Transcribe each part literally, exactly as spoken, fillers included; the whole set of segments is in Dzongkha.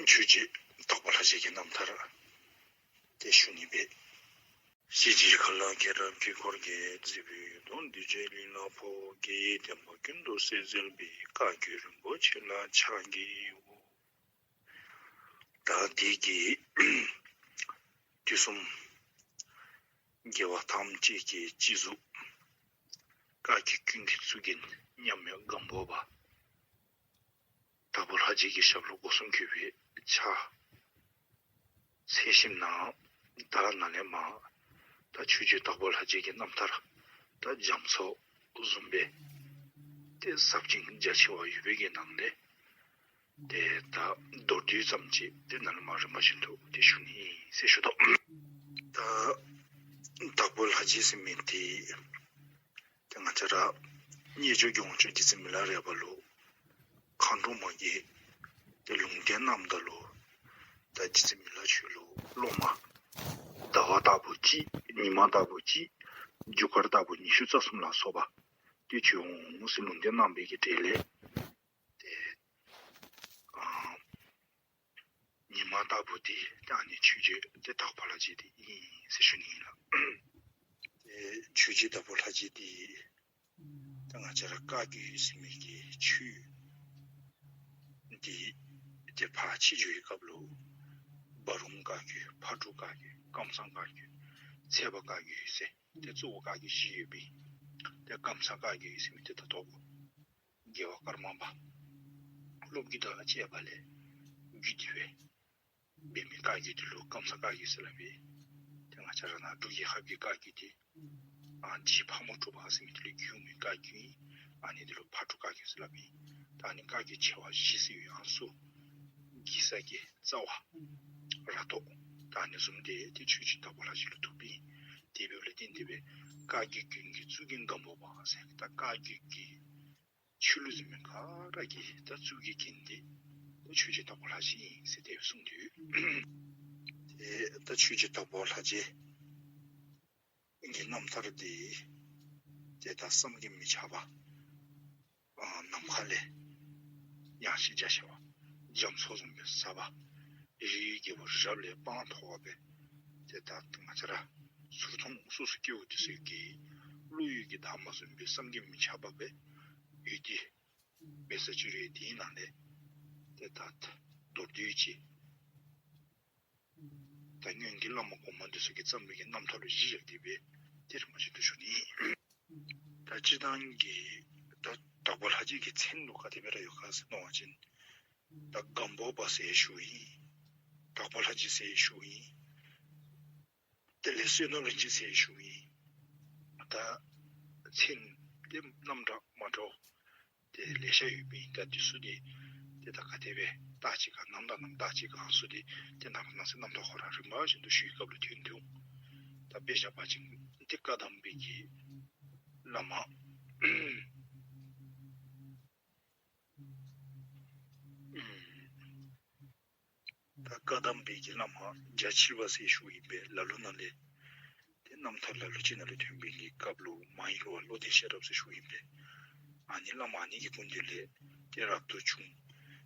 ཆོས་རྗེ་དྭགས་པོ་ལྷ་རྗེ་གི་རྣམ་ཐར་དེ་ཞུ་ནི་སྦེ། གཞིས་བྱེས་ཁ་ལ་སྐྱེས་རབས་དཀྱིལ་འཁོར་བརྒྱད། གཟིགས་པའི་དོན་འདི་རྗེ་གླིང་ལ་ཕོག། རྒྱལ་བའི་བསྟན་པ་ཀུན་ཏུ་གསལ་མཛད་པའི། བཀའ་བརྒྱུད་རིན་པོ་ཆེ་ལ་ཕྱག་བགྱིའོ། ད་འདི་གི་དུས་གསུམ་རྒྱལ་བ་ཐམས་ཅད་ཀྱི་སྤྱི་གཟུགས། བཀའ་བརྒྱུད་ཀུན་གྱི་གཙུག་རྒྱན་མཉམ་མེད་སྒམ་པོ་པ་དྭགས་པོ་ལྷ་རྗེ་གི་ཞབས་ལུ་སྒོ་གསུམ་གུས་པས་ཕྱག་འཚལ་ཞིནམ་ན། ད་ནཱ་ལས་མར་ད་ཆོས་རྗེ་དྭགས་པོ་ལྷ་རྗེ་གི་རྣམ་ཐར་ད་རྒྱ་མཚོ་བཟུམ་སྦེ་ཏེ་ཟབ་ཅིང་རྒྱ་ཆེ་བ་ཡོད་པའི་གི་ནང་ལས་ཏེ་ད་མདོར་བསྡུས་ཙམ་ཅིག་ཏེ་ནཱ་ལས་མར་རིམ་པ་བཞིན་དུ་ཏེ་ཞུ་ནི་ཟེར་ཞུ་དོ། ད་དྭགས་པོ་ལྷ་རྗེ་ཟེར་མི་འདི་ཏེ་ང་བཅས་ར་རྣལ་འབྱོར་གྱི་དབང་ཕྱུག་རྗེ་བཙུན་མི་ལ་རས་པ་ལུ་མཁའ་འགྲོ་མ་གིས་ཏེ་ལུང་བསྟན་གནངམ་ད་ལུ་ད་རྗེ་བཙུན་མི་ལ་ཁྱོད་ལུ་སློབ་མ་ཟླ་བ་ལྟ་བུ་གཅིག། ཉི་མ་ལྟ་བུ་གཅིག། རྒྱུ་སྐར་ལྟ་བུ་ཉི་ཤུ་རྩ་གསུམ་ལ་སོགས་པ་ཏེ་ཁྱོད་འོང་ཟེར་ལུང་བསྟན་གནང་བའི་གི་གྲལ་ལས་ཏེ་ཨ་ཉི་མ་ལྟ་བུ་འདི་ཏེ་ཨ་ནི་ཆོས་རྗེ་ཏེ་དྭགས་པོ་ལྷ་རྗེ་འདི་ཨིན་ཟེར་ཞུ་ནི་ཨིན་ལགས། ཏེ་ཆོས་རྗེ་དྭགས་པོ་ལྷ་རྗེ་འདི་ཏེ་ང་བཅས་ར་བཀའ་བརྒྱུད་ཟེར་མི་གི་ཆོས་འདི་ཏེ་ཕར་ཕྱི་འགྱུར་བའི་སྐབས་ལུ་འབའ་རོམ་བཀའ་བརྒྱུད། ཕག་གྲུ་བཀའ་བརྒྱུད། ཀམ་ཚང་བཀའ་བརྒྱུད། ཚལ་པ་བཀའ་བརྒྱུད་ཟེར་ཏེ་གཙོ་བོ་བཀའ་བརྒྱུད་བཞི་ཡོད་པའི་ཏེ་ཀམ་ཚང་བཀའ་བརྒྱུད་ཟེར་མི་འདི་ད་ལྟོ་རྒྱལ་བ་ཀརྨ་པ་སློབ་བརྒྱུད་དང་བཅས་པ་ལས་བརྒྱུད་དེ་སྦེ་འབད་མི་བཀའ་བརྒྱུད་འདི་ལུ་ཀམ་ཚང་བཀའ་བརྒྱུད་ཟེར་སླབ་ཨིན། ཏེ་ང་བཅས་ར་ནཱ་འབྲུག་རྒྱལ་ཁབ་ཀྱི་བཀའ་བརྒྱུད་འདི་ཨ་རྗེ་ཕག་མོ་གྲུ་པ་ཟེར་མི་འདི་ལས་བརྒྱུད་འོང་མི་བཀའ་བརྒྱུད་ཨིན། ཨ་ནི་འདི་ལུ་ཕག་གྲུ་བཀའ་བརྒྱུད་ཟེར་སླབ་ཨིན། ད་ཨ་ནི་བཀའ་བརྒྱུད་ཆེ་བ་བཞི་ཟེར་ཡང་སུ་གེ་སར་གྱི་རྩ་བ་ར་ཏོ། ད་ཨ་ནི་བཟུམ་འདི་ཏེ་ཆོས་རྗེ་དྭགས་པོ་ལྷ་རྗེ་ལུ་ཐུགཔ་ཨིན། དེ་འབདཝ་ལས་བརྟེན་ཏེ་སྦེ་བཀའ་བརྒྱུད་ཀུན་གྱི་གཙུག་རྒྱན་སྒམ་པོ་པ་ཟེར་ད་བཀའ་བརྒྱུད་ཀྱི་ཆོས་ལུགས་འཛིན་མི་ག་ར་གི་ད་གཙུག་གི་རྒྱན་འདི་ད་ཆོས་རྗེ་དྭགས་པོ་ལྷ་རྗེ་ཨིན་ཟེར་དེ་གསུངས་ཏེ་ཡོད། ཏེ་ད་ཆོས་རྗེ་དྭགས་པོ་ལྷ་རྗེ་གི་རྣམ་ཐར་འདི་ཏེ་ད་བསམ་གྱིས་མི་ཁྱབ་པ་ཨ་ནམ་མཁའ་ལས་ཡངས་ཤིང་རྒྱ་ཆེ་བ་རྒྱ་མཚོ་བཟུམ་སྦེ་ཟབ་པ། རིའི་རྒྱལ་པོ་རི་རབ་ལས་དཔངས་མཐོ་བ་སྦེ་ཏེ་ད་ང་བཅས་ར་ཚུར་མཐོང་སོ་སོ་སྐྱེ་བོ་འདི་ཚུ་གི་བློ་ཡུལ་གྱི་འདབ་མ་བཟུམ་སྦེ་བསམ་གྱིས་མི་ཁྱབ་པ་སྦེ་ཡོད་དེ། འབད་ས་ཅི་རུང་དེའི་ནང་ལས་ཏེ་ད་མདོར་བསྡུས་ཅིག་ད་སྔོན་གྱི་བླ་མ་གོང་མ་འདི་ཚུ་གིས་བརྩམས་པའི་གི་རྣམ་ཐར་ལུ་གཞི་བཞག་སྟེ་སྦེ་ཏེ་རིམ་པ་བཞིན་དུ་ཞུ་ནི་ཨིན། ད་སྤྱིར་བཏང་གི་ད་དྭགས་པོ་ལྷ་རྗེ་གི་མཚན་ལུ་ག་དེ་སྦེ་ར་ཡོད་ག་ཟེར་མནོ་བ་ཅིན་ད་སྒམ་པོ་པ་ཟེར་ཞུཝ་ཨིན། དྭགས་པོ་ལྷ་རྗེ་ཟེར་ཞུཝ་ཨིན། དེ་ལས་བསོད་ནམས་རིན་ཆེན་ཟེར་ཞུཝ་ཨིན། ད་མཚན་དེ་རྣམ་གྲངས་མ་འདྲཝ་དེ་ལེ་ཤ་ཡོད་པས། ད་འདི་ཚུ་དེ་དེ་ད་ག་དེ་སྦེ་བཏགས་ཅི་ག་ནམ་དང་ནམ་བཏགས་ཅི་ག་ཚུ་དེ་དེ་ནང་ན་ཚེ་རྣམ་ཐར་ཁོ་ར་རིམ་པ་བཞིན་དུ་ཞུ་བའི་སྐབས་ལུ་ཐོན་ཐོན། ད་དཔེ་བཞག་པ་ཅིན་དེ་བཀའ་གདམས་པའི་གི་བླ་མ་ད་བཀའ་གདམས་པའི་གི་བླ་མ་རྒྱ་ཆེ་བ་ཟེར་ཞུཝ་ཨིན་པས། ལ་ལུ་ནང་ལས་ཏེ་རྣམ་ཐར་ལ་ལུ་ཅིག་ནང་ལས་ཐོན་པའི་གི་སྐབས་ལུ་མ་ཡེངས་རུང་བློ་ལྡན་ཤེས་རབ་ཟེར་ཞུཝ་ཨིན་པས། ཨ་ནི་བླ་མ་ཨ་ནི་གི་སྐུ་མདུན་ལས་ཏེ་རབ་ཏུ་བྱུང་།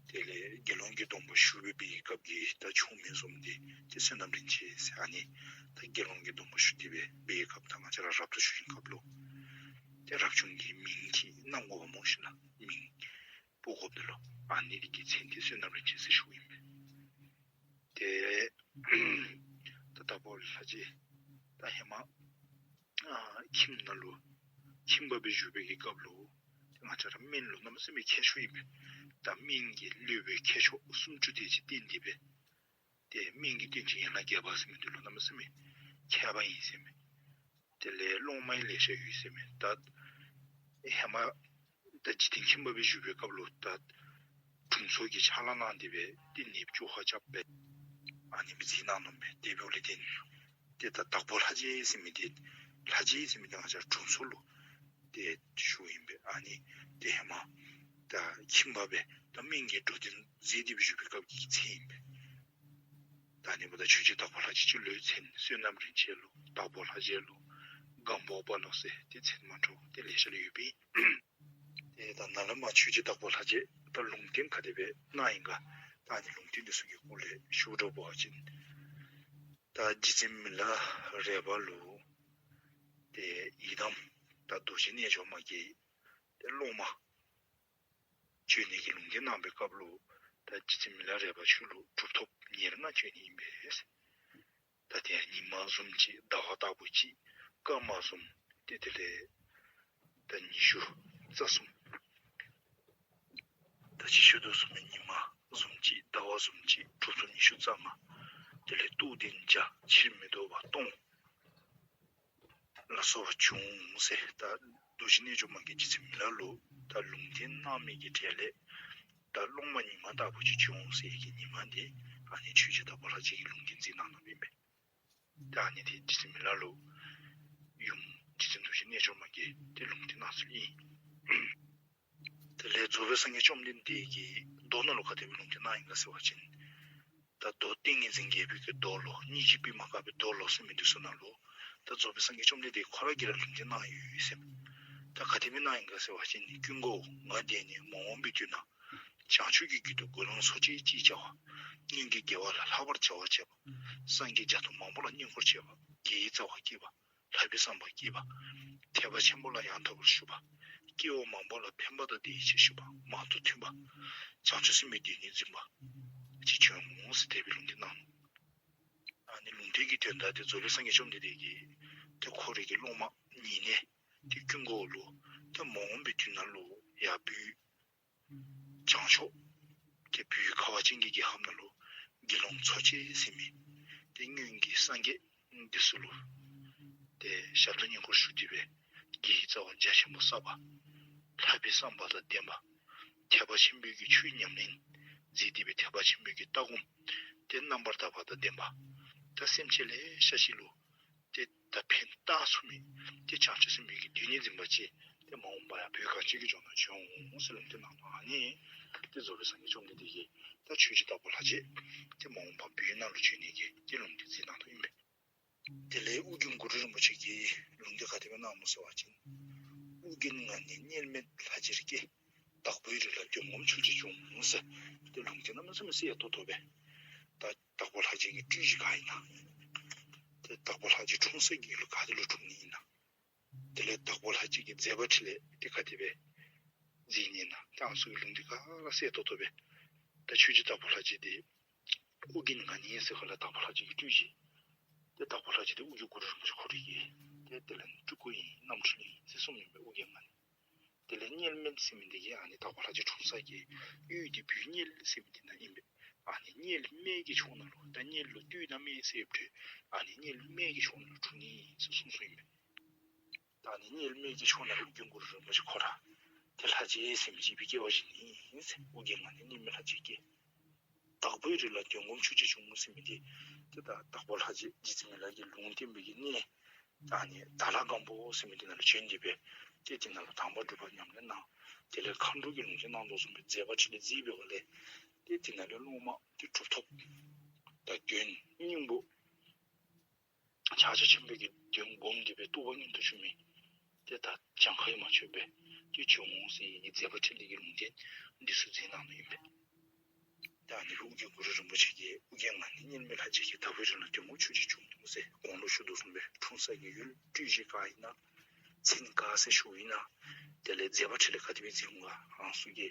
དེ་ལས་དགེ་སློང་གི་སྡོམ་པ་ཞུ་བའི་གི་སྐབས་ཀྱི་ད་ཆུང་མི་བཟུམ་འདི་ཏེ་བསོད་ནམས་རིན་ཆེན་ཟེར་ཨ་ནི་ད་དགེ་སློང་གི་སྡོམ་པ་ཞུ་སྟེ་སྦེ་འབད་བའི་སྐབས་ད་ང་བཅས་ར་རབ་ཏུ་བྱུང་བའི་སྐབས་ལུ་ཏེ་རབ་བྱུང་གི་མིང་གི་གནང་དགོཔ་སྨོ་ཤིག་ལགས། མིང་འབོ་དགོཔ་འདི་ལུ་ཨ་ནི་འདི་གི་མཚན་འདི་བསོད་ནམས་རིན་ཆེན་ཟེར་ཞུཝ་ཨིན་པས། ཏེ་ད་དྭགས་པོ་ལྷ་རྗེ་ད་ཧེ་མ་ཨ་ཁྱིམ་ནང་ལུ་ཁྱིམ་པ་སྦེ་བཞུགས་པའི་གི་སྐབས་ལུ་ཏེ་ང་བཅས་ར་སྨན་ལུ་གནམ་མེད་ས་མེད་མཁས་ཤོས་ཨིན་པས། ད་སྨན་གྱི་སློབ་དཔོན་མཁས་མཆོག་སུམ་ཅུ་དེ་ཅིག་བསྟེན་ཏེ་སྦེ་ཏེ་སྨན་གྱི་བསྟན་བཅོས་ཡན་ལག་བརྒྱད་པ་ཟེར་མི་འདི་ལུ་གནམ་མེད་ས་མེད་མཁས་པ་ཨིན་ཟེར་མས། དེ་ལས་སློབ་མ་ཡང་ལེ་ཤ་ཡོད་ཟེར་མས། ད་ཧེ་མ་ད་འཇིག་རྟེན་ཁྱིམ་པ་སྦེ་བཞུགས་པའི་སྐབས་ལུ་ད་དྲུང་འཚོ་གི་ཕྱག་ལཱ་གནང་སྟེ་སྦེ་ཏེ་ནདཔ་བཅོ་ཁ་རྐྱབ་སྦེ་ཨ་ནི་སྦེ་མཛད་གནང་ནུག་མས། དེ་འབདཝ་ལས་བརྟེན་ཏེ་ད་དྭགས་པོ་ལྷ་རྗེ་ཟེར་མི་འདི་ལྷ་རྗེ་ཟེར་མི་འདི་ང་བཅས་དྲུང་འཚོ་ལུ་ཏེ་ཞུཝ་ཨིན་པས། ཨ་ནི་ཏེ་ཧེ་མ་ད་ཁྱིམ་པ་སྦེ་ད་སྨན་གྱི་འགྲོ་དོན་མཛད་དེ་སྦེ་བཞུགས་པའི་སྐབས་ཀྱི་མཚན་ཨིན་པས། ད་ཨ་ནི་འབདཝ་ད་ཆོས་རྗེ་དྭགས་པོ་ལྷ་རྗེ་ཅིག་ལུ་མཚན་བསོད་ནམས་རིན་ཆེན་ལོ་དྭགས་པོ་ལྷ་རྗེ་ལོ་སྒམ་པོ་པ་ལོ་ཟེར་ཏེ་མཚན་མ་འདྲཝ་ཏེ་ལེ་ཤ་ལུ་ཡོད་པས། ཏེ་ད་ནཱ་ལས་མར་ཆོས་རྗེ་དྭགས་པོ་ལྷ་རྗེ་ད་ལུང་བསྟན་ག་དེ་སྦེ་གནང་ཡི་ག་ ད་ཨ་ནི་ལུང་བསྟན་འདི་ཚུ་གི་སྐོར་ལས་ཞུ་དོ་བ་ཅིན་ད་རྗེ་བཙུན་མི་ལ་རས་པ་ལུ་ཏེ་ཡི་དམ་ད་རྡོ་རྗེ་རྣལ་འབྱོར་མ་གིས་ཏེ་སློབ་མ་བྱོན་ནི་གི་ལུང་བསྟན་གནང་བའི་སྐབས་ལུ་ད་རྗེ་བཙུན་མི་ལ་རས་པ་ཁྱོད་ལུ་གྲུབ་ཐོབ་ཉེར་ལྔ་བྱོན་ནི་ཨིན་པས། ད་དེ་ཡང་ཉི་མ་བཟུམ་ཅིག་ཟླ་བ་ལྟ་བུ་ཅིག་སྐར་མ་བཟུམ་ཏེ་དེ་ལས་ད་ཉི་ཤུ་རྩ་གསུམ། ད་ཅི་ཞུ་དོ་བཟུམ་སྦེ་ཉི་མ་བཟུམ་ཅིག་ཟླ་བ་བཟུམ་ཅིག་གྲུབ་ཐོབ་ཉི་ཤུ་རྩ་ལྔ། དེ་ལས་རྟོགས་ལྡན་བརྒྱ་ཕྱིར་མི་ལྡོག་པ་སྟོང་ལ་སོགས་པ་བྱུང་ཟེར། ད་རྡོ་རྗེ་རྣལ་འབྱོར་མ་གིས་རྗེ་བཙུན་མི་ལ་ལུ་ད་ལུང་བསྟན་གནང་མི་གི་གྲལ་ལས་ད་སློབ་མ་ཉི་མ་ལྟ་བུ་ཅིག་བྱུང་ཟེར་གི་ཉི་མ་འདི་ཨ་ནི་ཆོས་རྗེ་དྭགས་པོ་ལྷ་རྗེ་གིས་ལུང་བསྟན་མཛད་གནང་གནངམ་ཨིན་པས། ད་ཨ་ནི་འདི་རྗེ་བཙུན་མི་ལ་ལུ་ཡུམ་རྗེ་བཙུན་རྡོ་རྗེ་རྣལ་འབྱོར་མ་གིས་ཏེ་ལུང་བསྟན་གནང་ཚུལ་ཨིན། དེ་ལས་རྫོགས་པའི་སངས་རྒྱས་བཅོམ་ལྡན་འདས་ཀྱིས་མདོ་ནང་ལུ་ག་དེ་སྦེ་ལུང་བསྟན་གནང་ཡི་ག་ཟེར་བ་ཅིན་ད་མདོ་ཏིང་ངེ་འཛིན་རྒྱས་པའི་གི་མདོ་ལུ་སྙིང་རྗེ་པདྨ་དཀར་པོའི་མདོ་ལུ་ཟེར་མི་འདི་ཚུ་ནང་ལུ་ད་རྫོགས་པའི་སངས་རྒྱས་བཅོམ་ལྡན་འདས་ཁོ་ར་གིས་ར་ལུང་བསྟན་གནང་ཡོད་ཟེར། ད་ག་དེ་སྦེ་གནང་ཡི་ག་ཟེར་བ་ཅིན་ཀུན་དགའ་བོ་ང་འདས་ནས་མ་འོངས་པའི་དུས་ན་བྱང་ཆུབ་ཀྱི་རྒྱུད་དུ་དགེ་སློང་ཚོགས་བཅས་ཅེས་བྱ་བ། སྔོན་གྱི་དགེ་བ་ལ་ལྷག་པར་བྱ་བ་བྱེད་པ། སངས་རྒྱས་བརྒྱ་སྟོང་མང་པོ་ལ་བསྙེན་བཀུར་བྱེད་པ། དགེ་བའི་རྩ་བ་བསྐྱེད་པ། ལྷག་པའི་བསམ་པ་བསྐྱེད་པ། ཐེག་པ་ཆེན་པོ་ལ་ཡང་དག་པར་ཞུགས་པ། སྐྱེ་བ་མང་པོ་ལ་ཕན་པ་དང་དེའི་ཕྱིར་ཞུགས་པ། མང་དུ་མཐུན་པ། བྱང་ཆུབ་སེམས་དཔའི་སྡེ་སྣོད་འཛིན་པ་ཅིག་བྱོན་འོང་ཟེར་དེ་སྦེ་ལུང་བསྟན་གནང་ནུག། ཨ་ནི་ལུང་བསྟན་གྱི་དོན་དག་འདི་རྫོགས་པའི་སངས་རྒྱས་བཅོམ་ལྡན་འདས་ཀྱིས་ཏེ་ཁོ་རའི་གི་སློབ་མ་ཉེ་གནས་ཏེ་ཀུན་དགའ་བོ་ལུ་ཏེ་མ་འོངས་པའི་དུས་ནང་ལུ་ཡར་བོད་བྱང་ཕྱོགས་ཏེ་བོད་ཁ་བ་ཅན་གྱི་རྒྱལ་ཁབ་ནང་ལུ་དགེ་སློང་ཚོགས་བཅས་ཟེར་མི་ཏེ་སྔོན་གྱི་སངས་རྒྱས་འདི་ཚུ་ལུ་ཏེ་ཞབས་ཏོག་བསྙེན་བཀུར་ཞུ་སྟེ་སྦེ་དགེ་བའི་རྩ་བ་རྒྱ་ཆེན་པོ་བསགས་པ། ལྷག་པའི་བསམ་པ་དང་ལྡན་པ། ཐེག་པ་ཆེན་པོའི་གི་ཆོས་ཉམས་ལེན་མཛད་དེ་སྦེ་ཐེག་པ་ཆེན་པོའི་གི་ལྟ་སྒོམ་ཏེ་རྣམ་པར་དག་པ་དང་ལྡན་པ། ད་སེམས་ཅན་ལེ་ཤ་ཅིག་ལུ་ཏེ་ད་ཕན་བཏགས་ཚུགས་མི་ཏེ་བྱང་ཆུབ་སེམས་དཔའི་གི་སྡེ་སྣོད་འཛིན་པ་ཅིག་ཏེ་མ་འོངས་པ་ཡང་བོད་གངས་ཅན་གྱི་ལྗོངས་ནང་བྱོན་འོང་ཟེར་ལུང་བསྟན་གནང་ནུག། ཨ་ནི་ཏེ་རྫོགས་པའི་སངས་རྒྱས་བཅོམ་ལྡན་འདས་ཀྱིས་ད་ཆོས་རྗེ་དྭགས་པོ་ལྷ་རྗེ་ཏེ་མ་འོངས་པ་བོད་ནང་ལུ་བྱོན་ནི་གི་ཏེ་ལུང་བསྟན་མཛད་གནང་ནུག་ཨིན་པས། དེ་ལས་ཨོ་རྒྱན་གུ་རུ་རིན་པོ་ཆེ་གིས་ལུང་བསྟན་ག་དེ་སྦེ་གནངམ་སྨོ་ཟེར་བ་ཅིན། ཨོ་རྒྱན་ང་ནི་དམྱལ་མེད་ལྷ་རྗེར་སྐྱེས། དྭགས་པོའི་རི་ལ་འདོད་སྒོམ་ཆོས་རྗེར་འབྱུང་ཟེར། ཏེ་ལུང་བསྟན་གནམ་མེད་ས་མེད་གསལ་ཏོག་ཏོ་སྦེ། ད་དྭགས་པོ་ལྷ་རྗེ་གི་སྤྲུལ་གཞི་ག་ཨིན་ན། ཏེ་དྭགས་པོ་ལྷ་རྗེ་འཁྲུངས་ས་གི་ཡུལ་ག་ཏེ་ལུ་འཁྲུངས་ནི་ཨིན་ན། དེ་ལས་དྭགས་པོ་ལྷ་རྗེ་གི་མཛད་པ་འཕྲིན་ལས་ཏེ་ག་དེ་སྦེ་མཛད་ནི་ཨིན་ན། ཏེ་ཨ་ནི་ཚུ་གི་ལུང་འདི་ག་ར་གསལ་ཏོག་ཏོ་སྦེ། ད་ཆོས་རྗེ་དྭགས་པོ་ལྷ་རྗེ་འདི་ཨོ་རྒྱན་ང་ནི་ཟེར་ཁ་ལས་དྭགས་པོ་ལྷ་རྗེ་གི་སྤྲུལ་གཞི། ཏེ་དྭགས་པོ་ལྷ་རྗེ་འདི་ཨོ་རྒྱན་གུ་རུ་རིན་པོ་ཆེ་ཁོ་རའི་གི་ཏེ་དེ་ལས་སྤྲུལ་སྐུ་ཨིན། རྣམ་འཕྲུལ་ཨིན་ཟེར་གསུངམ་ཨིན་པས། ཨོ་རྒྱན་ང་ནི། དེ་ལས་དམྱལ་མེད་ཟེར་མི་འདི་གིས་ཨ་ནི་དྭགས་པོ་ལྷ་རྗེ་འཁྲུངས་ས་གི་ཡུལ་འདི་བོད་དམྱལ་ཟེར་མི་འདི་ནང་ཨིན་པས། ཨ་ནི་དམྱལ་མེད་ཀྱི་ཕྱོགས་ནང་ལུ་ད་དམྱལ་ལུ་སྡོད་ནི་མེད་ཟེར་བའི་ཨ་ནི་དམྱལ་མེད་ཀྱི་ཕྱོགས་ནང་ལུ་འཁྲུངས་ནི་ཟེར་གསུངས་གསུངསམ་ཨིན་པས། ད་ཨ་ནི་དམྱལ་མེད་ཀྱི་ཕྱོགས་ནང་ལུ་ཨོ་རྒྱན་གུ་རུ་རིན་པོ་ཆེ་ཁོ་ར་ཏེ་ལྷ་རྗེ་ཟེར་མི་ཅིག་སྦེ་སྐྱེ་བ་བཞེས་ནི་ཨིན་ཟེར། ཨོ་རྒྱན་ང་ནི་དམྱལ་མེད་ལྷ་རྗེར་སྐྱེས། དྭགས་པོའི་རི་ལ་འདོད་སྒོམ་ཆོས་རྗེར་འབྱུང་ཟེར་མི་འདི་ཏེ་ད་དྭགས་པོ་ལྷ་རྗེ་རྗེ་བཙུན་མི་ལ་གིས་ལུང་བསྟན་པའི་གི་གནས་ད་ཨ་ནི་དྭགས་ལྷ་སྒམ་པོ་ཟེར་མི་འདི་ནང་ལུ་བྱོན་ཏེ་སྦེ་ཏེ་འདི་ནང་ལུ་དམ་པ་སྒྲུབ་པ་ཉམས་ལེན་གནང་། དེ་ལས་མཁའ་འགྲོ་གིས་ལུང་བསྟན་གནང་དོ་བཟུམ་སྦེ་མཛད་པ་འཕྲིན་ལས་མཛད་པའི་སྒང་ལས་ཏེ་འདི་ནང་ལུ་སློབ་མ་ཏེ་གྲུབ་ཐོབ་དང་དོན་སྙིང་པོ་ཕྱག་རྒྱ་ཆེན་པོའི་གི་དོན་བསྒོམས་ཏེ་སྦེ་རྟོགས་པ་མངོན་དུ་གྱུར་མི་ཏེ་ད་གྱངས་ཁ་ཡང་མ་ཆོད་པའི་ཏེ་བྱོན་འོང་ཟེར་མཛད་པ་འཕྲིན་ལས་ཀྱི་ལུང་བསྟན་འདི་ཚུ་མཛད་གནང་ནུག་ཨིན་པས། ད་ཨ་ནི་ལུ་ཨོ་རྒྱན་གུ་རུ་རིན་པོ་ཆེ་གིས་ཨོ་རྒྱན་ང་ནི་དམྱལ་མེད་ལྷ་རྗེར་སྐྱེས། དྭགས་པོའི་རི་ལ་འདོད་སྒོམ་ཆོས་རྗེར་འབྱུང་ཟེར་གོང་ལུ་ཞུ་དོ་བཟུམ་སྦེ་འཁྲུངས་ས་གི་ཡུལ་སྤྲུལ་གཞི་ག་ཨིན་ན། མཚན་ག་ཟེར་ཞུཝ་ཨིན་ན། དེ་ལས་མཛད་པ་འཕྲིན་ལས་ག་དེ་སྦེ་མཛད་འོང་ག་ཨ་ནི་ཚུ་གི་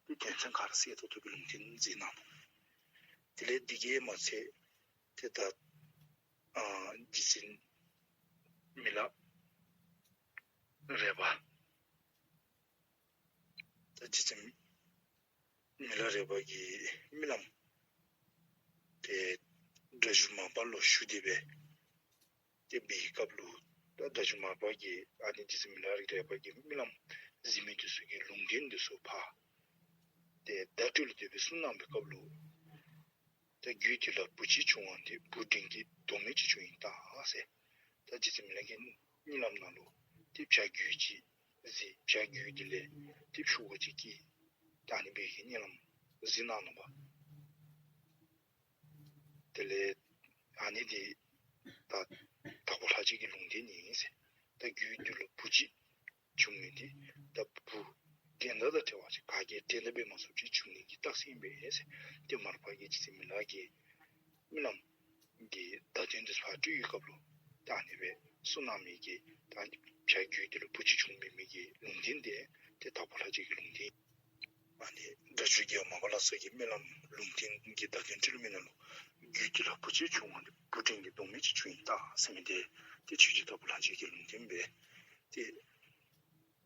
ཏེ་དོན་ཚན་ག་ར་གསལ་ཏོག་ཏོ་སྦེ་ལུང་བསྟན་མཛད་གནང་ནུག། དེ་ལས་འདི་གིས་མ་ཚད་ཏེ་ད་ཨ་རྗེ་བཙུན་མི་ལ་རས་པ་ད་རྗེ་བཙུན་མི་ལ་རས་པ་གིས་རྨི་ལམ་ཏེ་སྒྲ་སྒྱུར་མར་པ་ལུ་ཞུ་སྟེ་སྦེ་ཏེ་འབད་བའི་སྐབས་ལུ་ད་སྒྲ་སྒྱུར་མར་པ་གིས་ཨ་ནི་རྗེ་བཙུན་མི་ལ་རས་པ་གིས་རྨི་ལམ་གཟིགས་མི་འདི་ཚུ་གི་ལུང་བསྟན་འདི་ཚུ་ཕར་ཏེ་བརྡ་སྤྲོད་ལུ་དེ་སྦེ་གསུངས་གནང་བའི་སྐབས་ལུ་ད་རྒྱུད་འདི་ལ་བུ་གཅིག་བྱུང་བ་འདི་བུ་འབྲིང་གི་མདོག་མེད་ཅིག་བྱུང་ཡི་ད་ཟེར། ད་རྗེ་བཙུན་མི་ལ་གིས་རྨི་ལམ་ནང་ལུ་ཏེ་བྱ་རྒོད་ཅིག་གཟིགས། བྱ་རྒོད་འདི་ལས་ཏེ་ཕྱུ་གུ་ཅིག་སྐྱེས། ད་ཨ་ནི་སྦེ་གི་རྨི་ལམ་གཟིགས་གནང་ནུག་པ། དེ་ལས་ཨ་ནི་འདི་ད་དྭགས་པོ་ལྷ་རྗེ་གི་ལུང་བསྟན་ཨིན་ཟེར། ད་རྒྱུད་འདི་ལུ་བུ་གཅིག་བྱུང་མི་འདི་ད་བུ་ འགྲན་ཟླ་དང་བྲལ་བ་ཅིན་ག་གིས་འགྲན་ཟླ་འབད་མ་ཚུགསཔ་ཅིག་འབྱུང་ནི་གི་རྟགས་མཚན་ཨིན་པས་ཟེར། ཏེ་མར་པ་གིས་རྗེ་བཙུན་མི་ལ་གི་རྨི་ལམ་གྱི་བརྡ་དོན་འདི་ཕར་སྤྲོད་པའི་སྐབས་ལུ་ད་ཨ་ནི་སྦེ་གསུངས་གནང་མི་གི་ད་བྱ་རྒྱུད་འདི་ལུ་བུ་ཅིག་བྱུང་མི་མི་གི་ལུང་བསྟན་འདི་ཏེ་དྭགས་པོ་ལྷ་རྗེ་གི་ལུང་བསྟན། ཨ་ནི་སྒྲ་སྒྱུར་རྒྱལ་བ་མར་པ་ལོ་ཙཱ་གིས་རྨི་ལམ་ལུང་བསྟན་གྱི་བརྡ་དོན་འཁྲིལ་མི་ནང་ལུ་རྒྱུད་འདི་ལུ་བུ་ཅིག་བྱུང་བ་ནི་བུ་འབྲིང་གི་མདོག་མེད་ཅིག་བྱུང་ཡི་ད་ཟེར་མི་འདི་ཏེ་ཆོས་རྗེ་དྭགས་པོ་ལྷ་རྗེ་གི་ལུང་བསྟན་སྦེ་ཏེ་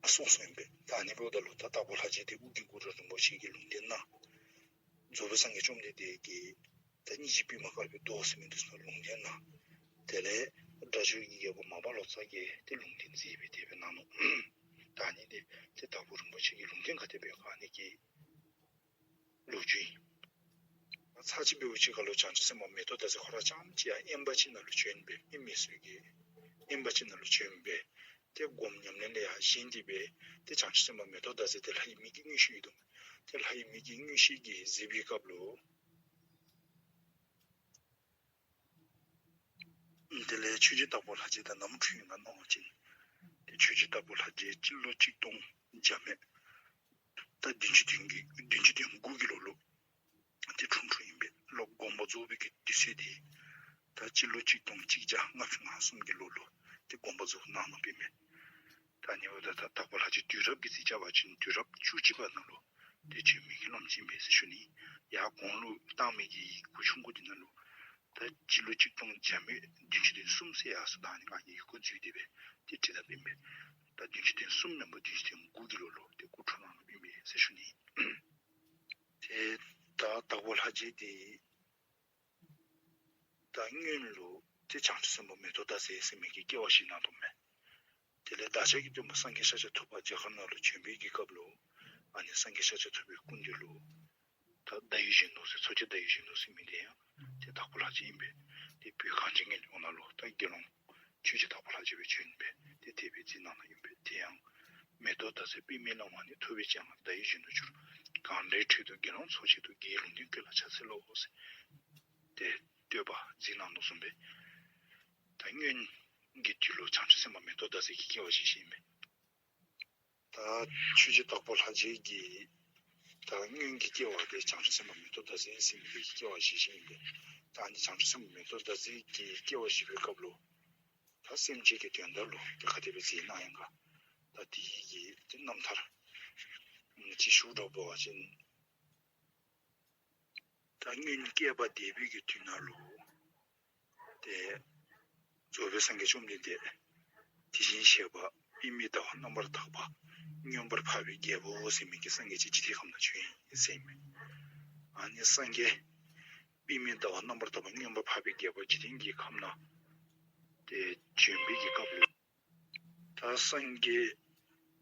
གསུངས་གསུངསམ་ཨིན་པས། ད་ཨ་ནི་འབདཝ་ད་ལུ་ད་དྭགས་པོ་ལྷ་རྗེ་འདི་ཨོ་རྒྱན་གུ་རུ་རིན་པོ་ཆེ་གི་ལུང་བསྟན་གནང་། རྫོགས་པའི་སངས་རྒྱས་བཅོམ་ལྡན་འདས་ཀྱིས་ད་སྙིང་རྗེ་པདྨ་དཀར་པོའི་མདོག་ཟེར་མི་འདི་ཚུ་ལུང་བསྟན་གནང་། དེ་ལས་སྒྲ་སྒྱུར་གྱི་རྒྱལ་པོ་མར་པ་ལོ་ཙཱ་གིས་ཏེ་ལུང་བསྟན་མཛད་སྦེ་དེ་སྦེ་གནང་ནུག། ད་ཨ་ནི་འདི་ཏེ་དྭགས་པོ་རིན་པོ་ཆེ་གི་ལུང་བསྟན་ག་དེ་སྦེ་ག་ཨ་ནི་གི་ལོ་རྒྱུས་ཨིན། ཚར་གཅིག་འབདཝ་ཅིག་ཁར་ལུ་བྱང་ཆུབ་སེམས་དཔའ་མེ་ཏོག་ཟླ་ཟེར་ཁོ་ར་རྐྱངམ་གཅིག་ཡར་དབེན་པ་ཅིག་ནང་ལུ་བྱོན་སྦེ་མི་མེད་ས་གི་དབེན་པ་ཅིག་ནང་ལུ་བྱོན་སྦེ་ཏེ་སྒོམ་ཉམས་ལེན་ལས་ཡར་བཞེངས་ཏེ་སྦེ་ཏེ་བྱང་ཆུབ་སེམས་དཔའ་མེ་ཏོག་ཟླ་ཟེར་ཏེ་ལྷ་ཡི་མིག་གི་མངོན་ཤེས་ཡོད་དོ། ཏེ་ལྷ་ཡི་མིག་གི་མངོན་ཤེས་ཀྱིས་གཟིགས་པའི་སྐབས་ལུ་དེ་ལས་ཆོས་རྗེ་དྭགས་པོ་ལྷ་རྗེ་དང་ནམ་འཁྲུངས་ཡི་ག་མནོ་བ་ཅིན་ཏེ་ཆོས་རྗེ་དྭགས་པོ་ལྷ་རྗེ་སྤྱི་ལོ་གཅིག་སྟོང་བརྒྱ་མེད་ད་བདུན་ཅུ་དོན་གྱི་བདུན་ཅུ་དོན་དགུ་གི་ལོ་ལུ་ཏེ་འཁྲུངས་འཁྲུངསམ་ཨིན་པས། ལོག་དགོངས་པ་རྫོགས་པའི་གི་དུས་ཚོད་འདི་ད་སྤྱི་ལོ་གཅིག་སྟོང་གཅིག་བརྒྱ་ལྔ་བཅུ་ང་གསུམ་གྱི་ལོ་ལུ་ཏེ་དགོངས་པ་རྫོགས་གནང་གནངམ་ཨིན་པས། ད་ཨ་ནི་འབདཝ་ད་ད་དྭགས་པོ་ལྷ་རྗེ་དུས་རབས་ཀྱི་རྩིས་རྐྱབ་པ་ཅིན་དུས་རབས་བཅུ་གཅིག་པ་ནང་ལུ་ཏེ་བྱོན་མི་གི་བླམ་ཅིག་ཨིན་པས་ཟེར་ཞུ་ནི། ཡར་གོང་ལུ་བཏང་མི་གི་ཡི་གུ་ཆུང་ཀུ་འདི་ནང་ལུ་ད་སྤྱི་ལོ་གཅིག་སྟོང་བརྒྱ་མེད་བདུན་ཅུ་དོན་གསུམ་ཟེར་ཡར་སོང་། ད་ཨ་ནི་ང་གིས་ཡི་གུ་བརྗོད་དེ་སྦེ་ཏེ་བྲིས་དཔ་ཨིན་པས། ད་བདུན་ཅུ་དོན་གསུམ་མེན་པར་བདུན་ཅུ་དོན་དགུ་གི་ལོ་ལུ་ཏེ་སྐུ་འཁྲུངས་གནང་གནངམ་ཨིན་པས་ཟེར་ཞུ་ནི། ཏེ་ད་དྭགས་པོ་ལྷ་རྗེ་འདི་ད་སྔོན་ལུ་ཏེ་བྱང་ཆུབ་སེམས་དཔའ་མེ་ཏོག་ཟླ་ཟེར་ཟེར་མི་གི་སྐྱེ་བ་ཅིག་གནང་དོ་མས། དེ་ལས་བདག་ཅག་གི་སྟོན་པ་སངས་རྒྱས་ཤཱཀྱ་ཐུབ་པ་རྒྱ་གར་ནང་ལུ་བྱོན་པའི་གི་སྐབས་ལུ་ཨ་ནི་སངས་རྒྱས་ཤཱཀྱ་ཐུབ་པའི་སྐུ་མདུན་ལུ་ད་ཟླ་འོད་གཞོན་ནུ་ཟེར་མཚོ་སྐྱེས་ཟླ་འོད་གཞོན་ནུ་ཟེར་མི་འདི་ཡང་ཏེ་དྭགས་པོ་ལྷ་རྗེ་ཨིན་པས། ཏེ་བོད་གངས་ཅན་གྱི་ལྗོངས་ནང་ལུ་ད་དགེ་སློང་ཆོས་རྗེ་དྭགས་པོ་ལྷ་རྗེ་སྦེ་བྱོན་སྦེ་ཏེ་དེ་སྦེ་མཛད་གནང་གནངམ་ཨིན་པས། དེ་ཡང་མེ་ཏོག་ཟླ་ཟེར་པདྨའི་བླ་མ་ནི། ཐུབ་པའི་སྤྱན་སྔར་ཟླ་འོད་གཞོན་ནུར་གྱུར། གངས་རིའི་ཁྲོད་དུ་དགེ་སློང་ཚོགས་བྱེད་དོ། དགེ་བའི་ལུང་བསྟན་ཀུན་ལ་ཕྱག་འཚལ་ལོ་ཟེར་ཏེ་བསྟོད་པ་མཛད་གནང་དོ་བཟུམ་སྦེ་ད་སྔོན་གྱི་དུས་ལུ་བྱང་ཆུབ་སེམས་དཔའ་མེ་ཏོག་ཟླ་ཟེར་གྱི་སྐྱེ་བ་བཞེས་བཞེསཔ་ཨིན་པས། ད་ཆོས་རྗེ་དྭགས་པོ་ལྷ་རྗེ་གི་ད་སྔོན་གྱི་སྐྱེ་བ་དེ་བྱང་ཆུབ་སེམས་དཔའ་མེ་ཏོག་ཟླ་ཟེར་ཟེར་མི་གི་སྐྱེ་བ་བཞེས་བཞེསཔ་ཨིན་པས། ད་ཨ་ནི་བྱང་ཆུབ་སེམས་དཔའ་མེ་ཏོག་ཟླ་ཟེར་གྱི་སྐྱེ་བ་བཞེས་པའི་སྐབས་ལུ་ད་སེམས་ཅན་གྱི་དོན་དག་ལུ་ཏེ་ག་དེ་སྦེ་མཛད་གནང་ཡི་ག། ད་དེ་གི་ཏེ་རྣམ་ཐར་ཅིག་ཞུ་དགོཔ་འབད་བ་ཅིན་ད་སྔོན་བསྐལ་པ་འདས་པའི་གི་དུས་ནང་ལུ་ཏེ་རྫོགས་པའི་སངས་རྒྱས་བཅོམ་ལྡན་འདས་དེ་བཞིན་གཤེགས་པ་པདྨའི་ཟླ་བ་རྣམ་པར་དག་པ་མངོན་པར་འཕགས་པའི་རྒྱལ་པོ་ཟེར་མི་གི་སངས་རྒྱས་ཅིག་འཇིག་རྟེན་ཁམས་ནང་བྱོན་ཡི་ཟེར་ཨིན་མས། ཨ་ནི་སངས་རྒྱས་པདྨའི་ཟླ་བ་རྣམ་པར་དག་པ་མངོན་པར་འཕགས་པའི་རྒྱལ་པོ་འཇིག་རྟེན་གྱི་ཁམས་ནང་ཏེ་བྱོན་པའི་གི་སྐབས་ལུ་ད་སངས་རྒྱས་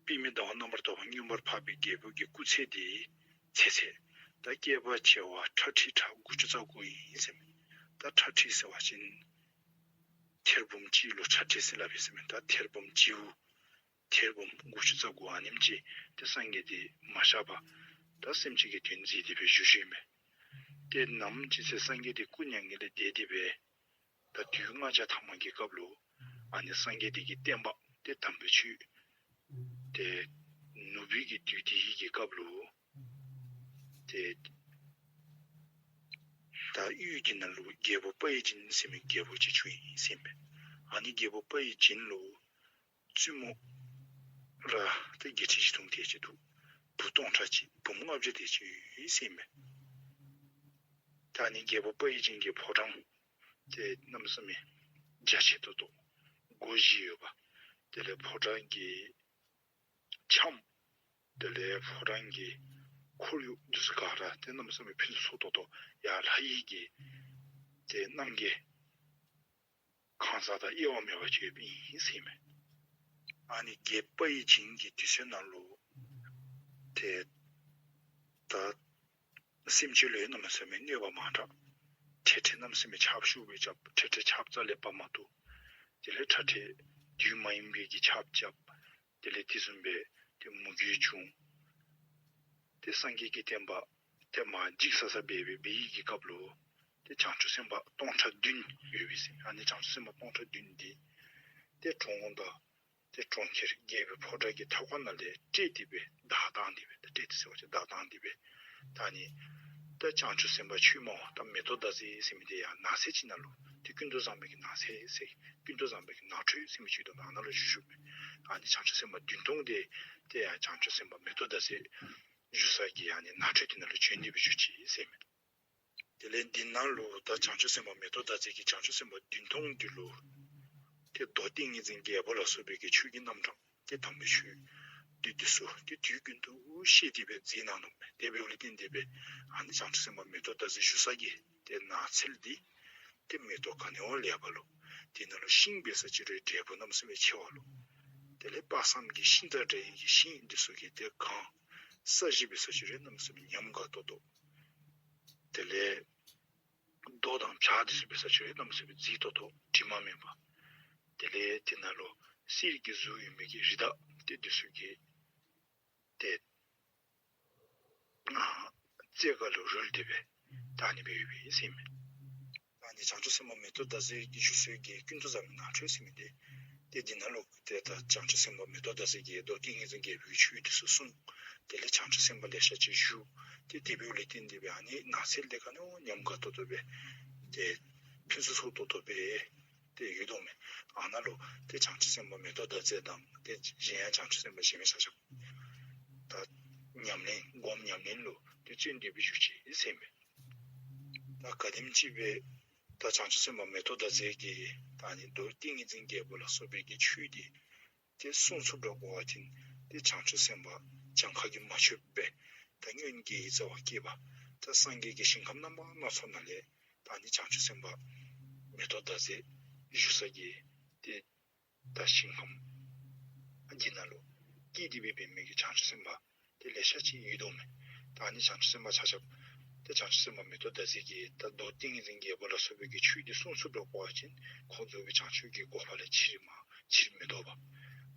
པདྨའི་ཟླ་བ་རྣམ་པར་དག་པ་མངོན་པར་འཕགས་པའི་རྒྱལ་པོ་གི་སྐུ་ཚེ་འདི་ཚེ་ཚད་ད་བསྐལ་པ་བྱེ་བ་ཁྲག་ཁྲིག་ཕྲག་དགུ་བཅུ་རྩ་དགུ་ཨིན་ཟེར་མས། ད་ཁྲག་ཁྲིག་ཟེར་བ་ཅིན་ཐེར་འབུམ་གཅིག་ལུ་ཁྲག་ཁྲིག་ཟེར་སླབ་ཨིན་ཟེར་མས། ད་ཐེར་འབུམ་གཅིག་པོ་ཐེར་འབུམ་དགུ་བཅུ་རྩ་དགུ་ཨ་ནེམ་ཅིག་ཏེ་སངས་རྒྱས་འདི་མ་གཤགས་པར་ད་སེམས་ཅན་གྱི་དོན་མཛད་དེ་སྦེ་བཞུགས་བཞུགསཔ་ཨིན་མས། ཏེ་ནམ་ཅིག་ཚེ་སངས་རྒྱས་འདི་སྐུ་མྱ་ངན་ལས་འདས་ཏེ་སྦེ་ད་དུས་ལྔ་བརྒྱ་ཐམ་པ་གི་སྐབས་ལུ་ཨ་ནི་སངས་རྒྱས་འདི་གི་བསྟན་པ་ཏེ་དམ་པའི་ཆོས་ཏེ་ནུབ་པའི་གི་དུས་དེ་གི་སྐབས་ལུ་ཏེ་ད་ཡུལ་གྱི་ནང་ལུ་རྒྱལ་པོ་དཔའ་ཡི་སྦྱིན་ཟེར་མི་རྒྱལ་པོ་ཅིག་བྱུང་ཡི་ཟེར་ཨིན་པས། ཨ་ནི་རྒྱལ་པོ་དཔའ་ཡི་སྦྱིན་ལུ་བཙུན་མོ་ར་ཏེ་བརྒྱད་ཁྲི་བཞི་སྟོང་དེ་ཅིག་འདུག། བུ་སྟོང་ཕྲག་གཅིག་བུམོ་ལྔ་བརྒྱ་དེ་ཅིག་ཡོད་ཟེར་ཨིན་པས། ད་ཨ་ནི་རྒྱལ་པོ་དཔའ་ཡི་སྦྱིན་གྱི་ཕོ་བྲང་ཏེ་གནམ་མེད་ས་མེད་རྒྱ་ཆེ་ཏོག་ཏོ་སྒོ་བཞི་ཡོདཔ། དེ་ལས་ཕོ་བྲང་གི་ཁྱམས་དེ་ལས་ཕོ་བྲང་གི་ཁོར་ཡུག་འདི་ཚུ་ག་ར་ཏེ་གནམ་མེད་ས་མེད་ཕུན་སུམ་ཚོགས་ཏོག་ཏོ་ཡར་ལྷ་ཡི་གི་ཏེ་རྣམ་རྒྱལ་གང་ཟག་དང་དབྱེ་བ་མེད་པར་ཡོདཔ་ཨིན་ཟེར་ཨིན་མས། ཨ་ནི་རྒྱལ་པོ་དཔའ་ཡི་སྦྱིན་གྱི་དུས་ཚོད་ནང་ལུ་ཏེ་ད་སེམས་ཅན་ལུ་ཡང་གནམ་མེད་ས་མེད་གནོད་པ་མང་དྲགས། འཕྲལ་འཕྲལ་གནམ་མེད་ས་མེད་ཆརཔ་ཤུགས་སྦེ་རྐྱབ། འཕྲལ་འཕྲལ་ཆརཔ་རྩ་ལས་འབབ་མ་བཏུབ། དེ་ལས་འཕྲལ་འཕྲལ་དུས་མ་ཡིན་པའི་གི་ཆརཔ་རྐྱབ། དེ་ལས་དེ་བཟུམ་སྦེ་ཏེ་མུ་གེ་བྱུང་། ཏེ་སངས་རྒྱས་ཀྱི་བསྟན་པ་ཏེ་མར་འཇིག་ས་ས་སྦེ་སྦེ་འབད་བའི་གི་སྐབས་ལུ་ཏེ་བྱང་ཆུབ་སེམས་དཔའ་སྟོང་ཕྲག་བདུན་ཡོད་པས་ཟེར། ཨ་ནི་བྱང་ཆུབ་སེམས་དཔའ་སྟོང་ཕྲག་བདུན་འདི་ཏེ་གྲོང་དང་ ཏེ་གྲོང་ཁྱེར་རྒྱལ་པོའི་ཕོ་བྲང་གི་མཐའ་འཁོར་ནང་ལས་བསྐྲད་དེ་སྦེ་བདའ་བཏང་སྟེ་སྦེ་ད་བསྐྲད་དེ་ཟེར་བ་ཅིན་བདའ་བཏང་སྟེ་སྦེ་ད་ཨ་ནི་ད་བྱང་ཆུབ་སེམས་དཔའ་ཆོས་སྨྲ་བ་ད་མེ་ཏོག་ཟླ་ཟེར་ཟེར་མི་འདི་ཡང་ནགས་ཚལ་ཅིག་ནང་ལུ་ཏེ་ཀུན་ཏུ་བཟང་པོའི་གི་ནགས་ཚལ་ཟེར་ཀུན་ཏུ་བཟང་པོའི་གི་ནགས་ཁྲོད་ཟེར་མི་ཅིག་འདུག། ཨ་ནཱ་ལུ་བཞུགས་བཞུགསཔ་མས། ཨ་ནི་བྱང་ཆུབ་སེམས་དཔའ་བདུན་སྟོང་དེ་ཏེ་ཡང་བྱང་ཆུབ་སེམས་དཔའ་མེ་ཏོག་ཟླ་ཟེར་བཞུགས་ས་གི་ཨ་ནི་ནགས་ཁྲོད་དེ་ནང་ལུ་བྱོན་ཏེ་སྦེ་བཞུགས་ཅི་ཟེར་མས། དེ་ལས་འདི་ནང་ལུ་ད་བྱང་ཆུབ་སེམས་དཔའ་མེ་ཏོག་ཟླ་ཟེར་གྱིས་བྱང་ཆུབ་སེམས་དཔའ་བདུན་སྟོང་འདི་ལུ་ཏེ་མདོ་ཏིང་ངེ་འཛིན་རྒྱལ་པོ་ལ་སོགས་པའི་གི་ཆོས་ཀྱི་རྣམ་གྲངས་ཏེ་དམ་པའི་ཆོས་འདི་འདི་ཚུ་ཏེ་དུས་ཀུན་ཏུ་བཤད་དེ་སྦེ་མཛད་གནང་ནུག་མས། དེ་འབདཝ་ལས་བརྟེན་ཏེ་སྦེ་ཨ་ནི་བྱང་ཆུབ་སེམས་དཔའ་མེ་ཏོག་ཟླ་ཟེར་བཞུགས་ས་གི་ཏེ་ནགས་ཚལ་འདི་ཏེ་མེ་ཏོག་ག་ནི་བ་ལེགས་པ་ལོ། དེ་ནང་ལུ་ཤིང་འབད་ས་ཅིག་རུང་འབྲས་བུ་གནམ་མེད་ས་མེད་ཆེ་བ་ལོ། དེ་ལས་དཔག་བསམ་གྱི་ཤིང་དང་འདྲ་བའི་གི་ཤིང་འདི་ཚུ་གིས་ཏེ་གང་། ས་གཞི་འབད་ས་ཅིག་རུང་གནམ་མེད་ས་མེད་ཉམས་དགའ་ཏོག་ཏོ། དེ་ལས་རྡོ་དང་བྱག་འདི་ཚུ་འབད་ས་ཅིག་རུང་གནམ་མེད་ས་མེད་རྫིག་ཏོག་ཏོ་དྲི་མ་མེད་པ། དེ་ལས་དེ་ནང་ལུ་གསེར་གྱི་གཟུགས་ཡོད་མི་གི་རི་དྭགས་ཏེ་འདི་ཚུ་གིས་ཏེ་ཨ་རྩེ་ག་ལུ་རོལ་ཏེ་སྦེ་ད་ཨ་ནི་སྦེ་ཡོད་པས་ཟེར་མས། ད་ཨ་ནི་བྱང་ཆུབ་སེམས་དཔའ་མེ་ཏོག་ཟླ་ཟེར་གྱིས་བཞུགས་སའི་གི་ཀུན་ཏུ་བཟང་པོའི་ནགས་ཁྲོད་ཟེར་མི་འདི་ཏེ་འདི་ནང་ལུ་ཏེ་ད་བྱང་ཆུབ་སེམས་དཔའ་མེ་ཏོག་ཟླ་ཟེར་གྱིས་མདོ་ཏིང་ངེ་འཛིན་རྒྱལ་པོའི་ཆོས་འདི་ཚུ་གསུངས། དེ་ལས་བྱང་ཆུབ་སེམས་དཔའ་ལེ་ཤ་ཅིག་བཞུགས། ཏེ་དེ་འབདཝ་ལས་བརྟེན་ཏེ་སྦེ་ཨ་ནི་ནགས་ཚལ་འདི་ག་ནི་བ་ཉམས་དགའ་ཏོག་ཏོ་སྦེ་ཏེ་ཕུན་སུམ་ཚོགས་ཏོག་ཏོ་སྦེ་ཏེ་ཡོད་དོ་མས། ཨ་ནཱ་ལུ་ཏེ་བྱང་ཆུབ་སེམས་དཔའ་མེ་ཏོག་ཟླ་ཟེར་དང་ཏེ་གཞན་ཡང་བྱང་ཆུབ་སེམས་དཔའ་གཞན་མི་ཆ་ཁྱབ་ད་ཉམས་ལེན་སྒོམ་ཉམས་ལེན་ལུ་ཏེ་བརྩོན་ཏེ་སྦེ་བཞུགས་ཅི་ཟེར་མས། ད་ག་དེམ་ཅིག་སྦེ་ད་བྱང་ཆུབ་སེམས་དཔའ་མེ་ཏོག་ཟླ་ཟེར་གྱིས་ད་ཨ་ནི་མདོ་ཏིང་ངེ་འཛིན་རྒྱལ་པོ་ལ་སོགས་པའི་གི་ཆོས་འདི་ཏེ་གསུང་ཚུགསཔ་འདྲཝ་འབད་བ་ཅིན་ཏེ་བྱང་ཆུབ་སེམས་དཔའ་གྱངས་ཁ་གིས་མ་ཆོདཔ་སྦེ་ད་སྔོན་གྱི་རྩ་བ་བསྐྱེད་པ་ད་སངས་རྒྱས་ཀྱི་ཞིང་ཁམས་རྣམ་པ་སྣ་ཚོགས་ནང་ལས་ད་ཨ་ནི་བྱང་ཆུབ་སེམས་དཔའ་མེ་ཏོག་ཟླ་ཟེར་བཞུགས་ས་གི་ཏེ་ད་ཞིང་ཁམས་འདི་ནང་ལུ་སྐྱེས་ཏེ་སྦེ་འབད་མི་གི་བྱང་ཆུབ་སེམས་དཔའ་ཏེ་ལེ་ཤ་ཅིག་ཡོད་དོ་མས། ད་ཨ་ནི་བྱང་ཆུབ་སེམས་དཔའ་ཆ་ཁྱབ་ཏེ་བྱང་ཆུབ་སེམས་དཔའ་མེ་ཏོག་ཟླ་ཟེར་གྱིས་ད་མདོ་ཏིང་ངེ་འཛིན་རྒྱལ་པོ་ལ་སོགས་པའི་གི་ཆོས་འདི་གསུང་ཚུགསཔ་འདྲཝ་འབད་བ་ཅིན་ཁོང་རྫོགས་པའི་བྱང་ཆུབ་ཀྱི་གོ་འཕང་ལས་ཕྱིར་མ་ཕྱིར་མི་ལྡོག་པ།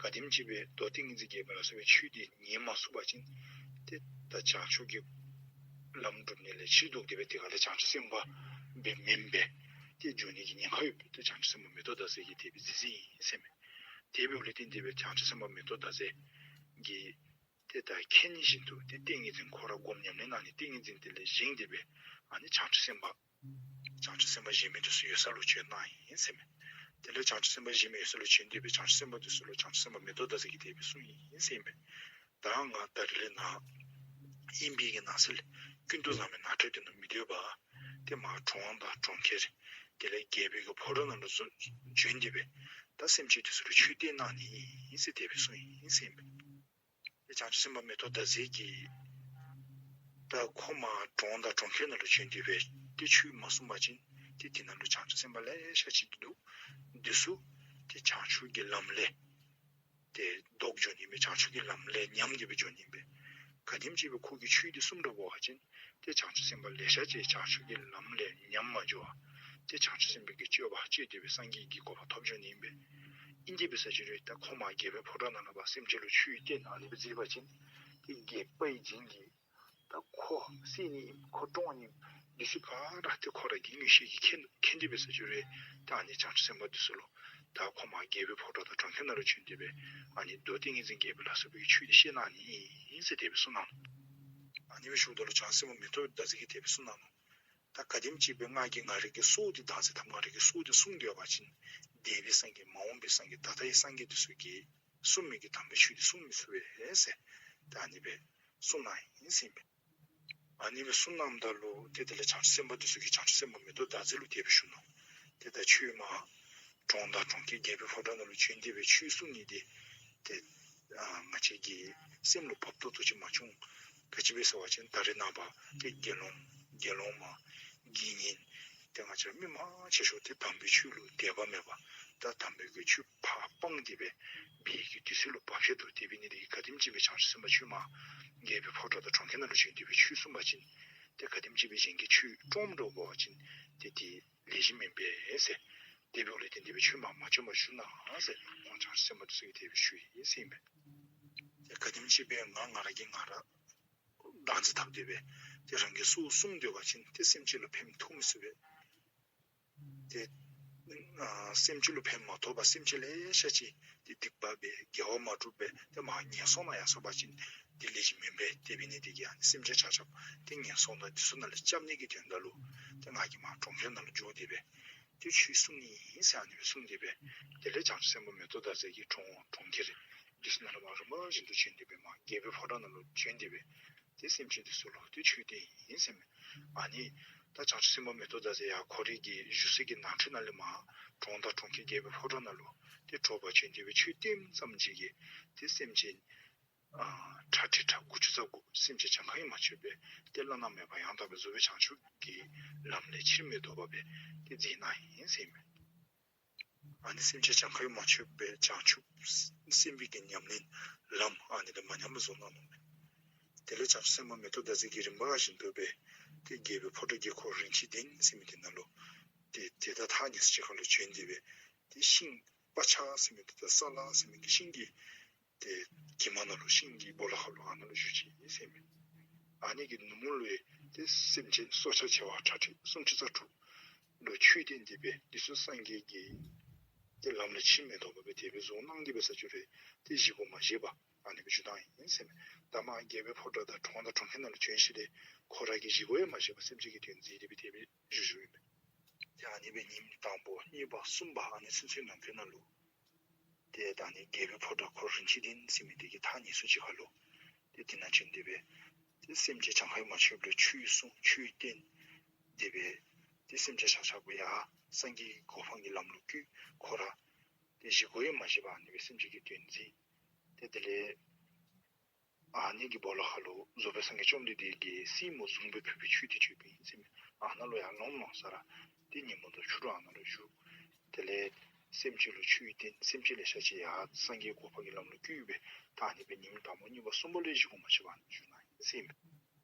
ག་དེམ་ཅིག་སྦེ་མདོ་ཏིང་ངེ་འཛིན་རྒྱལ་པོ་ལ་སོགས་པའི་ཆོས་འདི་ཉན་མ་ཚུགས་པ་ཅིན་ཏེ་ད་བྱང་ཆུབ་ཀྱི་ལམ་སྒྲུབ་ནི་ལས་ཕྱིར་ལྡོག་སྟེ་སྦེ་དེ་ག་ལས་བྱང་ཆུབ་སེམས་དཔའ་སྦེ་མེན་པར་ཏེ་འགྱོ་ནི་གི་ཉེན་ཁ་ཡོདཔ་ད་བྱང་ཆུབ་སེམས་དཔའ་མེ་ཏོག་ཟླ་ཟེར་གྱིས་དེ་སྦེ་གཟིགས་གཟིགསཔ་ཨིན་ཟེར་མས། དེ་འབདཝ་ལས་བརྟེན་ཏེ་སྦེ་བྱང་ཆུབ་སེམས་དཔའ་མེ་ཏོག་ཟླ་ཟེར་གྱིས་ཏེ་ད་མཁྱེན་བཞིན་དུ་ཏེ་ཏིང་ངེ་འཛིན་ཁོ་ར་སྒོམ་ཉམས་ལེན་གནང་ནི་ཏིང་ངེ་འཛིན་དེ་ལས་བཞེངས་ཏེ་སྦེ་ཨ་ནི་བྱང་ཆུབ་སེམས་དཔའ་བྱང་ཆུབ་སེམས་དཔའ་གཞན་མི་དེ་ཚུ་ཡོད་ས་ལུ་བྱོན་གནང་ཡི་ཟེར་མས། དེ་ལས་བྱང་ཆུབ་སེམས་དཔའ་གཞན་མི་ཡོད་ས་ལུ་བྱོན་ཏེ་སྦེ་བྱང་ཆུབ་སེམས་དཔའ་དེ་ཚུ་ལུ་བྱང་ཆུབ་སེམས་དཔའ་མེ་ཏོག་ཟླ་ཟེར་གྱིས་དེ་སྦེ་གསུངས་ཡི་ཟེར་མས། ད་ང་ད་རེས་ནཱ་ཨིན་པའི་གི་ནགས་ཚལ་ཀུན་ཏུ་བཟང་པོའི་ནགས་ཁྲོད་དེ་ནང་མི་སྡོད་པར་ཏེ་མར་གྲོང་དང་གྲོང་ཁྱེར་དེ་ལས་རྒྱལ་པོའི་གི་ཕོ་བྲང་ནང་ལུ་བྱོན་ཏེ་སྦེ་ད་སེམས་ཅན་དེ་ཚུ་ལུ་ཆོས་བསྟན་གནང་ནི་ཨིན་ཟེར་དེ་སྦེ་གསུངས་ཡི་ཟེར་མས། ཏེ་བྱང་ཆུབ་སེམས་དཔའ་མེ་ཏོག་ཟླ་ཟེར་གྱིས་ད་ཁོ་མར་གྲོང་དང་གྲོང་ཁྱེར་ནང་ལུ་བྱོན་ཏེ་སྦེ་ཏེ་ཆོས་མ་གསུངས་པ་ཅིན་ཏེ་དེ་ནང་ལུ་བྱང་ཆུབ་སེམས་དཔའ་ལེ་ཤ་ཅིག་འདུག། དེ་ཚུ་ཏེ་བྱང་ཆུབ་ཀྱི་ལམ་ལས་ཏེ་ལྡོག་འགྱོ་ནི་མས། བྱང་ཆུབ་ཀྱི་ལམ་ལས་ཉམས་ཏེ་སྦེ་འགྱོ་ནི་མས། ག་དེམ་ཅིག་སྦེ་ཁོ་གིས་ཆོས་འདི་གསུངམ་འདྲཝ་འབད་བ་ཅིན་ཏེ་བྱང་ཆུབ་སེམས་དཔའ་ལེ་ཤ་ཅིག་བྱང་ཆུབ་ཀྱི་ལམ་ལས་ཉམས་མ་འགྱོ་བར་ཏེ་བྱང་ཆུབ་སེམས་དཔའི་གི་སྤྱོད་པ་སྤྱོད་དེ་སྦེ་སངས་རྒྱས་ཀྱི་གོ་འཕང་ཐོབ་འགྱོ་ནི་ཨིན་པས། ཨིན་དེ་འབད་ས་ཅིག་རུང་ད་ཁོ་མར་རྒྱལ་པོའི་ཕོ་བྲང་ནང་ལུ་སྦེ་སེམས་ཅན་ལུ་ཆོས་བསྟན་ཨ་ནི་སྦེ་མཛད་པ་ཅིན་ཏེ་རྒྱལ་པོའི་བྱིན་གྱིས་ད་ཁོ་བསད་ནི་ཨིན་ཁོ་བཀྲོངས་ནི་ཨིན་འདི་ཚུ་ག་ར་ཏེ་ཁོ་ར་གིས་མངོན་ཤེས་ཀྱིས་མཁྱེན་མཁྱེན་དེ་འབད་ས་ཅིག་རུང་ད་ཨ་ནི་བྱང་ཆུབ་སེམས་དཔའ་དེ་ཚུ་ལུ་ད་ཁོ་མར་རྒྱལ་པོའི་ཕོ་བྲང་དང་གྲོང་ཁྱེར་ནང་ལུ་བྱོན་ཏེ་སྦེ་ཨ་ནི་མདོ་ཏིང་ངེ་འཛིན་རྒྱལ་པོ་ལ་སོགས་པའི་ཆོས་འདི་བཤད་གནང་ནི་ཨིན་ཟེར་དེ་སྦེ་གསུངས་གནང་ནུག། ཨ་ནི་སྦེ་ཞུཝ་ད་ལུ་བྱང་སེམས་དཔའ་མེ་ཏོག་ཟླ་ཟེར་གྱིས་དེ་སྦེ་གསུངས་གནང་ནུག། ད་ག་དེམ་ཅིག་སྦེ་ང་གིས་ང་རའི་གི་སྲོག་འདི་བདག་འཛིན་འཐབ་ང་རའི་གི་སྲོག་འདི་བསྲུང་སྡོད་པ་ཅིན་འདས་པའི་སངས་རྒྱས་མ་འོངས་པའི་སངས་རྒྱས་ད་ལྟའི་སངས་རྒྱས་དེ་ཚུ་གིས་གསུང་མི་གི་དམ་པའི་ཆོས་འདི་གསུང་མི་ཚུགས་པས་ཟེར་ད་ཨ་ནི་སྦེ་གསུངས་གནང་ཡི་ཟེར་ཨིན་པས། ཨ་ནི་སྦེ་གསུངས་གནངམ་ད་ལུ་ཏེ་དེ་ལས་བྱང་ཆུབ་སེམས་དཔའ་དེ་ཚུ་གིས་བྱང་ཆུབ་སེམས་དཔའ་མེ་ཏོག་ཟླ་ཟེར་ལུ་དེ་སྦེ་ཞུ་ནུག། ཏེ་ད་ཁྱོད་མར་གྲོང་དང་གྲོང་ཁྱེར་རྒྱལ་པོའི་ཕོ་བྲང་ནང་ལུ་བྱོན་ཏེ་སྦེ་ཆོས་གསུང་ནི་འདི་ཏེ་ཨ་ང་བཅས་ཀྱི་སེམས་ལུ་བབ་ཏོག་ཏོ་ཅིག་མ་བྱུང་། ག་ཅི་སྦེ་ཟེར་བ་ཅིན་ད་རེས་ནངས་པ་ཏེ་དགེ་སློང་དགེ་སློང་མ་དགེ་བསྙེན་ཏེ་ང་བཅས་ར་མི་མང་ཆེ་ཤོས་ཏེ་དམ་པའི་ཆོས་ལུ་དད་པ་མེད་པར་ད་དམ་པའི་གི་ཆོས་ཕར་སྤངས་ཏེ་སྦེ་འབད་བའི་གི་དུས་ཚོད་ལུ་བབ་ཅི་འདུག། དེ་འབད་ནི་དེ་གིས་ག་དེམ་ཅིག་སྦེ་བྱང་ཆུབ་སེམས་དཔའ་ཁྱོད་མར་རྒྱལ་པོའི་ཕོ་བྲང་དང་གྲོང་ཁྱེར་ནང་ལུ་བྱོན་ཏེ་སྦེ་ཆོས་གསུངས་པ་ཅིན་ཏེ་ག་དེམ་ཅིག་སྦེ་གཞན་གྱིས་ཆོས་བཀྲོངསམ་འདྲཝ་འབད་བ་ཅིན་ཏེ་དེ་ལེགས་ཤོམ་མེན་པས་ཟེར། དེ་འབདཝ་ལས་བརྟེན་ཏེ་སྦེ་ཁྱོད་མར་མ་བྱོན་པར་བཞུགས་གནང་ཟེར་ཁོང་བྱང་ཆུབ་སེམས་དཔའ་དེ་ཚུ་གིས་དེ་སྦེ་ཞུ་ཡི་ཟེར་ཨིན་པས། ཏེ་ག་དེམ་ཅིག་སྦེ་ང་ང་ར་གིས་ང་ར་བདག་འཛིན་འཐབ་སྟེ་སྦེ་ཏེ་རང་གི་སྲོག་བསྲུང་སྡོད་པ་ཅིན་ཏེ་སེམས་ཅན་ལུ་ཕན་ཐོགས་མི་ཚུགས་པས། ཏེ་ ཨ་སེམས་ཅན་ལུ་ཕན་མ་ཐོགས་པར་སེམས་ཅན་ལེ་ཤ་ཅིག་ཏེ་སྡིག་པ་འབད་དགེ་བ་མ་སྒྲུབ་པར་ཏེ་མར་ངན་སོང་ནང་ཡར་སོང་པ་ཅིན་ཏེ་ལེགས་ཤོམ་མེན་པས། དེ་འབད་ནི་དེ་གིས་ཨ་ནི་སེམས་ཅན་ཆ་ཁྱབ་ཏེ་ངན་སོང་དང་དེ་ཚུ་ནང་ལས་སྐྱབས་ནི་གི་དོན་དག་ལུ་ཏེ་ང་གིས་མར་གྲོང་ཁྱེར་ནང་ལུ་འགྱོ་སྟེ་སྦེ་ཏེ་ཆོས་གསུང་ནི་ཨིན་ཟེར་ཨ་ནི་སྦེ་གསུངས་ཏེ་སྦེ། དེ་ལས་བྱང་ཆུབ་སེམས་དཔའ་མེ་ཏོག་ཟླ་ཟེར་གྱིས་གྲོང་གྲོང་ཁྱེར་དེ་ཚུ་ནང་ལུ་མར་རིམ་པ་བཞིན་དུ་བྱོན་ཏེ་སྦེ་མར་རྒྱལ་པོའི་ཕོ་བྲང་ནང་ལུ་བྱོན་ཏེ་སྦེ་ཏེ་སེམས་ཅན་དེ་ཚུ་ལུ་ཏེ་ཆོས་བསྟན་ཡི་ཟེར་མས། ཨ་ནི་ད་བྱང་ཆུབ་སེམས་དཔའ་མེ་ཏོག་ཟླ་ཟེར་ཡང་ཁོ་རའི་གི་བཞུགས་ས་གི་ནང་འཁོད་ནང་ལས་མར་གྲོང་དང་གྲོང་ཁྱེར་རྒྱལ་པོའི་ཕོ་བྲང་ནང་ལུ་ཏེ་དྲོ་པ་བྱོན་ཏེ་སྦེ་ཆོས་བསྟནམ་ཙམ་ཅིག་གིས་ཏེ་སེམས་ཅན་ཨ་ཁྲག་ཁྲིག་ཁྲག་དགུ་བཅུ་རྩ་དགུ་སེམས་ཅན་གྱངས་ཁ་ཡང་མ་ཆོད་པའི་ཏེ་བླ་ན་མེད་པ་ཡང་དག་པའི་རྫོགས་པའི་བྱང་ཆུབ་ཀྱི་ལམ་ལས་ཕྱིར་མི་ལྡོག་པ་སྦེ་ཏེ་མཛད་གནང་ཡི་ཟེར་མས། ཨ་ནི་སེམས་ཅན་གྱངས་ཁ་ཡང་མ་ཆོད་པའི་བྱང་ཆུབ་སེམས་དཔའི་གི་ཉམས་ལེན་ལམ་ཨ་ནི་ལས་མ་ཉམས་པར་བཟུང་གནང་ནུག་མས། དེ་ལས་བྱང་ཆུབ་སེམས་དཔའ་མེ་ཏོག་ཟླ་ཟེར་གྱིས་རིམ་པ་བཞིན་དུ་སྦེ་ཏེ་རྒྱལ་པོའི་ཕོ་བྲང་དཀྱིལ་འཁོར་རིན་ཆེན་གདན་ཟེར་མི་དེ་ནང་ལུ་ཏེ་ཏེ་ད་ཐག་ཉེ་ས་ཅིག་ཁར་ལུ་བྱོན་ཏེ་སྦེ་ཏེ་ཤིང་པ་ཆ་ཟེར་མི་དེ་དང་ས་ལ་ཟེར་མི་གི་ཤིང་གི་ཏེ་གྱིབ་མ་ནང་ལུ་ཤིང་གི་སྦོ་ལོགས་ཁར་ལུ་ཨ་ནཱ་ལུ་བཞུགས་ཅི་ཟེར་མས། ཨ་ནི་གི་ནུབ་མོ་ལུ་ཏེ་སེམས་ཅན་སྲོག་ཆགས་བྱེ་བ་ཁྲག་ཁྲིག་སུམ་ཁྲི་རྩ་དྲུག་ལུ་ཆོས་བསྟན་ཏེ་སྦེ་དེ་ཚུ་སངས་རྒྱས་ཀྱི་ཏེ་ལམ་ལས་ཕྱིར་མི་ལྡོག་པ་སྦེ་དེ་སྦེ་བཟུང་གནང་སྟེ་སྦེ་ས་ཅིག་རུང་ཏེ་བཞེས་སྒོ་མ་བཞེས་པར་ཨ་ནི་སྦེ་བཞུགས་གནང་ཡི་ཟེར་མས། ད་མར་རྒྱལ་པོའི་ཕོ་བྲང་དང་གྲོང་དང་གྲོང་ཁྱེར་ནང་ལུ་བྱོན་ཞིནམ་ལས་ཁོ་ར་གིས་བཞེས་སྒོ་ཡང་མ་བཞེས་པར་སེམས་ཅན་གྱི་དོན་མཛད་དེ་སྦེ་དེ་སྦེ་བཞུགས་བཞུགསཔ་ཨིན་མས། ཏེ་ཨ་ནི་སྦེ་ཉིནམ་དང་པོ་གཉིས་པ་གསུམ་པ་ཨ་ནི་ཚུན་ཚོད་ནང་འཁོད་ནང་ལུ་ཏེ་ད་ཨ་ནི་རྒྱལ་པོའི་ཕོ་བྲང་ཁོ་རིན་ཆེན་གདན་ཟེར་མི་དེ་གི་ཐག་ཉེ་ས་ཅིག་ཁར་ལུ་ཏེ་དེ་ནང་བྱོན་ཏེ་སྦེ་ཏེ་སེམས་ཅན་གྱངས་ཁ་ཡང་མ་ཆོདཔ་ལུ་ཆོས་གསུངས་ཆོས་བསྟན་ཏེ་སྦེ་ཏེ་སེམས་ཅན་ཆ་ཁྱབ་ཡར་སངས་རྒྱས་ཀྱི་གོ་འཕང་གི་ལམ་ལུ་བཀོད། ཁོ་ར་ཏེ་བཞེས་སྒོ་ཡང་མ་བཞེས་པར་ཨ་ནི་སྦེ་སེམས་ཅན་གྱི་དོན་མཛད། ཏེ་དེ་ལས་ཨ་ནི་གི་སྦོ་ལོགས་ཁར་ལུ་རྫོགས་པའི་སངས་རྒྱས་བཅོམ་ལྡན་འདས་ཀྱི་སྲས་མོ་བཟུམ་སྦེ་ཕུལ་བའི་ཆོས་དེ་ཆོས་པའི་ཨིན་ཟེར་མས། ཨ་ནཱ་ལུ་ཡར་ལོངམ་ལོང་ས་ར་ཏེ་ཉིན་མོ་དང་ཕྱི་རུ་ཨ་ནཱ་ལུ་བཞུགས། དེ་ལས་སེམས་ཅན་ལུ་ཆོས་བསྟན། སེམས་ཅན་ལེ་ཤ་ཅིག་ཡར་སངས་རྒྱས་གོ་འཕང་གི་ལམ་ལུ་བཀོད་སྦེ་ད་ཨ་ནི་སྦེ་ཉིནམ་དང་པོ་གཉིས་པ་གསུམ་པ་ལུ་བཞེས་སྒོ་མ་བཞེས་པར་ཨ་ནི་བཞུགས་གནང་ཡི་ཟེར་མས།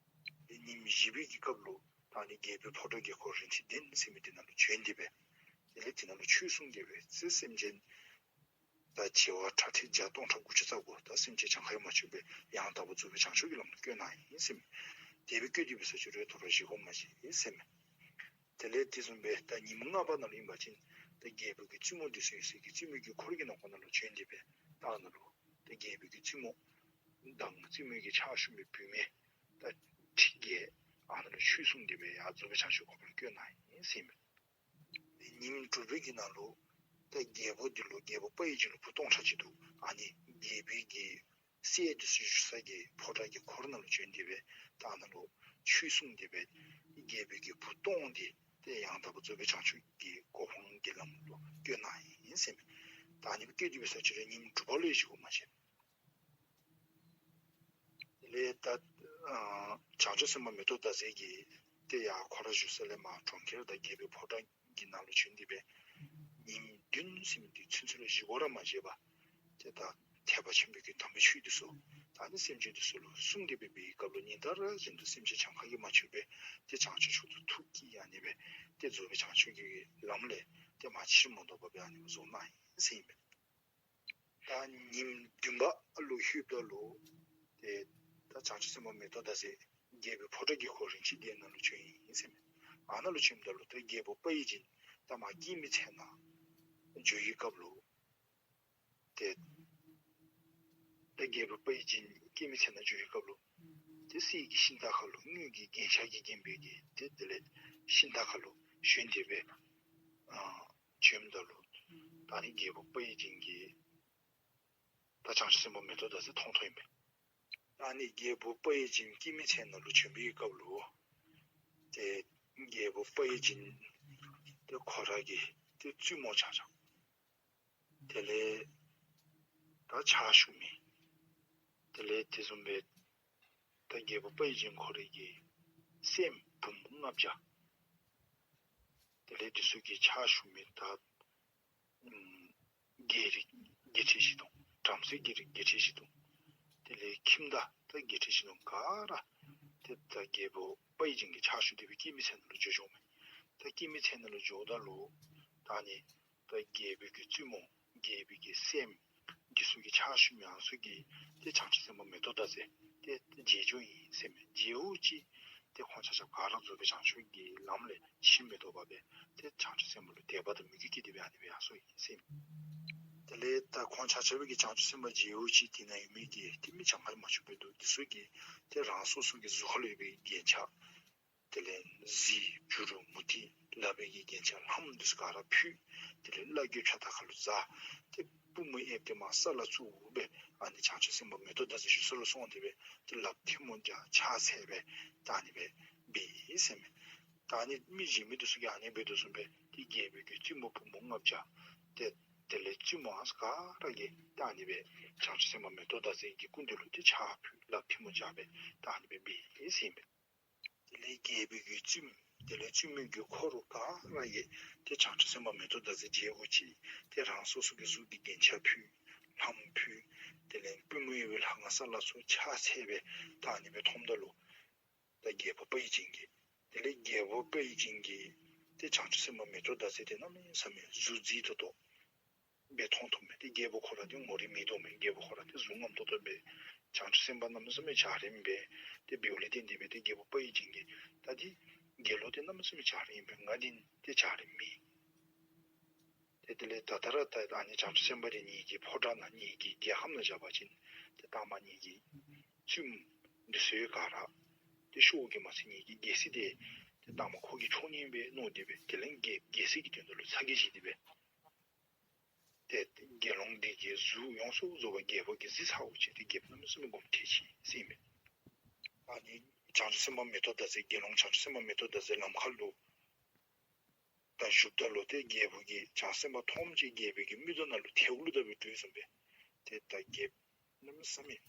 ཏེ་ཉིནམ་བཞི་པའི་གི་སྐབས་ལུ་ད་ཨ་ནི་རྒྱལ་པོའི་ཕོ་བྲང་དཀྱིལ་འཁོར་རིན་ཆེན་གདན་ཟེར་མི་དེ་ནང་ལུ་བྱོན་ཏེ་སྦེ་དེ་ལས་དེ་ནང་ལུ་ཆོས་གསུངས་ཏེ་སྦེ་ཏེ་སེམས་ཅན་ད་བྱེ་བ་ཁྲག་ཁྲིག་བརྒྱ་སྟོང་ཕྲག་དགུ་བཅུ་རྩ་དགུ་ད་སེམས་ཅན་གྱངས་ཁ་ཡང་མ་ཆོདཔ་སྦེ་ཡང་དག་པར་རྫོགས་པའི་བྱང་ཆུབ་ཀྱི་ལམ་ལུ་བཀོད་གནང་ཡི་ཟེར་མས། དེ་སྦེ་བཀོད་དེ་སྦེ་ས་ཅིག་རུང་དོ་རུང་བཞེས་སྒོ་མ་བཞེས་ཟེར་མས། དེ་ལས་དེ་བཟུམ་སྦེ་ད་ཉིནམ་ལྔ་པ་ནང་ལུ་ཨིན་པ་ཅིན་ད་རྒྱལ་པོ་གི་བཙུན་མོ་དེ་ཚུ་ཡོད་སའི་གི་བཙུན་མོའི་གི་འཁོར་གྱི་ནང་འཁོད་ནང་ལུ་བྱོན་ཏེ་སྦེ་ད་ཨ་ནཱ་ལུ་ད་རྒྱལ་པོ་གི་བཙུན་མོ་དང་བཙུན་མོའི་གི་ཕྱག་ཞུ་མི་བུད་མེད་ད་ཁྲི་བརྒྱད་ཨ་ནཱ་ལུ་ཆོས་གསུངས་ཏེ་སྦེ་ཡར་རྫོགས་པའི་བྱང་ཆུབ་གོ་འཕང་བཀོད་གནང་ཡི་ཟེར་མས། ཉིནམ་དྲུག་པའི་གི་ནང་ལུ་ད་རྒྱལ་པོ་འདི་ལུ་རྒྱལ་པོ་དཔའ་ཡི་བྱིན་ལུ་བུ་སྟོང་ཕྲག་གཅིག་འདུག། ཨ་ནི་རྒྱལ་པོའི་གི་སྲས་དེ་ཚུ་བཞུགས་ས་གི་ཕོ་བྲང་གི་འཁོར་ནང་ལུ་བྱོན་ཏེ་སྦེ་ད་ཨ་ནཱ་ལུ་ཆོས་གསུངས་ཏེ་སྦེ་རྒྱལ་པོའི་གི་བུ་སྟོང་འདི་ཏེ་ཡང་དག་པར་རྫོགས་པའི་བྱང་ཆུབ་ཀྱི་གོ་འཕང་གི་ལམ་ལུ་བཀོད་གནང་ཡི་ཟེར་མས། ད་ཨ་ནི་སྦེ་བཀོད་དེ་སྦེ་ས་ཅིག་རུང་ཉིནམ་དྲུག་པ་ལུ་ཡང་བཞེས་སྒོ་མ་བཞེས། དེ་ལས་ད་ཨ་བྱང་ཆུབ་སེམས་དཔའ་མེ་ཏོག་ཟླ་ཟེར་གྱིས་ཏེ་ཡར་ཁོ་ར་བཞུགས་ས་ལས་མར་གྲོང་ཁྱེར་དང་རྒྱལ་པོའི་ཕོ་བྲང་གི་ནང་ལུ་བྱོན་ཏེ་སྦེ་ཉིནམ་བདུན་ཟེར་མི་དེ་ཚུན་ཚོད་ལུ་བཞེས་སྒོ་ར་མ་བཞེས་པར་ཏེ་ད་ཐེག་པ་ཆེན་པོའི་གི་དམ་པའི་ཆོས་དེ་ཚུ་ད་ཨ་ནི་སེམས་ཅན་དེ་ཚུ་ལུ་གསུངས་ཏེ་སྦེ་འབད་བའི་སྐབས་ལུ་ཉིན་ལྟར་བཞིན་དུ་སེམས་ཅན་གྱངས་ཁ་གིས་མ་ཆོད་པའི་ཏེ་བྱང་ཆུབ་མཆོག་ཏུ་ཐུགས་བསྐྱེད་ཨ་ནི་སྦེ་ཏེ་རྫོགས་པའི་བྱང་ཆུབ་ཀྱི་ལམ་ལས་ཏེ་མར་ཕྱིར་མ་ལྡོག་པར་སྦེ་ཨ་ནི་སྦེ་བཟུང་གནང་ཡི་ཟེར་ཨིན་པས། ད་ཉིནམ་བདུན་པ་ལུ་ལྷོདཔ་ད་ལུ་ཏེ་ད་བྱང་ཆུབ་སེམས་དཔའ་མེ་ཏོག་ཟླ་ཟེར་རྒྱལ་པོའི་ཕོ་བྲང་དཀྱིལ་འཁོར་རིན་ཆེན་གདན་ནང་ལུ་བྱོན་ཡི་ཟེར་མས། ཨ་ནཱ་ལུ་བྱོནམ་ད་ལུ་ཏེ་རྒྱལ་པོ་དཔའ་ཡི་བྱིན་ད་མར་སྐྱེད་མོས་ཚལ་ནང་འགྱོ་བའི་སྐབས་ལུ་ཏེ་ད་རྒྱལ་པོ་དཔའ་ཡི་བྱིན་སྐྱེད་མོས་ཚལ་ནང་འགྱོ་བའི་སྐབས་ལུ་ཏེ་གསེར་གྱི་ཤིང་རྟ་ཁར་ལུ་དངུལ་གྱི་རྒྱན་ཆ་གིས་བརྒྱན་པའི་གི་ཏེ་དེ་ལས་ཤིང་རྟ་ཁར་ལུ་ཞོན་ཏེ་སྦེ་ཨ་བྱོནམ་ད་ལུ་ད་ཨ་ནི་རྒྱལ་པོ་དཔའ་ཡི་བྱིན་གྱིས་ད་བྱང་ཆུབ་སེམས་དཔའ་མེ་ཏོག་ཟླ་ཟེར་མཐོང་མཐོངམ་ཨིན་པས། ད་ཨ་ནི་རྒྱལ་པོ་དཔའ་ཡི་བྱིན་སྐྱེད་མོས་ཚལ་ནང་ལུ་བྱོན་པའི་སྐབས་ལུ་ཏེ་རྒྱལ་པོ་དཔའ་ཡི་བྱིན་ཏེ་ཁོ་ར་གི་ཏེ་བཙུན་མོ་ཆ་ཁྱབ་དེ་ལས་ད་ཕྱག་ཞུ་མི་དེ་ལས་དེ་བཟུམ་སྦེ་ད་རྒྱལ་པོ་དཔའ་ཡི་བྱིན་ཁོ་རའི་གི་སྲསམོ་བུམོ་ལྔ་བརྒྱ་དེ་ལས་དེ་ཚུ་གི་ཕྱག་ཞུ་མི་ད་ཨམ་བརྒྱད་རིགས་བརྒྱད་ཁྲི་བཞི་སྟོང་། བྲམ་ཟེ་བརྒྱད་རིགས་བརྒྱད་ཁྲི་བཞི་སྟོང་། དེ་ལས་ཁྱིམ་བདག་ད་བརྒྱད་ཁྲི་བཞི་སྟོང་ག་ར་ཏེ་ད་རྒྱལ་པོ་དཔའ་ཡི་བྱིན་གྱི་ཕྱག་ཞུ་སྟེ་སྦེ་སྐྱེད་མོས་ཚལ་ནང་ལུ་འགྱོ་འགྱོཝ་མས། ད་སྐྱེད་མོས་ཚལ་ནང་ལུ་འགྱོཝ་ད་ལུ་ད་ཨ་ནི་ད་རྒྱལ་པོའི་གི་བཙུན་མོ་རྒྱལ་པོའི་གི་སྲསམོ་འདི་ཚུ་གི་ཕྱག་ཞུ་མི་ཨ་ཚུ་གིས་ཏེ་བྱང་ཆུབ་སེམས་དཔའ་མེ་ཏོག་ཟླ་ཟེར་ཏེ་མཇལ་འགྱོ་ཡི་ཟེར་མས། མཇལཝ་ཅིག་ ཏེ་ཁོང་ཆ་ཁྱབ་ག་ར་རྫོགས་པའི་བྱང་ཆུབ་ཀྱི་ལམ་ལས་ཕྱིར་མི་ལྡོག་པར་སྦེ་ཏེ་བྱང་ཆུབ་སེམས་དཔའ་ལུ་དད་པ་དང་མོས་གུས་བསྐྱེད་དེ་སྦེ་ཨ་ནི་སྦེ་ཡར་སོང་ཡི་ཟེར་ཨིན། དེ་ལས་ད་ཁོང་ཆ་ཁྱབ་ཀྱིས་བྱང་ཆུབ་སེམས་དཔའ་མཇལཝ་ཅིག་དེ་ནང་ཡོད་མི་གི་ཏེ་མི་གྱངས་ཁ་མ་ཆོདཔ་སྦེ་འདུག། དེ་ཚུ་གིས་ཏེ་རང་སོ་སོ་གི་གཟུགས་ཁར་ལུ་ཡོད་པའི་རྒྱན་ཆ་དེ་ལས་གཟི་བྱུ་རུ་མུ་ཏིག་ལག་པའི་གི་རྒྱན་ཆ་ལྷམ་འདི་ཚུ་ག་ར་ཕུལ། དེ་ལས་བླ་གོས་ཕྱག་དར་ཁ་ལུ་འཛེགས། ཏེ་པུས་མོ་གཡསཔ་དེ་མར་ས་ལུ་བཙུགས་སྦེ་ཨ་ནི་བྱང་ཆུབ་སེམས་དཔའ་མེ་ཏོག་ཟླ་མཛེས་ཞབས་ས་ལུ་སོང་སྟེ་སྦེ་ཏེ་ལགཔ་ཐལ་མོ་སྦྱར་ཕྱག་འཚལ་སྦེ་ད་ཨ་ནི་སྦེ་འབད་ཡི་ཟེར་མས། ད་ཨ་ནི་མི་གཞན་མི་འདི་ཚུ་གིས་ཨ་ནི་འབད་དོ་བཟུམ་སྦེ་ཏེ་རྒྱལ་པོའི་གི་བཙུན་མོ་བུ་མོ་ལྔ་བརྒྱ་ཏེ་དེ་ལས་བཙུན་མོ་ཨ་ནི་ཚུ་ག་ར་གིས་ད་ཨ་ནི་སྦེ་བྱང་ཆུབ་སེམས་དཔའ་མེ་ཏོག་ཟླ་མཛེས་ཀྱི་སྐུ་མདུན་ལུ་ཏེ་ཕྱག་ཕུལ་ལགཔ་ཐལ་མོ་སྦྱར་སྦེ་ད་ཨ་ནི་སྦེ་འབད་ཡི་ཟེར་མས། དེ་ལས་རྒྱལ་པོའི་གི་བཙུནམོ་དེ་ལས་བཙུན་མོའི་གི་འཁོར་ག་ར་གིས་ཏེ་བྱང་ཆུབ་སེམས་དཔའ་མེ་ཏོག་ཟླ་མཛེས་མཇལཝ་ཅིག་ཏེ་རང་སོ་སོ་གི་གཟུགས་ཀྱི་རྒྱན་ཆ་ཕུལ། ལྷམ་ཕུལ། དེ་ལས་པུས་མོ་གཡས་པའི་ལྷ་ང་ས་ལུ་བཙུགས་ཕྱག་འཚལ་སྦེ་ད་ཨ་ནི་སྦེ་མཐོངམ་ད་ལུ་ད་རྒྱལ་པོ་དཔའ་ཡི་བྱིན་གྱིས་དེ་ལས་རྒྱལ་པོ་དཔའ་ཡི་བྱིན་གྱིས་ཏེ་བྱང་ཆུབ་སེམས་དཔའ་མེ་ཏོག་ཟླ་མཛེས་དེ་གནམ་མེད་ས་མེད་གཟུགས་མཛེས་ཏོག་ཏོ་སྦེ་མཐོང་མཐོངམ་མས། ཏེ་རྒྱལ་པོ་ཁོ་ར་འདི་ངོ་རིས་མེད་དོ་མས། རྒྱལ་པོ་ཁོ་ར་འདི་གཟུགས་རྔམ་ཏོག་ཏོ་སྦེ་བྱང་ཆུབ་སེམས་དཔའ་གནམ་མེད་ས་མེད་འཇའ་རིསམོ་སྦེ་ཏེ་འབདཝ་ལས་བརྟེན་ཏེ་སྦེ་ཏེ་རྒྱལ་པོ་དཔའ་ཡི་བྱིན་གྱིས་ད་འདི་དགེ་སློང་འདི་གནམ་མེད་ས་མེད་འཇའ་རིསམོ་ཨིན་པས། ང་འདི་ཏེ་འཇའ་རིསམོ་མེན། ཏེ་དེ་ལས་ད་ད་ར་ད་ཨ་ནི་བྱང་ཆུབ་སེམས་དཔའ་འདི་ངེ་གི་ཕོ་བྲང་ནང་ངེ་གི་རྒྱལ་ཁམས་ནང་བཞག་པ་ཅིན་ཏེ་ད་མ་ངེ་གི་བཙུནམོ་འདི་ཚུ་ག་ར་ཏེ་ཤོར་གེ་མ་ཚད་ངེ་གི་རྒྱལ་སྲིད་འདི་ཏེ་ད་མ་ཁོ་གིས་འཕྲོག་ནི་སྦེ་མནོ་སྟེ་སྦེ་དེ་ལས་རྒྱལ་རྒྱལ་སྲིད་ཀྱི་དོན་དུ་ལུ་ཚ་གྱང་བཞེས་ཏེ་སྦེ་ཏེ་དགེ་སློང་འདི་གི་གཟུགས་ཡོངས་སུ་རྫོགས་པ་རྒྱལ་པོ་གིས་གཟིགས་ཚརཝ་ཅིག་ཏེ་རྒྱལཔོ་གནམ་མེད་ས་མེད་དགོངསམ་ཁྲེལ་ཅི་ཟེར་ཨིན་མས། ཨ་ནི་བྱང་ཆུབ་སེམས་དཔའ་མེ་ཏོག་ཟླ་མཛེས་དགེ་སློང་བྱང་ཆུབ་སེམས་དཔའ་མེ་ཏོག་ཟླ་མཛེས་ལམ་ཁ་ལུ་ད་བཞུགསཔ་ད་ལུ་ཏེ་རྒྱལ་པོ་གིས་བྱང་སེམས་དཔའ་མཐོངམ་ཅིག་རྒྱལ་པོ་གི་མིག་ཏོ་ནང་ལུ་ཐལཝ་ལུ་བཏབ་པའི་དུས་བཟུམ་སྦེ་ཏེ་ད་རྒྱལཔོ་གནམ་མེད་ས་མེད་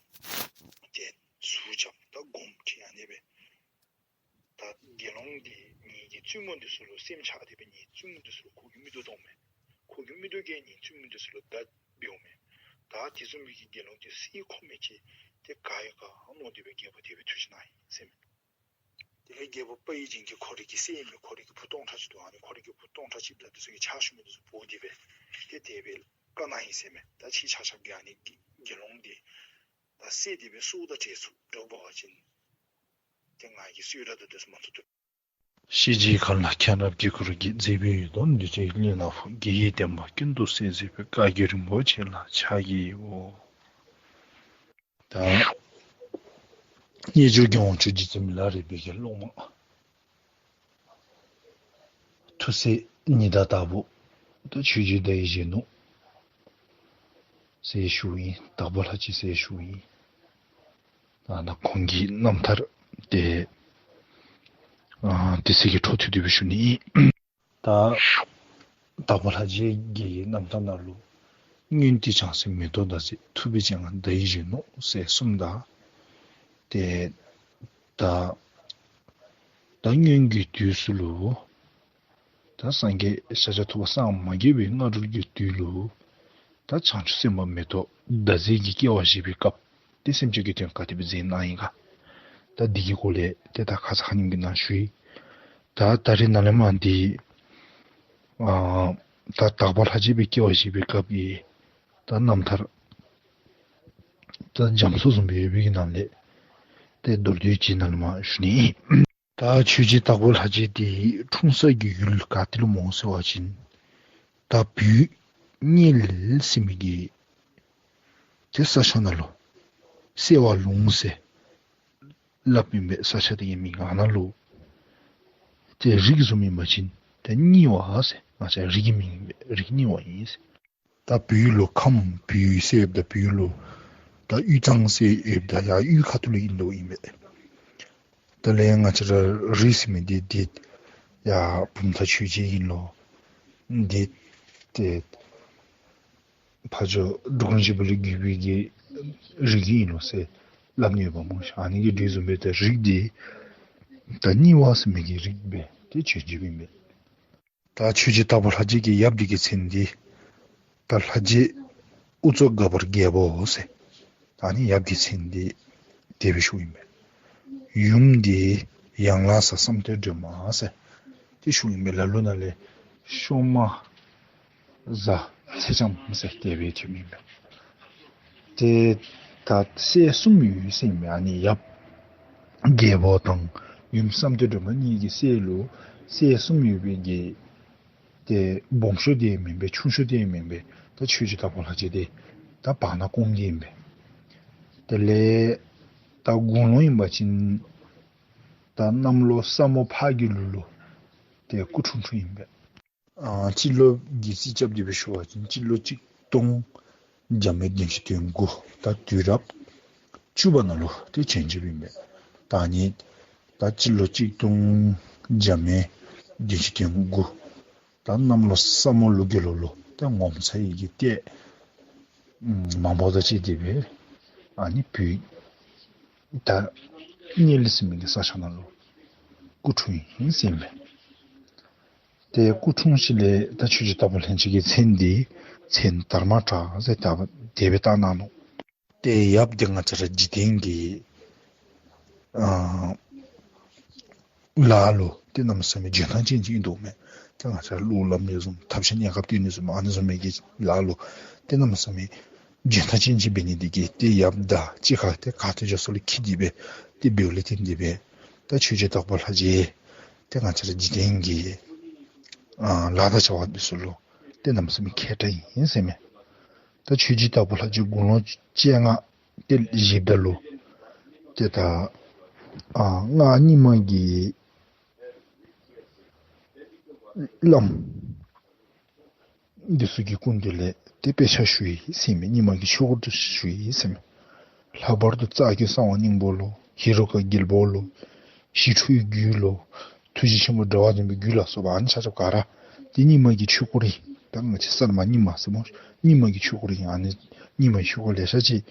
ཏེ་ཟུག་རྐྱབ་ད་དགོངསམ་ཁྲེལ་ཨ་ནི་སྦེ་ད་དགེ་སློང་འདི་ངེ་གི་བཙུནམོ་འདི་ཚུ་ལུ་སེམས་ཆགས་ཏེ་སྦེ་ངེའི་བཙུནམོ་འདི་ཚུ་ལུ་ཁོ་གིས་མིག་ཏོ་གཏང་མས། ཁོ་གི་མིག་ཏོ་གིས་ངེའི་བཙུནམོ་འདི་ཚུ་ལུ་བརྡ་འབདཝ་མས། ད་དེ་བཟུམ་མའི་གི་དགེ་སློང་འདི་བསད་ཁོམ་མེད་ཅི། ཏེ་ག་ཡི་ག་མནོ་སྟེ་སྦེ་རྒྱལ་པོ་དེ་སྦེ་ཐུགས་བཞེད་གནང་ཡི་ཟེར་མས། དེ་ལས་རྒྱལ་པོ་དཔའ་ཡི་བྱིན་གྱིས་ཁོ་རའི་གི་སྲས་ཨིན་པས། ཁོ་རའི་གི་བུ་སྟོང་ཕྲག་གཅིག་འདུག། ཨ་ནི་ཁོ་རའི་གི་བུ་སྟོང་ཕྲག་གཅིག་དང་དེ་ཚུ་གི་ཕྱག་ཞུ་མི་འདི་ཚུ་འབོ་སྟེ་སྦེ་ཏེ་དེ་སྦེ་བཀའ་གནང་ཡི་ཟེར་མས། ད་ཁྱེད་ཆ་ཁྱབ་ཀྱིས་ཨ་ནི་དགེ་དགེ་སློང་འདི་ད་བསད་དེ་སྦེ་སྲོག་དང་བྲལ་ཚུགསཔ་འདྲཝ་འབད་བ་ཅིན་ཏེ་ང་གིས་གསོལ་རས་དང་དེ་ཚུ་མ་ཐོབ་ཐོབ། ཤེས་བྱའི་མཁའ་ལ་མཁྱེན་རབ་དཀྱིལ་འཁོར་རྒྱས། མཛད་པའི་ཡུལ་དུ་འདུས་བྱས་ཀླུའི་ནགས་ཕུག་རྒྱལ་བའི་བསྟན་པ་ཀུན་ཏུ་གསལ་མཛད་པའི། བཀའ་བརྒྱུད་རིན་པོ་ཆེ་ལ་ཕྱག་བགྱིའོ། ད་རྣལ་འབྱོར་གྱི་དབང་ཕྱུག་རྗེ་བཙུན་མི་ལ་རས་པའི་གི་སློབ་མ་ཐུགས་སྲས་ཉི་ཟླ་ལྟ་བུ་ད་ཆོས་རྗེ་ཟླ་བའི་གཞོན་ནུ་ཟེར་ཞུཝ་ཨིན། དྭགས་པོ་ལྷ་རྗེ་ཟེར་ཞུཝ་ཨིན། ཨ་ནཱ་ཁོང་གི་རྣམ་ཐར་དེ་ཨ་དེ་ཚིག་གི་འཕྲོ་མཐུད་དེ་སྦེ་ཞུ་ནི་ཨིན། ད་དྭགས་པོ་ལྷ་རྗེ་གི་རྣམ་ཐར་ནང་ལུ་སྔོན་དུས་བྱང་སེམས་མེ་ཏོག་ཟླ་མཛེས། ཐུབ་པའི་སྤྱན་སྔར་ཟླ་བའི་གཞོན་ནུ་ཟེར་གསུངམ་ད་ཏེ་ད་ད་སྔོན་གྱི་དུས་སུ་ལུ་ད་སངས་རྒྱས་ཤཱཀྱ་ཐུབ་པ་སངས་མ་རྒྱས་པའི་སྔ་དྲོ་གི་དུས་ལུ་ད་བྱང་ཆུབ་སེམས་དཔའ་མེ་ཏོག་ཟླ་མཛེས་ཀྱི་སྐྱེ་བ་བཞེས་པའི་སྐབས་ཏེ་སེམས་ཅན་གྱི་དོན་ག་དེ་སྦེ་མཛད་གནང་ཡི་ག། ད་འདི་གི་སྐོར་ལས་ཏེ་ད་ཁ་ཙ་ཁ་ཉིནམ་གྱི་ནང་ཞུ་ཡི། ད་ད་རེས་ནཱ་ལས་མར་འདི་ཨ་ད་དྭགས་པོ་ལྷ་རྗེ་སྦེ་སྐྱེ་བ་བཞེས་པའི་སྐབས་ཀྱི་ད་རྣམ་ཐར་ད་རྒྱ་མཚོ་བཟུམ་སྦེ་ཡོད་པའི་གི་ནང་ལས་ཏེ་མདོར་བསྡུས་ཅིག་ནཱ་ལས་མར་ཞུ་ནི་ཨིན། ད་ཆོས་རྗེ་དྭགས་པོ་ལྷ་རྗེ་འདི་འཁྲུངས་ས་གི་ཡུལ་ག་ཏེ་ལུ་སྨོ་ཟེར་བ་ཅིན་ད་བོད་གཉལ་ཟེར་མི་གི་ཏེ་ས་ཆ་ནང་ལུ་སེ་བ་ལུང་ཟེར་སླབ་ཨིན་པས། ས་ཆ་དེ་གི་མིང་ཨ་ནཱ་ལུ་ཏེ་རིགས་བཟུམ་ཨིན་པ་ཅིན་ཏེ་རྙིང་བ་ཟེར་ང་བཅས་རིགས་ཀྱི་མིང་ཨིན་པས། རིགས་རྙིང་བ་ཨིན་ཟེར། ད་བོད་ལུ་ཁམས་བོད་ཟེར་ཡོདཔ་ད་བོད་ལུ་ད་དབུས་གཙང་ཟེར་ཡོདཔ་ད་ཡར་དབུས་ཁ་ཐུག་ལུ་ཨིན་དོ་ཨིན་པས། དེ་ལས་ང་བཅས་ར་རིགས་ཟེར་མི་འདི་འདི་ཡར་བུམ་ཐང་ཆོས་རྗེ་ཨིན་ལོ། འདི་ཏེ་ཕ་ཇོ་འབྲུག་སྒོམ་ཆེན་པོ་ལས་བརྒྱུད་པའི་གི་རིགས་ཨིན་ལོ་ཟེར་སླབ་ནི་ཡོདཔ་སྨོ། ཨ་ནི་གི་དེ་བཟུམ་སྦེ་ད་རིགས་འདི་ད་རྙིང་བ་ཟེར་མི་གི་རིགས་སྦེ་ཏེ་བྱོན་བྱོནམ་ཨིན་པས། ད་ཆོས་རྗེ་དྭགས་པོ་ལྷ་རྗེ་གི་ཡབ་འདི་གི་མཚན་འདི་ད་ལྷ་རྗེ་ཨུ་ཙོ་དགའ་བར་རྒྱལ་པོ་ཟེར་ཨ་ནི་ཡབ་ཀྱི་མཚན་འདི་དེ་སྦེ་ཞུཝ་ཨིན་པས། ཡུམ་འདི་ཡང་ལགས་སྲས་བསམ་གཏན་སྒྲོལ་མ་ཟེར་ཏེ་ཞུཝ་ཨིན་པས། ལ་ལུ་ནང་ལས་ཤོ་མ་བཟའ་ཚེ་ལྕམ་ཟེར་དེ་སྦེ་ཐོནམ་ཨིན་པས། ཏེ་ད་སྲས་གསུམ་ཡོད་ཟེར་ཨིན་པས། ཨ་ནི་ཡབ་རྒྱལ་པོ་དང་ ཡུམ་བསམ་གཏན་སྒྲོལ་མ་གཉིས་ཀྱི་སྲས་ལུ་སྲས་གསུམ་ཡོད་པའི་གི་ཏེ་སྦོམ་ཤོས་དེ་མེན་པས། ཆུང་ཤོས་དེ་མེན་པས། ད་ཆོས་རྗེ་དྭགས་པོ་ལྷ་རྗེ་དེ་ད་བར་ན་སྐོང་མི་ཨིན་པས། དེ་ལས་ད་དགུང་ལོ་ཨིན་པ་ཅིན་ད་གནམ་ལོ་ས་མོ་ཕག་གི་ལོ་ལུ་ཏེ་སྐུ་འཁྲུངས་འཁྲུངསམ་ཨིན་པས། ཨ་སྤྱི་ལོ་གི་རྩིས་རྐྱབ་སྟེ་སྦེ་ཞུ་བ་ཅིན་སྤྱི་ལོ་གཅིག་སྟོང་བརྒྱ་མེད་བདུན་ཅུ་དོན་དགུ་ད་དུས་རབས་བཅུ་པ་ནང་ལུ་ཏེ་བྱོན་བྱོནམ་ཨིན་པས། ད་ཨ་ནི་ད་སྤྱི་ལོ་གཅིག་སྟོང་བརྒྱ་མེད་བདུན་ཅུ་དོན་དགུ་ད་གནམ་ལོ་ས་མོ་ལུག་གི་ལོ་ལུ་ཏེ་ངོ་མཚར་བའི་གི་ལྟས་མང་པོ་དང་བཅས་ཏེ་སྦེ་ཨ་ནི་བོད་ད་གཉལ་ཟིན་མི་གི་ས་ཆ་ནང་ལུ་སྐུ་འཁྲུངས་ཡི་ཟེར་ཨིན་པས། ཏེ་སྐུ་འཁྲུངས་ཞིནམ་ལས་ད་ཆོས་རྗེ་དྭགས་པོ་ལྷ་རྗེ་གི་མཚན་འདི་མཚན་དར་མ་གྲགས་ཟེར་ད་དེ་སྦེ་བཏགས་གནང་ནུག། ཏེ་ཡབ་འདི་ང་བཅས་ར་འཇིག་རྟེན་གྱི་ཨ་ལཱ་ལུ་ཏེ་གནམ་མེད་ས་མེད་འཇོན་ཐང་ཅན་ཅིག་ཨིན་དོ་མས། ཏེ་ང་བཅས་ར་གླུ་ལམ་ནི་བཟུམ་ཐབས་ཤེས་གནས་སྐབས་སྟོན་ནི་བཟུམ་ཨ་ནི་བཟུམ་མའི་གི་ལཱ་ལུ་ཏེ་གནམ་མེད་ས་མེད་འཇོན་ཐང་ཅན་ཅིག་འབད་ནི་འདི་གིས་ཏེ་ཡབ་དང་གཅིག་ཁར་ཏེ་ག་ཏེ་འགྱོ་ས་ལུ་འཁྱིད་དེ་སྦེ་ཏེ་འབདཝ་ལས་བརྟེན་ཏེ་སྦེ་ད་ཆོས་རྗེ་དྭགས་པོ་ལྷ་རྗེ་ཏེ་ང་བཅས་ར་འཇིག་རྟེན་གྱི་ཨ་ལཱ་དང་བྱ་བ་འདི་ཚུ་ལུ་ཏེ་གནམ་མེད་ས་མེད་མཁས་དྲགས་ཨིན་ཟེར་མས། ད་ཆོས་རྗེ་དྭགས་པོ་ལྷ་རྗེ་དགུང་ལོ་བཅོ་ལྔ་ཏེ་བཞེསཔ་ད་ལུ་ཏེ་ད་ཨ་སྔགས་རྙིང་མ་གི་བླམ་འདི་ཚུ་གི་སྐུ་མདུན་ལས་ཏེ་དཔེ་ཆ་ཞུ་ཡི་ཟེར་མས། རྙིང་མ་གི་ཆོས་སྐོར་འདི་ཞུ་ཡི་ཟེར་མས། ལྷག་པར་དུ་རྩ་རྒྱུད་གསང་བ་སྙིང་པོ་ལོ། ཧེ་རུ་ཀ་རྒྱལ་པོ་ལོ། ཞི་ཁྲོའི་རྒྱུད་ལོ། ཐུགས་རྗེ་ཆེན་པོ་འགྲོ་བ་འདྲེན་པའི་རྒྱུད་ལ་སོགས་པ་ཨ་ནི་ཆ་ཁྱབ་ག་ར་ཏེ་རྙིང་མ་གི་ཆོས་སྐོར་ཨིན། ད་ང་བཅས་གསར་མ་རྙིང་མ་ཟེར་སྨོ། རྙིང་མ་གི་ཆོས་སྐོར་ཨིན། ཨ་ནི་རྙིང་མ་གི་ཆོས་སྐོར་ལེ་ཤ་ཅིག་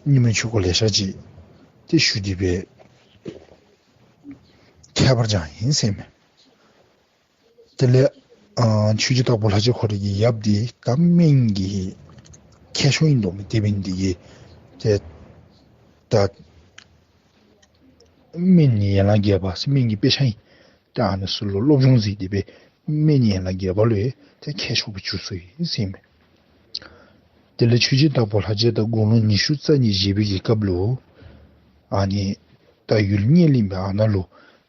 རྙིང་མའི་ཆོས་སྐོར་ལེ་ཤ་ཅིག་ཏེ་ཞུ་སྟེ་སྦེ་མཁས་པར་སྦྱངས་ཡི་ཟེར་མས། དེ་ལས་ཨ་ཆོས་རྗེ་དྭགས་པོ་ལྷ་རྗེ་ཁོ་རའི་གི་ཡབ་འདི་ད་སྨན་གྱི་མཁས་མཆོག་ཨིན་དོ་མས། དེ་འབད་ནི་འདི་གིས་ཏེ་ད་སྨན་ཡན་ལག་བརྒྱད་པ་སྨན་གྱི་དཔེ་ཆ་ཨིན། ཏེ་ཨ་ནི་ཚུ་ལུ་སློབ་སྦྱོང་མཛད་དེ་སྦེ་སྨན་ཡན་ལག་བརྒྱད་པ་ལུ་ཡང་ཏེ་མཁས་མཆོག་སྦེ་གྱུར་སོ་ཡི་ཟེར་མས། དེ་ལས་ཆོས་རྗེ་དྭགས་པོ་ལྷ་རྗེ་ད་དགུང་ལོ་ཉི་ཤུ་རྩ་གཉིས་བཞེས་པའི་གི་སྐབས་ལུ་ཨ་ནི་ད་ཡུལ་གཉལ་ཨིན་པས། ཨ་ནཱ་ལུ་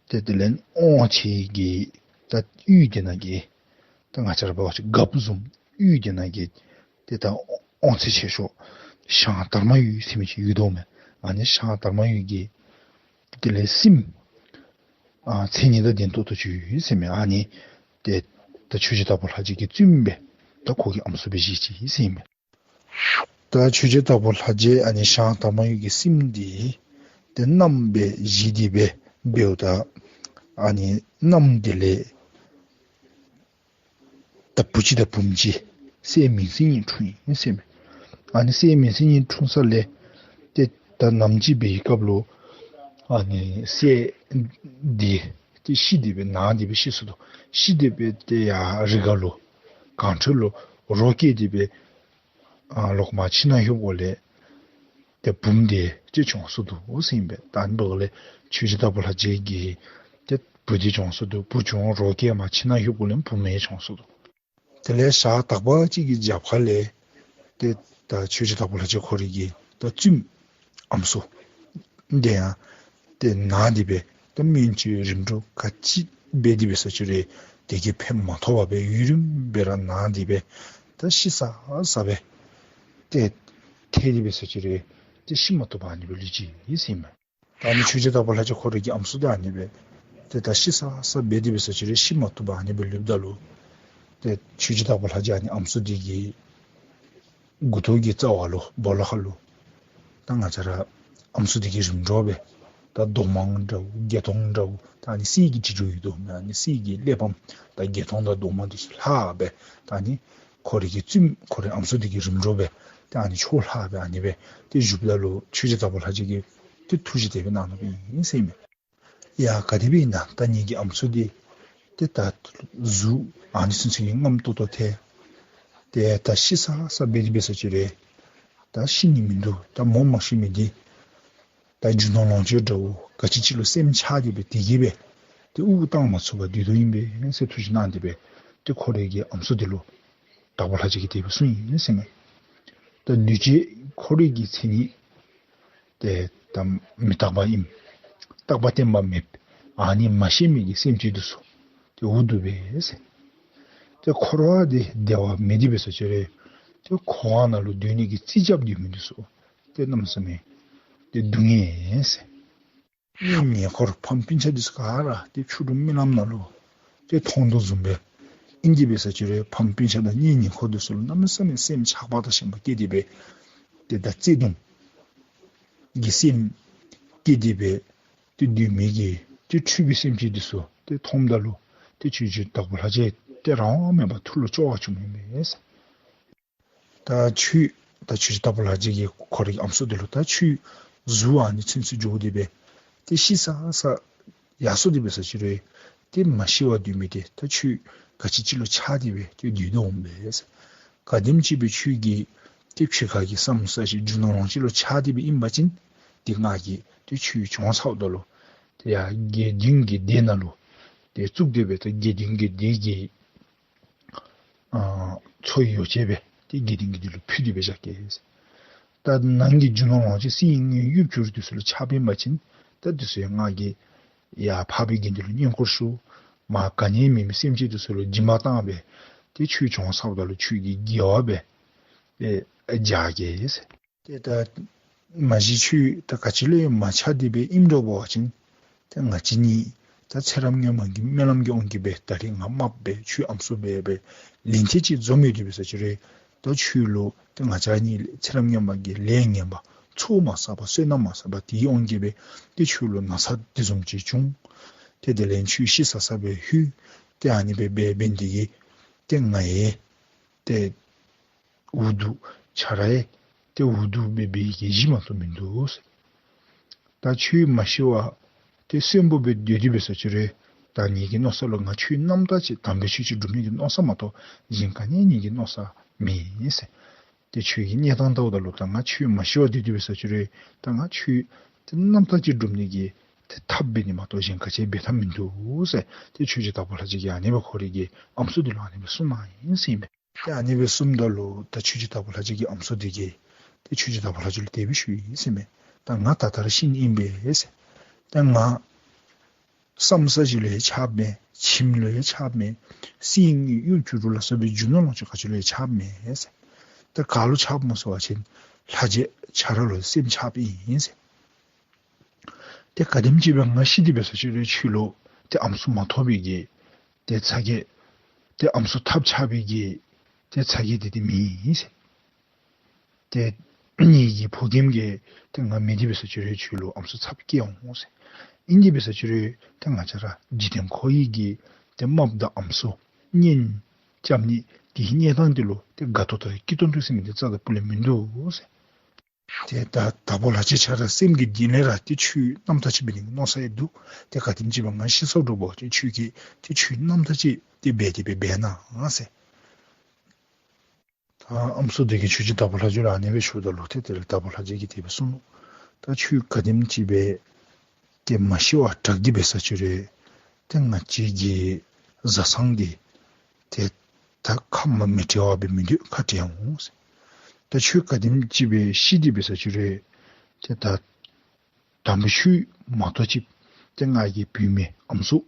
ཏེ་དེ་ལས་དབང་ཆེ་གི་ད་ཡུལ་དེ་ནང་གི་ད་ང་བཅས་ར་འབད་བ་ཅིན་རྒཔོ་བཟུམ་ཡུལ་དེ་ནང་གི་ཏེ་ད་དབང་ཚད་ཆེ་ཤོས་ཞང་དར་མ་ཡུལ་ཟེར་མི་ཅིག་ཡོད་དོ་མས། ཨ་ནི་ཞང་དར་མ་ཡུལ་གྱི་དེ་ལས་སྲསམོ་ཨ་མཚན་ཉིད་དང་ལྡན་ཏོག་ཏོ་ཅིག་ཡོད་ཟེར་མས། ཨ་ནི་ཏེ་ད་ཆོས་རྗེ་དྭགས་པོ་ལྷ་རྗེ་གི་བཙུནམོ་སྦེ་ད་ཁོ་གི་ཨམ་སྲུ་སྦེ་བཞེས་ཅི་ཟེར་མས། ད་ཆོས་རྗེ་དྭགས་པོ་ལྷ་རྗེ་ཨ་ནི་ཞང་དར་མ་ཡུལ་གྱི་སྲསམོ་འདི་ཏེ་མནའམ་སྦེ་བཞེས་ཏེ་སྦེ་འབདཝ་ད་ཨ་ནི་མནའམ་དེ་ལས་ད་བུ་གཅིག་དང་བུམོ་གཅིག་སྲས་མིང་སྲིང་གཉིས་འཁྲུངས་ཡི་ཟེར་མས། ཨ་ནི་སྲས་མིང་སྲིང་གཉིས་འཁྲུངས་ས་ལས་ཏེ་ད་ནམ་ཅིག་འབད་བའི་སྐབས་ལུ་ཨ་ནི་སྲས་འདི་ཏེ་ཤི་སྟེ་སྦེ་ན་སྟེ་སྦེ་ཤི་སོ་ནུག། ཤི་སྟེ་སྦེ་ཏེ་ཡར་རི་སྒང་ལུ་གངས་ཁྲོད་ལུ་རོ་བསྐྱལ་ཏེ་སྦེ་ཨ་ལོག་མར་ཁྱིམ་ནང་ལྷོདཔ་ལས་ཏེ་བུམོ་དེ་ཅིག་བྱོན་སོ་ནུག་ཟེར་ཨིན་པས། ད་ཨ་ནི་འབདཝ་ལས་ཆོས་རྗེ་དྭགས་པོ་ལྷ་རྗེ་གི་ཏེ་བུ་དེ་བྱོན་སོ་ནུག། བུ་བྱོན་རོ་བསྐྱལ་མར་ཁྱིམ་ནང་ལྷོདཔ་ལས་བུམོ་ཡང་བྱོན་སོ་ནུག། དེ་ལས་ཞག་དག་པ་ཅིག་གི་རྒྱབ་ཁ་ལས་ཏེ་ད་ཆོས་རྗེ་དྭགས་པོ་ལྷ་རྗེ་ཁོ་རའི་གི་ད་བཙུནམོ་ཨམ་སྲུ་དེ་ཡང་ཏེ་ན་སྟེ་སྦེ་ད་སྨན་བཅོས་རིམ་གྲོ་ག་ཅི་འབད་དེ་འབད་ས་ཅི་རུང་དེ་གིས་ཕན་མ་ཐོགས་པར་སྦེ་ཡུན་རིངམོ་སྦེ་ར་ན་སྟེ་སྦེ་ད་ཤི་ས་ས་སྦེ་ཏེ་ཐལ་ཏེ་འབད་ས་ཅི་རུང་ཏེ་ཤི་མ་བཏུབ་པར་ཨ་ནི་སྦེ་ལུས་ཅི་ཟེར་ཨིན་མས། ད་ཨ་ནི་ཆོས་རྗེ་དྭགས་པོ་ལྷ་རྗེ་ཁོ་རའི་གི་ཨམ་སྲུ་དེ་ཨ་ནི་སྦེ་ཏེ་ད་ཤི་ས་ས་འབད་དེ་འབད་ས་ཅི་རུང་ཤི་མ་བཏུབ་པར་ཨ་ནི་སྦེ་ལུསཔ་ད་ལུ་ཏེ་ཆོས་རྗེ་དྭགས་པོ་ལྷ་རྗེ་ཨ་ནི་ཨམ་སྲུ་དེ་གི་མགུ་ཏོ་གི་རྩ་བ་ལུ་སྦོ་ལོགས་ཁ་ལུ་ད་ང་བཅས་ར་ཨམ་སྲུ་དེ་གི་རིམ་གྲོ་སྦེ་ད་རྡོག་མ་འདྲཝ་བརྒྱད་སྟོང་འདྲཝ་ད་ཨ་ནི་གསེར་གྱི་དྲིལ་བུ་ཡོད་དོ་མས། ཨ་ནི་གསེར་གྱི་གླེགས་བམ་ད་བརྒྱད་སྟོང་དང་རྡོག་མ་དེ་ཚུ་ལྷག་སྦེ་ད་ཨ་ནི་ཁོ་རའི་གི་བཙུནམོ་ཁོ་རའི་ཨམ་སྲུ་དེ་གི་རིམ་གྲོ་སྦེ་ད་ཨ་ནི་ཕྱོགས་ལྷག་སྦེ་ཨ་ནི་སྦེ་ཏེ་བཞུགསཔ་ད་ལུ་ཆོས་རྗེ་དྭགས་པོ་ལྷ་རྗེ་གིས་ཏེ་ཐུགས་རྗེ་དེ་སྦེ་གནང་ནུག་ཨིན་ཟེར་ཨིན་མས། ཡ་ག་དེ་སྦེ་ཨིན་ན་ད་ངེ་གི་ཨམ་སྲུ་འདི་ཏེ་ད་གཟུགས་ཨ་ནི་ཚུན་ཚོད་ཀྱི་རྔམ་ཏོག་ཏོ་ཐལ། ཏེ་ད་ཤི་ས་ས་འབད་དེ་འབད་ས་ཅི་རུང་ད་ཤི་ནི་མིན་འདུག། ད་མོ་མ་ཤི་མི་འདི་ད་རྒྱུ་ནོར་ལོངས་སྤྱོད་འདྲཝ་ག་ཅི་ཅིག་ལུ་སེམས་ཆགས་ཏེ་སྦེ་དེ་གིས་སྦེ་ཏེ་དབུགས་བཏང་མ་ཚུགས་པར་སྡོད་དོ་ཨིན་པས་ཟེར་ཐུགས་བཞེད་གནང་སྟེ་སྦེ་ཏེ་ཁོ་རའི་གི་ཨམ་སྲུ་འདི་ལུ་དྭགས་པོ་ལྷ་རྗེ་གིས་དེ་སྦེ་གསུངས་ཡི་ཟེར་མས། ད་འདུས་བྱས་ཁོ་རའི་གི་མཚན་ཉིད་ཏེ་ད་མི་རྟག་པ་ཨིནམ། རྟག་པ་བརྟན་པ་མེདཔ། ཨ་ནི་མ་ཤེས་མི་གི་སེམས་ཅན་འདི་ཚུ་ཏེ་འུ་སྡུག་སྦེ་ཟེར། ཏེ་འཁོར་བ་འདི་བདེ་བ་མེད་དེ་འབད་ས་ཅིག་རུང་ཏེ་འཁོར་བ་ནང་ལུ་སྡོད་ནི་གི་རྩིས་རྐྱབ་སྡོད་མི་འདི་ཚུ་ཏེ་གནམ་མེད་ས་མེད་ཏེ་སྡུག་བསྔལ་ཟེར། གཉེན་ཉེ་འཁོར་ཕམ་སྤུན་ཆ་འདི་ཚུ་ག་ར་ཏེ་ཆུ་གྲུ་རྨི་ལམ་ནང་ལུ་ཏེ་མཐོང་དོ་བཟུམ་སྦེ། ཨིན་དེ་འབད་ས་ཅིག་རུང་ཕམ་སྤུན་ཆ་དང་གཉེན་ཉེ་འཁོར་འདི་ཚུ་ལུ་གནམ་མེད་ས་མེད་སེམས་ཆགས་པ་དང་ཞེན་པ་སྐྱེས་ཏེ་སྦེ། ཏེ་ད་བརྩེ་གདུང་གི་སེམས་སྐྱེས་ཏེ་སྦེ་ཏེ་སྡོད་མི་གི་ཏེ་འཁྲུལ་པའི་སེམས་ཅན་འདི་ཚུ་ཏེ་མཐོངམ་ད་ལུ་ཏེ་ཆོས་རྗེ་དྭགས་པོ་ལྷ་རྗེ་ཏེ་རང་དབང་མེད་པར་ཐུགས་ལུ་སྐྱོ་བ་བྱུང་ཡི་མས་ཟེར། ད་ཁྱོད་ད་ཆོས་རྗེ་དྭགས་པོ་ལྷ་རྗེ་གིས་ཁོ་རའི་ཨམ་སྲུ་འདི་ལུ་ད་ཁྱོད་གཟུགས་ཨ་ནི་ཚུན་ཚོད་འགྱོ་སྟེ་སྦེ་ཏེ་ཤི་ས་ས་ཡར་སོ་སྟེ་འབད་ས་ཅིག་རུང་ཏེ་མ་ཤི་བར་སྡོད་མི་འདི་ད་ཁྱོད་ག་ཅི་ཅིག་ལུ་ཆགས་ཏེ་སྦེ་ཏེ་སྡོད་དོ་འོང་པས། ག་དེམ་ཅིག་སྦེ་ཁྱོད་ཀྱི་ཏེ་ཕྱི་ཁ་གི་བསམ་ས་ཅིག་རྒྱུ་ནོར་ལོངས་སྤྱོད་ལུ་ཆགས་ཏེ་སྦེ་ཨིན་པ་ཅིན་ཏེ་ང་གིས་ཏེ་ཁྱོད་བྱོན་ཚརཝ་ད་ལུ་ཏེ་ཡར་དགེ་འདུན་གྱི་སྡེ་ནང་ལུ་ཏེ་བཙུགས་ཏེ་སྦེ་ཏེ་དགེ་འདུན་གྱི་སྡེ་གི་ཨ་འཚོ་བའི་ཡོ་བྱད་སྦེ་ཏེ་དགེ་འདུན་གྱི་སྡེ་ལུ་ཕུལ་ཏེ་སྦེ་བཞག་གེ། ད་ནང་གི་རྒྱུ་ནོར་ལོངས་སྤྱོད་སྲིད་ཡིན་གཡུ་བྱུ་རུ་འདི་ཚུ་ལུ་ཆགས་པའི་མ་ཅིན་ད་འདི་ཚུ་ཡང་ང་གིས་ཡར་འཕགས་པའི་དགེ་འདུན་ལུ་བསྙེན་བཀུར་ཞུ། མར་ག་ནི་མེད་མི་སེམས་ཅན་འདི་ཚུ་ལུ་སྦྱིན་པ་བཏང་སྦེ་ཏེ་ཁྱོད་བྱོན་ཚརཝ་ད་ལུ་ཁྱོད་ཀྱི་དགེ་བ་སྦེ་ཏེ་བཞག་གེ། ཏེ་ད་མ་གཞི་ཁྱོད་ད་ག་ཅི་ལུ་ཡང་མ་ཆགས་ཏེ་སྦེ་ཨིནམ་འདྲཝ་འབད་བ་ཅིན་ཏེ་ང་བཅས་གཉིས་ད་ཚེ་རབས་སྔོན་མ་གི་སྨོན་ལམ་གྱི་དབང་གིས་སྦེ་ད་རིས་ང་རྨགཔ་སྦེ་ཁྱོད་ཨམ་སྲུ་སྦེ་སྦེ་ལན་ཐེངས་ཅིག་འཛོམས་ཡོད་དེ་འབད་ས་ཅིག་རུང་ད་ཁྱོད་ལུ་ཏེ་ང་བཅས་གཉིས་ཚེ་རབས་སྔོན་མ་གི་ལས་ངན་པ་ཚོགས་མ་བསགས་པ་བསོད་ནམས་མ་བསགས་པ་དེའི་དབང་གིས་སྦེ་ཏེ་ཁྱོད་ལུ་ན་ཚ་དེ་བཟུམ་ཅིག་བྱུང་། ཏེ་དེ་ལས་ཁྱོད་ཤི་ས་ས་སྦེ་ལྷོད། ཏེ་ཨ་ནི་སྦེ་འབད་འབད་ནི་དེ་གིས་ཏེ་ང་ཡང་ཏེ་འུ་སྡུག་ཁྱོད་ར་ཡང་ཏེ་འུ་སྡུག་སྦེ་འབད་ནི་གི་གཞི་མ་གཏོགས་མིན་འདུག་ཟེར། ད་ཁྱོད་མ་ཤི་བར་ཏེ་གསོན་པོ་སྦེ་སྡོད་དེ་འབད་ས་ཅིག་རུང་ད་ངེ་གི་མནོ་བསམ་ལུ་ང་ཁྱོད་རྣམ་དག་ཅིག་དམ་པའི་ཆོས་ཅིག་སྒྲུབ་ནི་གི་མནོ་བསམ་མ་གཏོགས་གཞན་ག་ནི་ངེ་གི་མནོ་བསམ་མེད་ཟེར། ཏེ་ཁྱོད་ཀྱི་གནས་སྟངས་བལྟཝ་ད་ལུ་ད་ང་ཁྱོད་མ་ཤི་བར་སྡོད་དེ་འབད་ས་ཅིག་རུང་ད་ང་ཁྱོད་ཏེ་རྣམ་དག་ཅིག་སྒྲུབ་ནི་གི་ཏེ་ཐབས་འབད་ནི་མ་གཏོགས་གཞན་ག་ཅི་འབད་ཐབས་མིན་འདུག་ཟེར། ཏེ་ཆོས་རྗེ་དྭགས་པོ་ལྷ་རྗེ་གིས་ཨ་ནི་སྦེ་ཁོ་རའི་གི་ཨམ་སྲུ་འདི་ལུ་ཨ་ནི་སྦེ་གསུངམ་ཨིན་ཟེར་ཨིན་པས། ཏེ་ཨ་ནི་སྦེ་གསུངམ་ད་ལུ་ད་ཆོས་རྗེ་དྭགས་པོ་ལྷ་རྗེ་གི་ཨམ་སྲུ་འདི་གིས་ཏེ་ཆོས་རྗེ་དྭགས་པོ་ལྷ་རྗེ་ལུ་དེ་སྦེ་ཞུ་ཡི་ཟེར་མས། ད་ང་ད་ལྟོ་ར་ཤི་ནི་ཨིན་པས་ཟེར། ད་ང་བསམ་ས་ཅིག་ལུ་ཡང་ཆགསཔ་མེད། ཁྱིམ་ལུ་ཡང་ཆགསཔ་མེད། སྲིད་གཡུ་བྱུ་རུ་ལ་སོགས་པའི་རྒྱུ་ནོར་ལོངས་སྤྱོད་ག་ཅི་ལུ་ཡང་ཆགསཔ་མེད་ཟེར། ད་ག་ལུ་ཆགསཔ་སྨོ་ཟེར་བ་ཅིན་ལྷ་རྗེ་ཁྱོད་ར་ལུ་སེམས་ཆགསཔ་ཨིན་ཟེར། ཏེ་ག་དེམ་ཅིག་སྦེ་ང་ཤི་སྟེ་འབད་ས་ཅིག་རུང་ཁྱོད་ལུ་ཏེ་ཨམ་སྲུ་མ་ཐོབ་པའི་གི་ཏེ་ཚ་གྱང་ཏེ་ཨམ་སྲུ་ཐབས་ཆག་པའི་གི་ཏེ་ཚ་གྱང་འདི་ཏེ་མེད་ཟེར། ཏེ་ངེ་གི་ཕོ་རྒནམ་གིས་ཏེ་ང་མེད་དེ་འབད་ས་ཅིག་རུང་ཁྱོད་ལུ་ཨམ་སྲུ་ཚབ་སྐྱེ་འོང་ཟེར། ཨིན་དེ་འབད་ས་ཅིག་རུང་ཏེ་ང་བཅས་ར་འཇིག་རྟེན་འཁོར་བའི་གི་ཏེ་རྨགཔ་དང་ཨམ་སྲུ་གཉེན་རྐྱབ་ནི་དེའི་གནས་སྟངས་འདི་ལུ་ཏེ་དགའ་ཏོག་ཏོ་སྐྱིད་ཏོང་ཏོ་ཟེར་མི་འདི་རྩ་དང་སྤུ་ལས་མིན་འདུག་ཟེར། ཏེ་ད་དྭགས་པོ་ལྷ་རྗེ་ཁྱོད་ར་སེམས་ཀྱི་གཏིང་ལས་ར་ཏེ་ཁྱོད་རྣམ་དག་ཅིག་འབད་ནི་མནོ་བསམ་ཡང་འདུག། ཏེ་ག་དེམ་ཅིག་སྦེ་ང་ཤི་སོངམ་འདྲཝ་འབད་བ་ཅིན་ཁྱོད་ཀྱིས་ཏེ་ཁྱོད་རྣམ་དག་ཅིག་ཏེ་འབད་དེ་སྦེ་འབད་གནང་ཟེར། ད་ཨམ་སྲུ་འདི་གིས་ཆོས་རྗེ་དྭགས་པོ་ལྷ་རྗེ་ལུ་ཨ་ནི་སྦེ་ཞུཝ་ད་ལུ་ཏེ་དེ་ལས་དྭགས་པོ་ལྷ་རྗེ་གིས་དེ་སྦེ་གསུངས་ནུག། ད་ཁྱོད་ག་དེམ་ཅིག་སྦེ་ཏེ་མ་ཤི་བར་དྲག་སྟེ་འབད་ས་ཅིག་རུང་ཏེ་ང་བཅས་ཀྱི་བཟའ་ཚང་འདི་ཏེ་ད་ཁ་མ་མི་འབྲལ་བར་སྦེ་མི་སྡོད། ཁ་བྲལ་འོང་ཟེར། ད་ཁྱོད་ག་དེམ་ཅིག་སྦེ་ཤི་སྟེ་འབད་ས་ཅིག་རུང་ཏེ་ད་དམ་པའི་ཆོས་མ་གཏོགས་ཅིག་ཏེ་ང་གི་བུད་མེད་ཨམ་སྲུ་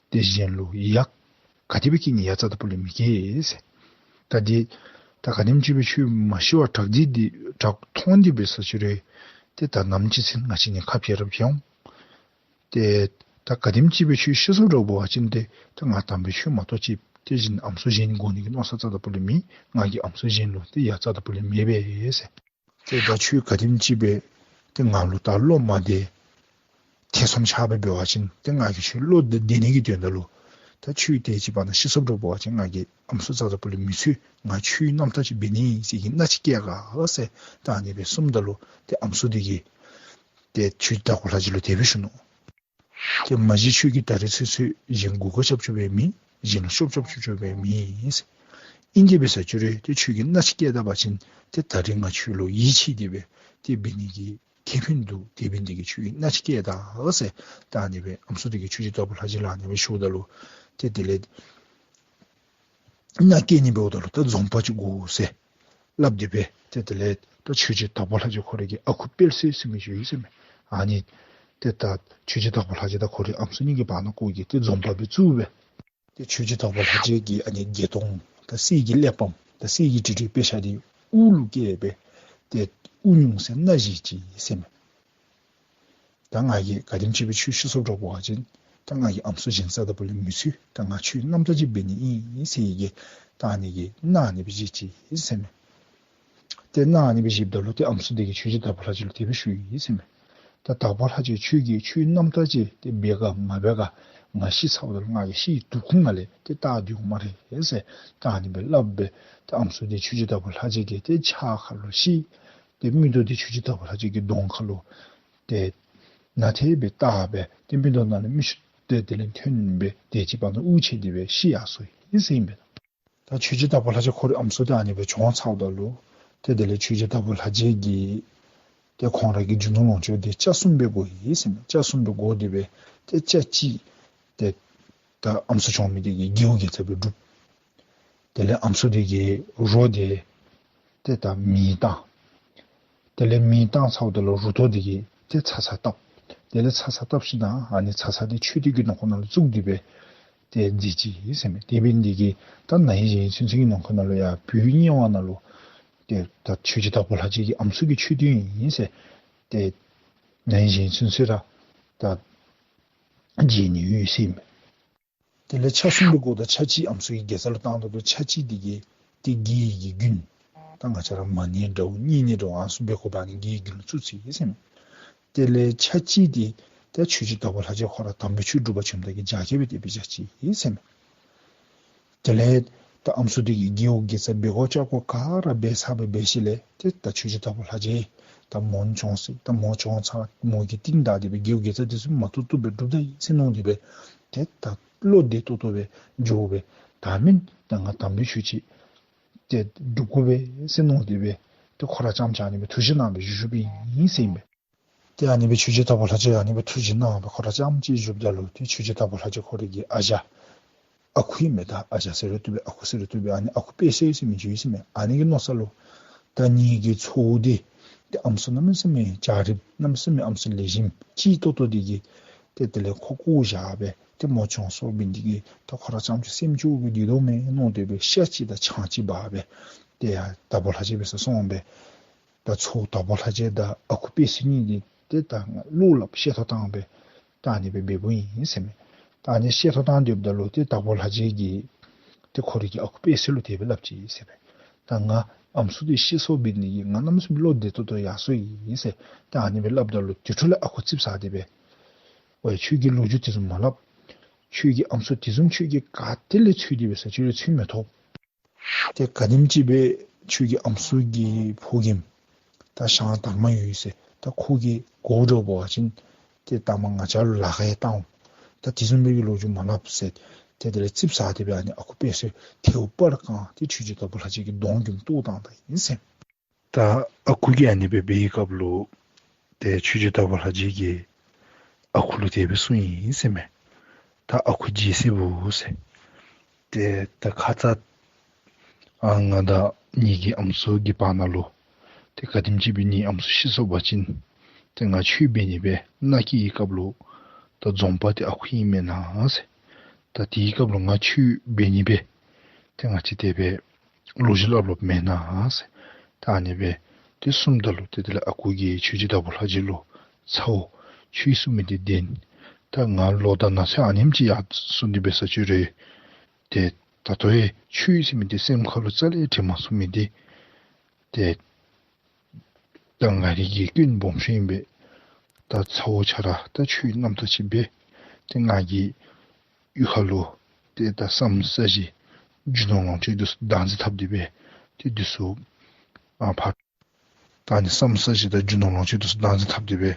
ཏེ་གཞན་ལུ་ཡ་ག་དེ་སྦེ་སྐྱེ་ནི་ཡ་རྩ་དང་སྤུ་ལས་མི་སྐྱེ་ཟེར། ད་འདི་ད་ག་དེམ་ཅིག་སྦེ་ཁྱོད་མ་ཤི་བར་དྲག་སྟེ་འདི་དྲག་མཐོང་སྟེ་འབད་ས་ཅིག་རུང་ཏེ་ད་ནམ་ཅིག་ཚུན་ང་བཅས་གཉིས་ཁ་བྲལ་ར་བྲལ་འོང་། ཏེ་ད་ག་དེམ་ཅིག་སྦེ་ཁྱོད་ཤི་སོངམ་འདྲཝ་འབད་བ་ཅིན་ཏེ་ད་ང་དམ་པའི་ཆོས་མ་གཏོགས་ཅིག་ཏེ་གཞན་ཨམ་སྲུ་གཞན་དགོ་ནི་གི་མནོ་བསམ་རྩ་དང་སྤུ་ལས་མེད། ང་གི་ཨམ་སྲུ་གཞན་ལུ་ཏེ་ཡ་རྩ་དང་སྤུ་ལས་མེད་པས་ཟེར། ཏེ་ད་ཁྱོད་ག་དེམ་ཅིག་སྦེ་ཏེ་ང་ལུ་ད་བློ་མ་བདེ་ཐེ་ཚོམ་ཆགས་སྦེ་འབད་བ་ཅིན་ཏེ་ང་གིས་ཁྱོད་བློ་བདེ་ནི་གི་དོན་དག་ལུ་ད་ཁྱོད་ཏེ་ཅིག་བར་ན་ཤི་སོངམ་འདྲཝ་འབད་བ་ཅིན་ང་གི་ཨམ་སྲུ་རྩ་དང་སྤུ་ལས་མི་ཚུད། ང་ཁྱོད་རྣམ་དག་ཅིག་འབད་ནི་ཟེར་གྱི་མནའ་ཅིག་བསྐྱལ་ག་ཟེར། ད་ཨ་ནི་སྦེ་གསུངམ་ད་ལུ་ཏེ་ཨམ་སྲུ་འདི་གིས་ཏེ་ཁྱོད་དྭགས་པོ་ལྷ་རྗེ་ལུ་དེ་སྦེ་ཞུ་ནུག། ཏེ་མ་གཞི་ཁྱོད་ཀྱིས་ད་རིས་ཚུན་ཚོད་གཞན་མགུ་སྐོར་རྐྱབ་བཅུག་པའི་མེད། གཞན་ལུ་ཤོབ་རྐྱབ་བཅུག་བཅུག་པའི་མེད་ཟེར། ཨིན་དེ་འབད་ས་ཅིག་རུང་ཏེ་ཁྱོད་ཀྱིས་མནའ་ཅིག་བསྐྱལ་ད་པ་ཅིན་ཏེ་ད་རིས་ང་ཁྱོད་ལུ་ཡིད་ཆེས་ཏེ་སྦེ་ཏེ་འབད་ནི་གི་ཁེ་ཕན་འདུག། དེ་འབད་ནི་དེ་གིས་ཁྱོད་ཀྱིས་མནའ་ཅིག་བསྐྱལ་ད་ཟེར། ད་ཨ་ནི་སྦེ་ཨམ་སྲུ་དེ་གིས་ཆོས་རྗེ་དྭགས་པོ་ལྷ་རྗེ་ལུ་ཨ་ནི་སྦེ་ཞུཝ་ད་ལུ་ཏེ་དེ་ལས་མནའ་བསྐྱལ་ནི་འབདཝ་ད་ལུ་ད་འཛོམས་དཔང་ཅིག་དགོ་ཟེར་སླབ་སྟེ་སྦེ་ཏེ་དེ་ལས་ད་ཆོས་རྗེ་དྭགས་པོ་ལྷ་རྗེ་ཁོ་རའི་གི་ཨ་ཁུ་དཔལ་བཟང་ཟེར་མི་ཅིག་ཡོད་ཟེར་མས། ཨ་ནི་ ཏེ་ད་ཆོས་རྗེ་དྭགས་པོ་ལྷ་རྗེ་དང་ཁོ་རའི་ཨམ་སྲུ་གཉིས་ཀྱི་བར་ན་ཁོ་གིས་ཏེ་འཛོམས་དཔང་སྦེ་བཙུགས་སྦེ། ཏེ་ཆོས་རྗེ་དྭགས་པོ་ལྷ་རྗེ་གིས་ཨ་ནི་བརྒྱད་སྟོང་ད་གསེར་གྱི་གླེགས་བམ་ད་གསེར་གྱི་བྲིས་བྲིས་དཔེ་ཆ་འདི་དབུ་ལུ་བཀལ་སྦེ་ཏེ་དབུ་སྙུང་ཟེར་མནའ་བཞེས་ཅི་ཟེར་མས། ད་ང་གིས་ག་དེམ་ཅིག་སྦེ་ཁྱོད་ཤི་སོཔ་འདྲཝ་འབད་བ་ཅིན་ད་ང་གིས་ཨམ་སྲུ་བྱིན་ས་དང་པོ་ལས་མི་ཚུད། ད་ང་ཁྱོད་རྣམ་དག་ཅིག་འབད་ནི་ཨིན་ཟེར་གི་ད་ཨ་ནི་གི་མནའ་ཨ་ནི་སྦེ་བཞེས་ཅི་ཟེར་མས། ཏེ་མནའ་ཨ་ནི་སྦེ་བཞེསཔ་ད་ལུ་ཏེ་ཨམ་སྲུ་དེ་གིས་ཆོས་རྗེ་དྭགས་པོ་ལྷ་རྗེ་ལུ་དེ་སྦེ་ཞུ་ཡི་ཟེར་མས། ད་དྭགས་པོ་ལྷ་རྗེ་ཁྱོད་ཀྱིས་ཁྱོད་རྣམ་དག་ཅིག་ཏེ་འབད་ག་མ་འབད་ག་ང་ཤི་ཚརཝ་ད་ལུ་ང་གི་ཤི་བའི་དུར་ཁུང་ནང་ལས་ཏེ་ལྟ་སྡོད་དགོ་སྨ་རེ་ཟེར་ད་ཨ་ནི་སྦེ་སླབ་སྦེ་ཏེ་ཨམ་སྲུ་དེ་ཆོས་རྗེ་དྭགས་པོ་ལྷ་རྗེ་གི་ཏེ་ཕྱག་ཁ་ལུ་ཤི། ཏེ་མིག་ཏོ་དེ་ཆོས་རྗེ་དྭགས་པོ་ལྷ་རྗེ་གི་གདོང་ཁ་ལུ་ཏེ་ནན་ཏན་སྦེ་བཏགས་སྦེ་ཏེ་མིག་ཏོ་ནང་ལས་མིག་ཆུ་དེ་དེ་ལས་ཐོན་སྦེ་དེ་ཅིག་བར་ན་དབུགས་ཆད་དེ་སྦེ་ཤི་ཡར་སོ་ཡི་ཟེར་ཨིན་པས། ད་ཆོས་རྗེ་དྭགས་པོ་ལྷ་རྗེ་ཁོ་རའི་ཨམ་སྲུ་དེ་ཨ་ནི་སྦེ་བྱོན་ཚརཝ་ད་ལུ་ཏེ་དེ་ལས་ཆོས་རྗེ་དྭགས་པོ་ལྷ་རྗེ་གིས་ཏེ་ཁོང་ར་གི་རྒྱུ་ནོར་ལོངས་སྤྱོད་དེ་ཆ་གསུམ་སྦེ་བགོ་ཡི་ཟེར་མས། ཆ་གསུམ་སྦེ་བགོ་སྟེ་སྦེ་ཏེ་ཆ་གཅིག་ཏེ་ད་ཨམ་སྲུ་བྱོན་མི་དེ་གི་རྒེད་འོག་དགེ་རྩ་སྦེ་བསྒྲུབས། དེ་ལས་ཨམ་སྲུ་དེ་གི་རོ་དེ་ཏེ་ད་མེ་བཏང་། དེ་ལས་མེ་བཏང་ཚརཝ་ད་ལུ་རུ་ཏོ་དེ་གིས་ཏེ་ཚ་ཚ་བཏབ། དེ་ལས་ཚ་ཚ་བཏབ་ཞིནམ་ཨ་ནི་ཚ་ཚ་དེ་མཆོད་རྟེན་གྱི་ནང་ཁོག་ནང་ལུ་བཙུགས་ཏེ་སྦེ་ཏེ་མཛད་ཅི་ཟེར་མས། དེ་འབད་ནི་དེ་གིས་ད་ན་ཧིང་གཞེས་ཧིང་ཚུན་ཚོད་ཀྱི་ནང་ཁོག་ནང་ལུ་ཡང་བོད་རྙིང་བ་ནང་ལུ་ཏེ་ད་ཆོས་རྗེ་དྭགས་པོ་ལྷ་རྗེ་གི་ཨམ་སྲུ་གི་མཆོད་རྟེན་ཨིན་ཟེར་ཏེ་ན་ཧིང་གཞེས་ཧིང་ཚུན་ཚོད་ར་ད་མཇལ་ནི་ཡོད་ཟེར་མས། དེ་ལས་ཆ་གསུམ་སྦེ་བགོཝ་ད་ཆ་གཅིག་ཨམ་སྲུ་གི་དགེ་རྩ་ལུ་བཏང་ད་ལུ་ཆ་གཅིག་དེ་གིས་ཏེ་གི་གི་རྒྱུན་ད་ང་བཅས་ར་མ་ཎི་འདྲཝ་བསྙེན་གནས་འདྲཝ་ཨ་ནི་ཚུ་འབད་དགོ་པས། ཨ་ནི་གི་གི་རྒྱུན་ལུ་བཙུགས་ཅི་ཟེར་མས། དེ་ལས་ཆ་གཅིག་དེ་ཏེ་ཆོས་རྗེ་དྭགས་པོ་ལྷ་རྗེ་ཁོ་ར་དམ་པའི་ཆོས་སྒྲུབ་པར་བྱོནམ་ད་གི་རྒྱ་སྐྱེད་སྦེ་དེ་སྦེ་བཞག་ཅི་ཟེར་མས། དེ་ལས་ད་ཨམ་སྲུ་དེ་གིས་རྒེད་འོག་དགེ་རྩ་འབད་དགོཔ་རྐྱབ་དགོཔ་ག་ར་འབད་ཚར་བའི་ཤུལ་ལས་ཏེ་ད་ཆོས་རྗེ་དྭགས་པོ་ལྷ་རྗེ་ད་མོ་བྱོན་ཟེར་ད་མོ་བྱོན་ཚར་མོ་གིས་རྟིང་བདའ་སྟེ་སྦེ་རྒེད་འོག་དགེ་རྩ་དེ་ཚུ་མ་བཏུབ་བཏུབ་སྦེ་སྒྲུབ་ད་ཡི་ཟེར་མནོ་སྟེ་སྦེ་ཏེ་ད་བློ་བདེ་ཏོག་ཏོ་སྦེ་འགྱོ་སྦེ་ད་མེན་ད་ང་དམ་པའི་ཆོས་ཅིག་ཏེ་སྒྲུབ་དགོ་པས་ཟེར་མནོ་སྟེ་སྦེ་ཏེ་ཁོ་ར་རྐྱངམ་ཅིག་ཨ་ནི་སྦེ་ཐུགས་བཞེད་གནང་སྦེ་བཞུགས་བཞུགསཔ་ཨིན་ཟེར་ཨིན་པས། ཏེ་ཨ་ནི་སྦེ་ཆོས་རྗེ་དྭགས་པོ་ལྷ་རྗེ་ཨ་ནི་སྦེ་ཐུགས་བཞེད་གནང་སྦེ་ཁོ་ར་རྐྱངམ་ཅིག་བཞུགསཔ་ད་ལུ་ཏེ་ཆོས་རྗེ་དྭགས་པོ་ལྷ་རྗེ་ཁོ་རའི་གི་ཨ་ཞང་ཨ་ཁུ་ཨིན་མས། ད་ཨ་ཞང་ཟེར་རུང་བཏུབ་པས་ཨ་ཁུ་ཟེར་རུང་བཏུབ་པས། ཨ་ནི་ཨ་ཁུ་དཔལ་གསལ་ཟེར་མི་ཅིག་ཡོད་ཟེར་མས། ཨ་ནི་གི་མནོ་ས་ལུ་ད་ངེ་གི་ཚ་བོ་དེ་ཏེ་ཨམ་སྲུ་གནམ་མེད་ས་མེད་འཇའ་རིསམོ་གནམ་མེད་ས་མེད་ཨམ་སྲུ་ལེགས་ཤོམ་སྐྱིད་ཏོག་ཏོ་དེ་གིས་ཏེ་དེ་ལས་ཁོ་བཀོ་བཞག་སྦེ་ཏེ་མོ་བྱོན་སོང་བའི་དེ་གིས་ད་ཁོ་ར་རྐྱངམ་ཅིག་སེམས་སྐྱོ་སྦེ་སྡོད་དོ་མས་མནོ་སྟེ་སྦེ་ཤ་ཅིག་དང་ཆང་ཅིག་འབག་སྦེ་ཏེ་ཡར་དྭགས་པོ་ལྷ་རྗེ་འབད་སར་སོང་སྦེ་ད་ཚ་བོ་དྭགས་པོ་ལྷ་རྗེ་དང་ཨ་ཁུ་དཔལ་གསལ་གཉིས་འདི་ཏེ་ད་བློ་སླབ་བཤད་ཐོ་བཏང་སྦེ་ད་ཨ་ནི་སྦེ་འབདཝ་ཨིན་ཟེར་མས། ད་ཨ་ནི་བཤད་ཐོ་བཏང་སྡོདཔ་ད་ལུ་ཏེ་དྭགས་པོ་ལྷ་རྗེ་གིས་ཏེ་ཁོ་རའི་གི་ཨ་ཁུ་དཔལ་གསལ་ལུ་དེ་སྦེ་སླབ་ཅི་ཟེར་མས། ད་ང་ཨམ་སྲུ་དེ་ཤི་སོང་བའི་དེ་གིས་ང་གནམ་མེད་ས་མེད་བློ་བདེ་ཏོག་ཏོ་ཡར་སོ་ཡི་ཟེར་ད་ཨ་ནི་སྦེ་སླབ་ད་ལུ་དེ་འཕྲོ་ལས་ཨ་ཁུ་ཙིགཔ་ཟ་སྟེ་སྦེ་ཝའི་ཁྱོད་ཀྱིས་ལོ་རྒྱུས་དེ་བཟུམ་མ་སླབ། ཁྱོད་ཀྱི་ཨམ་སྲུ་དེ་བཟུམ་ཁྱོད་ཀྱིས་ག་ཏེ་ལས་འཚོལ་ཏེ་འབད་ས་ཁྱོད་ལས་འཚོལ་མི་ཐོབ། ཏེ་ག་དེམ་ཅིག་སྦེ་ཁྱོད་ཀྱི་ཨམ་སྲུ་གི་ཕོ་རྒནམ་ད་ཞང་དར་མ་ཡོད་ཟེར་ད་ཁོ་གིས་དགོ་འདྲཝ་འབད་བ་ཅིན་ཏེ་ད་མ་ང་བཅས་ལུ་ལཱ་ཁག་ཡང་བཏང་འོང་། ད་དེ་བཟུམ་སྦེ་གི་ལོ་རྒྱུས་མ་སླབ་ཟེར་ཏེ་དེ་ལས་ཙིགཔ་ཟ་སྟེ་སྦེ་ཨ་ནི་ཨ་ཁུ་དཔལ་གསལ་ཐལཝ་སྤར་བཀང་སྟེ་ཆོས་རྗེ་དྭགས་པོ་ལྷ་རྗེ་གི་གདོང་མགུ་མ་བཏོག་བཏང་ད་ཡི་ཟེར། ད་ཨ་ཁུ་གིས་ཨ་ནི་སྦེ་འབད་བའི་སྐབས་ལུ་ཏེ་ཆོས་རྗེ་དྭགས་པོ་ལྷ་རྗེ་གིས་ཨ་ཁུ་ལུ་དེ་སྦེ་གསུངས་ཡི་ཟེར་མས། ད་ཨ་ཁུ་རྗེས་ཟེར་བུ་ཟེར། ཏེ་ད་ཁ་ཙ་ཨ་ང་དང་ངེ་གི་ཨམ་སྲུ་གི་བར་ན་ལུ་ཏེ་ག་དེམ་ཅིག་སྦེ་ངེ་ཨམ་སྲུ་ཤི་སོང་པ་ཅིན་ཏེ་ང་ཆོས་འབད་ནི་སྦེ་མནའ་བསྐྱལ་བའི་སྐབས་ལུ་ད་འཛོམས་དཔང་འདི་ཨ་ཁུ་ཨིན་མེན་ན་ཟེར། ད་དེའི་སྐབས་ལུ་ང་ཆོས་འབད་ནི་སྦེ་ཏེ་ང་བཅས་དེ་སྦེ་ལོ་རྒྱུས་སླབ་སླབ་མེན་ན་ཟེར། ད་ཨ་ནི་སྦེ་ཏེ་གསུངམ་ད་ལུ་ཏེ་དེ་ལས་ཨ་ཁུ་གིས་ཆོས་རྗེ་དྭགས་པོ་ལྷ་རྗེ་ལུ་ཚ་བོ་ཆོས་ཟེར་མི་འདི་བདེན། ད་ང་ལོ་དང་ན་ཚོད་ཨ་ནེམ་ཅིག་ཡར་སོང་སྟེ་འབད་ས་ཅིག་རུང་ཏེ་ད་ལྟོ་ཡང་ཆོས་ཟེར་མི་འདི་སེམས་ཁ་ལུ་རྩ་ལས་དྲན་མ་ཚུགས་མི་འདི་ཏེ་ད་ང་རའི་གི་སྐྱོན་སྦོམ་ཤོས་ཨིན་པས། ད་ཚ་བོ་ཁྱོད་ར་ད་ཆོས་རྣམ་དག་ཅིག་འབད། ཏེ་ང་གི་གཡུས་ཁ་ལུ་ཏེ་ད་བསམ་ས་གཞི་རྒྱུ་ནོར་ལོངས་སྤྱོད་འདི་ཚུ་བདག་འཛིན་འཐབ་སྟེ་སྦེ་ཏེ་འདི་ཚུ་ཨ་ཕར་ད་ཨ་ནི་བསམ་ས་གཞི་དང་རྒྱུ་ནོར་ལོངས་སྤྱོད་འདི་ཚུ་བདག་འཛིན་འཐབ་སྟེ་སྦེ་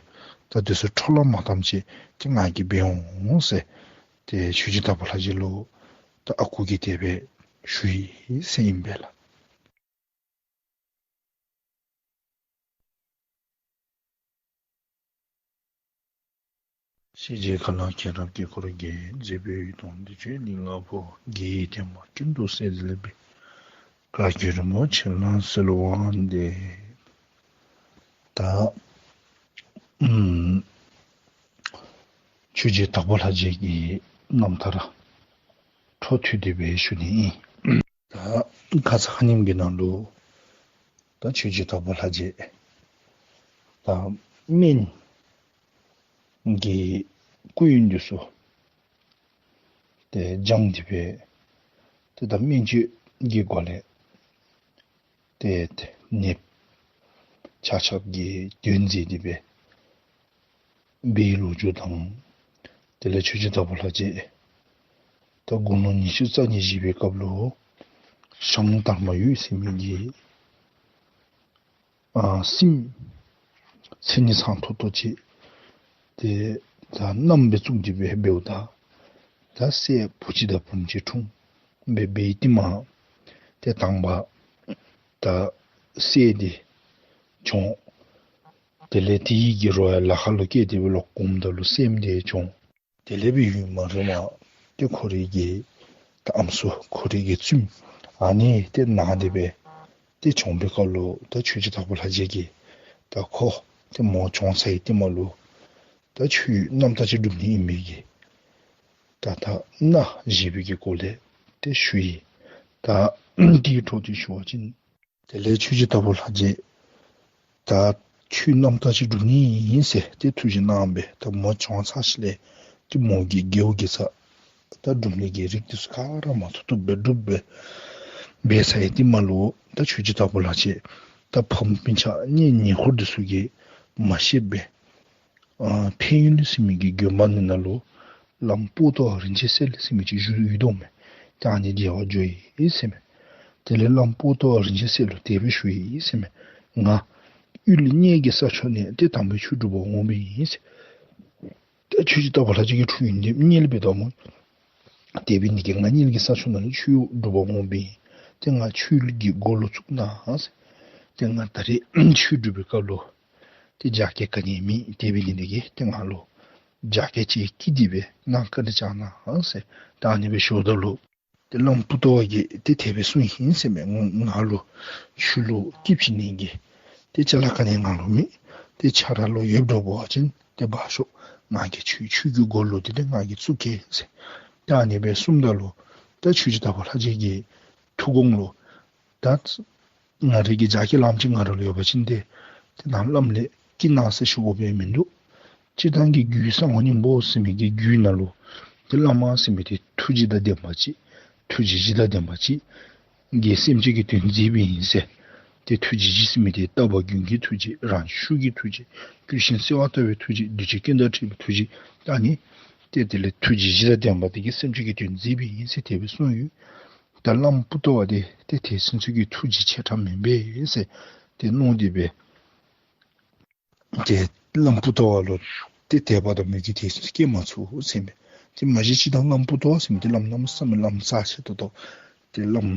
ད་འདི་ཚུ་འཕྲོ་བརླག་མ་བཏངམ་ཅིག་ཏེ་ང་གིས་འབད་འོང་ཟེར་ཏེ་ཆོས་རྗེ་དྭགས་པོ་ལྷ་རྗེ་ལུ་ད་ཨ་ཁུ་གིས་དེ་སྦེ་ཞུ་ཡི་ཟེར་ཨིན་པས་ལགས། ཤེས་བྱའི་ཁ་ལ་མཁྱེན་རབ་དཀྱིལ་འཁོར་རྒྱན། རྗེ་བོའི་ཡི་དམ་བདེ་སྤྱོད་གླིང་ལ་ཕོག། རྒྱལ་བའི་བསྟན་པ་ཀུན་ཏུ་གསལ་མཛད་པའི། བཀའ་བརྒྱུད་རིན་པོ་ཆེ་ལ་གསོལ་བ་འདེབས། ད་ཨམ་ ཆོས་རྗེ་དྭགས་པོ་ལྷ་རྗེ་གི་རྣམ་ཐར་འཕྲོ་མཐུད་དེ་སྦེ་ཞུ་ནི་ཨིན། ད་ཁ་ཙ་ཁ་ཉིནམ་གི་ནང་ལུ་ད་ཆོས་རྗེ་དྭགས་པོ་ལྷ་རྗེ་ད་སྨན་གྱི་སྐུ་ཡོན་འདི་ཚུ་ཏེ་སྦྱངས་ཏེ་སྦེ་ཏེ་ད་སྨན་བཅོས་ཀྱི་སྒོ་ལས་ཏེ་ནདཔ་ཆ་ཁྱབ་ཀྱི་དོན་མཛད་དེ་སྦེ་འབད་ལོ་རྒྱུས་དང་དེ་ལས་ཆོས་རྗེ་དྭགས་པོ་ལྷ་རྗེ་ད་དགུང་ལོ་ཉི་ཤུ་རྩ་གཉིས་བཞེས་པའི་སྐབས་ལུ་ཞང་དར་མ་ཡུལ་ཟེར་མི་གི་ཨ་སྲསམོ་མཚན་ཉིད་ཚངས་ཏོག་ཏོ་ཅིག་ཏེ་ད་མནའམ་སྦེ་བཙུགས་ཏེ་སྦེ་འབདཝ་ད་ད་སྲས་བུ་གཅིག་དང་བུམོ་གཅིག་འཁྲུངས་སྦེ་འབད་དེ་མ་ཏེ་དང་པ་ད་སྲས་འདི་བྱོན། དེ་ལས་དེ་གི་རོ་ཡང་ལ་ཁ་ལུ་སྐྱེས་ཏེ་སྦེ་ལོག་འོངམ་ད་ལུ་སྲསམོ་འདི་བྱོན། དེ་ལས་སྦེ་ཡུན་མ་རིངམ་ཏེ་ཁོ་རའི་གི་ད་ཨམ་སྲུ་ཁོ་རའི་གི་བཙུནམོ་ཨ་ནི་ཏེ་ན་སྟེ་སྦེ་ཏེ་བྱོན་པའི་སྐབས་ལུ་ད་ཆོས་རྗེ་དྭགས་པོ་ལྷ་རྗེ་གིས་ད་ཁོ་ཏེ་མོ་བྱོན་ཚར་ཡི་ཏེ་མ་ལུ་ད་ཆོས་རྣམ་དག་ཅིག་སྒྲུབ་ནི་ཨིན་མི་གི་ད་ད་མནའ་བཞེས་པའི་གི་སྐོར་ལས་ཏེ་ཞུ་ཡི། ད་དེའི་འཕྲོ་དེ་ཞུ་བ་ཅིན་དེ་ལས་ཆོས་རྗེ་དྭགས་པོ་ལྷ་རྗེ་ད་ཆོས་རྣམ་དག་ཅིག་སྒྲུབ་ནི་ཨིན་ཟེར་ཏེ་ཐུགས་བཞེད་གནང་སྦེ་ད་མོ་བྱོན་ཚར་ཞིནམ་ལས་ཏེ་མོ་གི་དགེ་བ་དགེ་རྩ་ད་སྒྲུབ་ནི་གི་རིགས་དེ་ཚུ་ག་ར་མ་ཐུབ་ཐུབ་སྦེ་སྒྲུབ་སྦེ་འབད་ཚར་ཡི་ཏེ་མ་ལུ་ད་ཆོས་རྗེ་དྭགས་པོ་ལྷ་རྗེ་ད་ཕམ་སྤུན་ཆ་གཉེན་ཉེ་འཁོར་དེ་ཚུ་གིས་མ་ཤེསཔ་སྦེ་ཨ་འཕན་ཡུལ་ཟེར་མི་གི་དགོན་པ་ནང་ན་ལུ་བླམ་པོ་ཏོ་རིན་ཆེན་གསལ་ཟེར་མི་ཅིག་བཞུགས་ཡོད་དོ་མས། ད་ཨ་ནི་མཇལ་བར་འགྱོ་ཡི་ཟེར་མས། དེ་ལས་བླམ་པོ་ཏོ་རིན་ཆེན་གསལ་ལུ་དེ་སྦེ་ཞུ་ཡི་ཟེར་མས། ང་ཡུལ་གཉལ་གྱི་ས་ཕྱོགས་ནས་ཏེ་དམ་པའི་ཆོས་སྒྲུབ་པར་འོངམ་ཨིན་ཟེར། ད་ཆོས་རྗེ་དྭགས་པོ་ལྷ་རྗེ་གི་འཁྲུངས་ཡུལ་འདི་གཉལ་སྦེ་འདུག་སྨོ། དེ་འབད་ནི་དེ་གིས་ང་གཉལ་གྱི་ས་ཕྱོགས་ནང་ལུ་ཆོས་སྒྲུབ་པར་འོངམ་ཨིན། ཏེ་ང་ཆོས་ཀྱི་སྒོ་ལུ་བཙུགས་གནང་ཟེར། ཏེ་ང་ད་རེས་ཆོས་སྒྲུབ་པའི་སྐབས་ལུ་ཏེ་རྒྱགས་སྐལ་ག་ནི་ཡང་མེད། དེ་འབད་ནི་དེ་གིས་ཏེ་ང་ལུ་རྒྱགས་སྐལ་ཅིག་བསྐྱིས་ཏེ་སྦེ་གནང་བཀའ་དྲིན་བསྐྱང་གནང་ཟེར། ད་ཨ་ནི་སྦེ་ཞུཝ་ད་ལུ་ཏེ་བླམ་པོ་ཏོ་བ་གིས་ཏེ་དེ་སྦེ་གསུངས་ཡི་ཟེར་མས། ང་ང་ལུ་ཆོས་ལུ་སྐྱིད་བྱིན་ནི་གི་ཏེ་ཅ་ལ་ག་ནི་ཡང་ང་ལུ་མེད། ཏེ་ཁྱོད་ར་ལུ་ཡོདཔ་འདྲཝ་འབད་བ་ཅིན་ཏེ་འབག་ཤོག། ང་གིས་ཆོས་ཆོས་ཀྱི་སྒོ་ལུ་ཏེ་ཏེ་ང་གིས་བཙུགས་གེ་ཟེར། ད་ཨ་ནི་སྦེ་གསུངམ་ད་ལུ་ད་ཆོས་རྗེ་དྭགས་པོ་ལྷ་རྗེ་གི་ཐུགས་དགོངས་ལུ་ད་ང་རའི་གི་རྒྱགས་སྐལ་ལངམ་ཅིག་ང་ར་ལུ་ཡོད་པ་ཅིན་ཏེ་ཏེ་ནཱ་བླམ་ལས་བསྐྱི་གནང་ཟེར་ཞུ་དགོ་པའི་མིན་འདུག། སྤྱིར་བཏང་གི་རྒྱུད་གསང་བ་སྙིང་པོ་ཟེར་མི་གི་རྒྱུད་ནང་ལུ་ཏེ་བླ་མ་ཟེར་མི་དེ་ཐུགས་རྗེ་དང་ལྡན་པ་ཅིག། ཐུགས་རྗེ་གཞི་དང་ལྡན་པ་ཅིག་གིས་སེམས་ཅན་གྱི་དོན་མཛད་པའི་ཨིན་ཟེར། ཏེ་ཐུགས་རྗེ་གཞི་ཟེར་མི་དེ་རྟག་པ་རྒྱུན་གྱི་ཐུགས་རྗེ། རང་ཤུགས་ཀྱི་ཐུགས་རྗེ། བསྐུལ་ཞིང་གསོལ་བ་བཏབ་པའི་ཐུགས་རྗེ། འདུས་བྱས་སྐྱོན་དང་བྲལ་བའི་ཐུགས་རྗེ། ད་ཨ་ནི་ཏེ་དེ་ལས་ཐུགས་རྗེ་གཞི་དང་ལྡན་པ་དེ་གིས་སེམས་ཅན་གྱི་དོན་མཛད་པའི་ཨིན་ཟེར་དེ་སྦེ་གསུངས་ཡོད། ད་བླམ་པོ་ཏོ་བ་དེ་ཏེ་དེ་ཚུན་ཚོད་ཀྱི་ཐུགས་རྗེ་ཆེ་དྲགས་མེན་པས་ཟེར་ཏེ་མནོ་སྟེ་སྦེ་ཏེ་བླམ་པོ་ཏོ་བ་ལུ་ཏེ་དད་པ་དང་མོས་གུས་དེ་ཚུ་སྐྱེ་མ་ཚུགས་ཟེར་མས། ཏེ་མ་གཞི་སྤྱིར་བཏང་བླམ་པོ་ཏོ་བ་ཟེར་མི་དེ་བླམ་གནམ་མེད་ས་མེད་བླམ་རྩ་ཆེ་ཏོག་ཏོ་ཏེ་བླམ་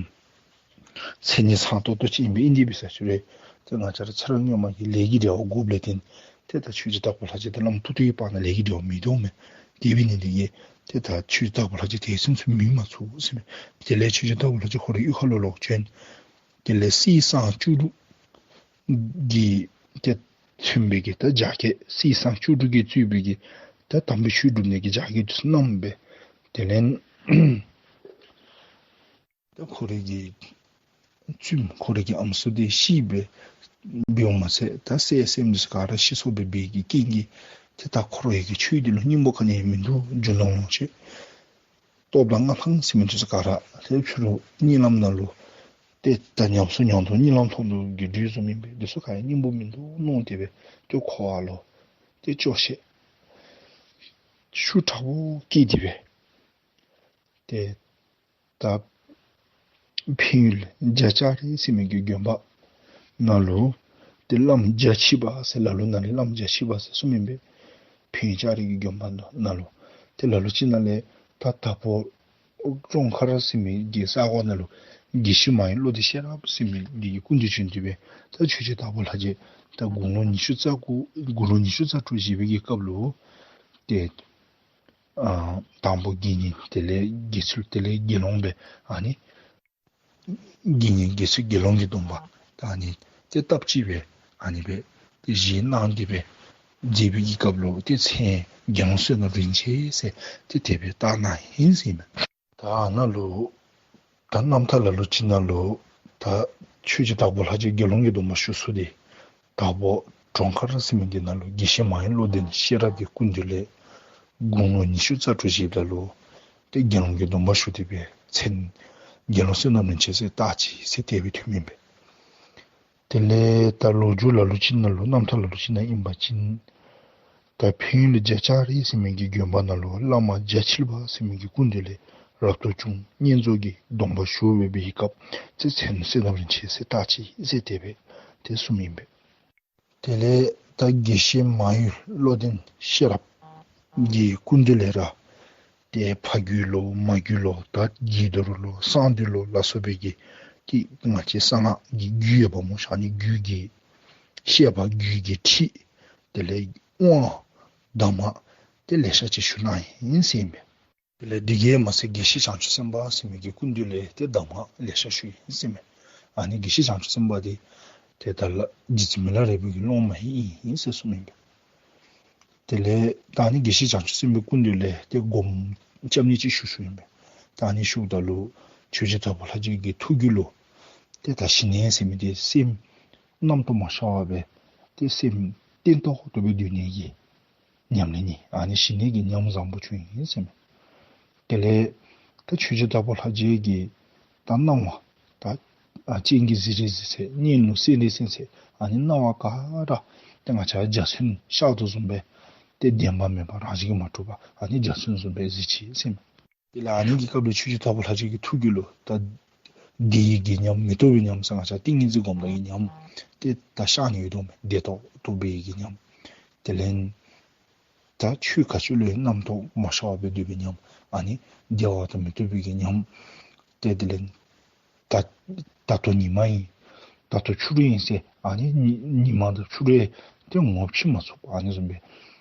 མཚན་ཉིད་ཚངས་ཏོག་ཏོ་ཅིག་ཨིན་པས། ཨིན་ཏེ་འབད་ས་ཅིག་ར་ཏེ་ང་བཅས་ར་ཚེ་རབས་སྔོན་མ་གི་ལས་ཀྱི་འབྲེལ་བ་དགོཔ་ལས་བརྟེན་ཏེ་ད་ཆོས་རྗེ་དྭགས་པོ་ལྷ་རྗེ་དང་བླམ་པོ་ཏོ་བའི་བར་ན་ལས་ཀྱི་འབྲེལ་བ་མེད་དོ་མས། དེ་འབད་ནི་དེ་གིས་ཏེ་ད་ཆོས་རྗེ་དྭགས་པོ་ལྷ་རྗེ་དེ་ཚུན་ཚོད་མོས་མ་ཚུགས་ཟེར་མས། དེ་ལས་ཆོས་རྗེ་དྭགས་པོ་ལྷ་རྗེ་ཁོ་རའི་གཡུས་ཁ་ལུ་ལོག་བྱོན། དེ་ལས་གསེར་སྲང་བཅུ་དྲུག་གིས་ཏེ་མཚོན་པའི་གི་ད་རྒྱགས་སྐལ་གསེར་སྲང་བཅུ་དྲུག་གིས་གཙོས་པའི་གི་ད་དམ་པའི་ཆོས་སྒྲུབ་ནི་གི་རྒྱགས་སྐལ་དེ་ཚུ་བསྣམས་སྦེ་དེ་ལས་ད་ཁོ་རའི་གི་བཙུནམོ་ཁོ་རའི་གི་ཨམ་སྲུ་དེ་ཤི་སྦེ་འབདཝ་མ་ཚད་ད་སྲས་སྲསམོ་དེ་ཚུ་ག་ར་ཤི་སོང་སྦེ་འབད་བའི་གི་རྐྱེན་གྱིས་ཏེ་ད་ཁོ་རའི་གི་ཆོས་འདི་ལུ་སྙིང་པོ་ག་ནི་ཡང་མིན་འདུག། རྒྱུ་ནོར་ལོངས་སྤྱོད་སྟོབས་དང་མངའ་ཐང་ཟེར་མི་དེ་ཚུ་ག་ར་ཏེ་ཕྱི་རུ་གཉིད་ལམ་ནང་ལུ་ཏེ་ད་ཉམས་སུ་མྱོང་དོ། གཉིད་ལམ་མཐོང་དོ་གི་དུས་སུ་མེན་པས། དེ་ཚུ་ག་ཡང་སྙིང་པོ་མིན་འདུག་མནོ་སྟེ་སྦེ་ཏེ་འཁོར་བ་ལུ་ཏེ་སྐྱོ་ཤས་ཤུགས་དྲག་པོ་སྐྱེས་ཏེ་སྦེ་ཏེ་ད་འཕན་ཡུལ་རྒྱ་ལྕགས་རི་ཟེར་མི་གི་དགོན་པ་ནང་ལུ་ཏེ་བླམ་རྒྱ་ཆེ་བ་ཟེར་ལ་ལུ་ནཱ་ལས་བླམ་རྒྱ་ཆེ་བ་ཟེར་གསུངམ་ཨིན་པས། འཕན་ཡུལ་ལྕགས་རི་གི་དགོན་པ་ནང་ལུ་ཏེ་ལ་ལུ་ཅིག་ནང་ལས་ད་དྭགས་པོ་ཀྲོང་ཁར་ཟེར་མི་གི་ས་གོ་ནང་ལུ་དགེ་བཤེས་མ་ཡེངས་བློ་གཏད་ཤེས་རབ་ཟེར་མི་འདི་གིས་སྐུ་མདུན་བྱོན་ཏེ་སྦེ་ད་ཆོས་རྗེ་དྭགས་པོ་ལྷ་རྗེ་ད་དགུང་ལོ་ཉི་ཤུ་རྩ་དགུ་དགུང་ལོ་ཉི་ཤུ་རྩ་དྲུག་བཞེས་པའི་གི་སྐབས་ལུ་ཏེ་ཨ་དང་པོ་དགེ་བསྙེན་དེ་ལས་དགེ་ཚུལ་དེ་ལས་དགེ་སློང་སྦེ་ཨ་ནི་དགེ་བསྙེན་དགེ་ཚུལ་དགེ་སློང་གི་སྡོམ་པ་ད་ཨ་ནི་ཏེ་སྟབས་གཅིག་སྦེ་ཨ་ནི་སྦེ་ཏེ་བཞེས་གནང་སྟེ་སྦེ་མཛད་པའི་གི་སྐབས་ལུ་ཏེ་མཚན་ དགེ་སློང་བསོད་ནམས་རིན་ཆེན་ཟེར་ཏེ་དེ་སྦེ་བཏགས་གནང་ཡི་ཟེར་ཨིན་མས། ད་ཨ་ནཱ་ལུ་ད་རྣམ་ཐར་ལ་ལུ་ཅིག་ནང་ལུ་ད་ཆོས་རྗེ་དྭགས་པོ་ལྷ་རྗེ་དགེ་སློང་གི་སྡོམ་པ་ཞུ་ས་འདི་དྭགས་པོ་གྲོང་ཁར་ཟེར་མི་འདི་ནང་ལུ་དགེ་བཤེས་མ་ཡུམ་བློ་ལྡན་ཤེས་རབ་ཀྱི་སྐུ་མདུན་ལས་དགུང་ལོ་ཉི་ཤུ་རྩ་དྲུག་བཞེསཔ་ད་ལུ་ཏེ་དགེ་སློང་གི་སྡོམ་པ་ཞུ་སྟེ་སྦེ་མཚན་དགེ་སློང་བསོད་ནམས་རིན་ཆེན་ཟེར་བཏགས་ཅི་ཟེར་དེ་སྦེ་ཐོནམ་ཨིན་པས། དེ་ལས་ད་ལོ་རྒྱུས་ལ་ལུ་ཅིག་ནང་ལུ་རྣམ་ཐར་ལ་ལུ་ཅིག་ནང་ཨིན་པ་ཅིན་ད་ཕན་ཡོན་ལུ་རྒྱ་ལྕགས་རི་ཟེར་མི་གི་དགོན་པ་ནང་ལུ་བླ་མ་རྒྱ་ཆེ་བ་ཟེར་མི་གི་སྐུ་མདུན་ལས་རབ་ཏུ་བྱུང་བསྙེན་རྫོགས་ཀྱི་སྡོམ་པ་ཞུ་སྦེ་འབད་བའི་སྐབས་ཏེ་མཚན་བསོད་ནམས་རིན་ཆེན་ཟེར་བཏགས་ཅི་ཟེར་དེ་སྦེ་ཏེ་གསུངམ་ཨིན་པས། དེ་ལས་ད་དགེ་བཤེས་མ་ཡུམ་བློ་ལྡན་ཤེས་རབ་ཀྱི་སྐུ་མདུན་ལས་ར་ཏེ་ཕ་རྒྱུད་ལོ་མ་རྒྱུད་ལོ་ད་དགྱེས་རྡོར་ལོ་གསང་འདུས་ལོ་ལ་སོགས་པའི་གི་ཏེ་ང་བཅས་གསང་སྔགས་ཀྱི་རྒྱུད་ཡོདཔ་སྨོ། ཨ་ནི་རྒྱུད་ཀྱི་བཤད་པ་རྒྱུད་ཀྱི་ཁྲིད་དེ་ལས་དབང་གདམས་ངག་ཏེ་ལེ་ཤ་ཅིག་ཞུ་གནང་ཡི་ཟེར་ཨིན་པས། དེ་ལས་འདི་གིས་མ་ཚད་དགེ་བཤེས་བྱང་ཆུབ་སེམས་དཔའ་ཟེར་མི་གི་སྐུ་མདུན་ལས་ཏེ་གདམས་ངག་ལེ་ཤ་ཞུ་ཡི་ཟེར་ཨིན་མས། ཨ་ནི་དགེ་བཤེས་བྱང་ཆུབ་སེམས་དཔའ་འདི་ཏེ་ད་ལ་རྗེ་བཙུན་མི་ལ་རས་པའི་གི་སློབ་མ་ཨིན་ཟེར་གསུངམ་ཨིན་པས། དེ་ལས་ད་ཨ་ནི་དགེ་བཤེས་བྱང་ཆུབ་སེམས་དཔའི་སྐུ་མདུན་ལས་ཏེ་སྒོམ་རྐྱབ་ནི་ཅིག་ཞུ་ཞུཝ་ཨིན་པས། ད་ཨ་ནི་ཞུཝ་ད་ལུ་ཆོས་རྗེ་དྭགས་པོ་ལྷ་རྗེ་གི་ཐུགས་རྒྱུད་ལུ་ཏེ་ད་ཞི་གནས་ཟེར་མི་འདི་སེམས་རྣམ་རྟོག་མ་ཤར་བར་སྦེ་ཏེ་སེམས་བརྟན་ཏོག་ཏོ་སྦེ་སྡོད་ནི་གི་ཉམས་ལེན་ནི་ཨ་ནི་ཞི་གནས་ཀྱི་ཉམས་བཟང་པོ་བྱུང་ཡི་ཟེར་ཨིན་མས། དེ་ལས་ད་ཆོས་རྗེ་དྭགས་པོ་ལྷ་རྗེ་གི་ད་སྣང་བ་ད་ཨ་སྤྱན་གྱིས་གཟིགས་རིགས་གཟིགས་ཚད་སྙན་ལུགས་གསན་རིགས་གསན་ཚད་ཨ་ནི་སྣང་བ་ག་ར་ཏེ་ང་བཅས་འཇའ་ཚོན་ཤར་དོ་བཟུམ་སྦེ་ཏེ་བདེན་པ་མེད་པ་རང་བཞིན་གྱིས་མ་གྲུབ་པ་ཨ་ནི་འཇའ་ཚོན་བཟུམ་སྦེ་གཟིགས་ཅི་ཟེར་ཨིན་མས། དེ་ལས་ཨ་ནི་གི་སྐབས་ལུ་ཆོས་རྗེ་དྭགས་པོ་ལྷ་རྗེ་གི་ཐུགས་རྒྱུད་ལུ་ད་བདེ་བའི་གི་ཉམས་མི་རྟོག་པའི་ཉམས་ཟེར་ང་བཅས་ཏིང་ངེ་འཛིན་སྒོམ་པའི་ཉམས་ཏེ་ད་ཤར་ནི་ཡོད་དོ་མས། བདེ་ཏོག་ཏོ་སྦེ་གི་ཉམས། དེ་ལས་ད་ཆོས་ག་ཅི་ལུ་ཡང་རྣམ་རྟོག་མ་ཤར་བར་སྦེ་སྡོད་པའི་ཉམས། ཨ་ནི་བདེ་བ་དང་མི་རྟོག་པའི་གི་ཉམས། ཏེ་དེ་ལས་ད་ད་ལྟོ་ཉིན་མ་ཨིན། ད་ལྟོ་ཕྱི་རུ་ཨིན་ཟེར་ཨ་ནི་ཉི་ཉིན་མ་དང་ཕྱི་རུ་ཡང་ཏེ་ངོ་ཕྱེ་མ་ཚུགས་པ་ཨ་ནི་བཟུམ་སྦེ་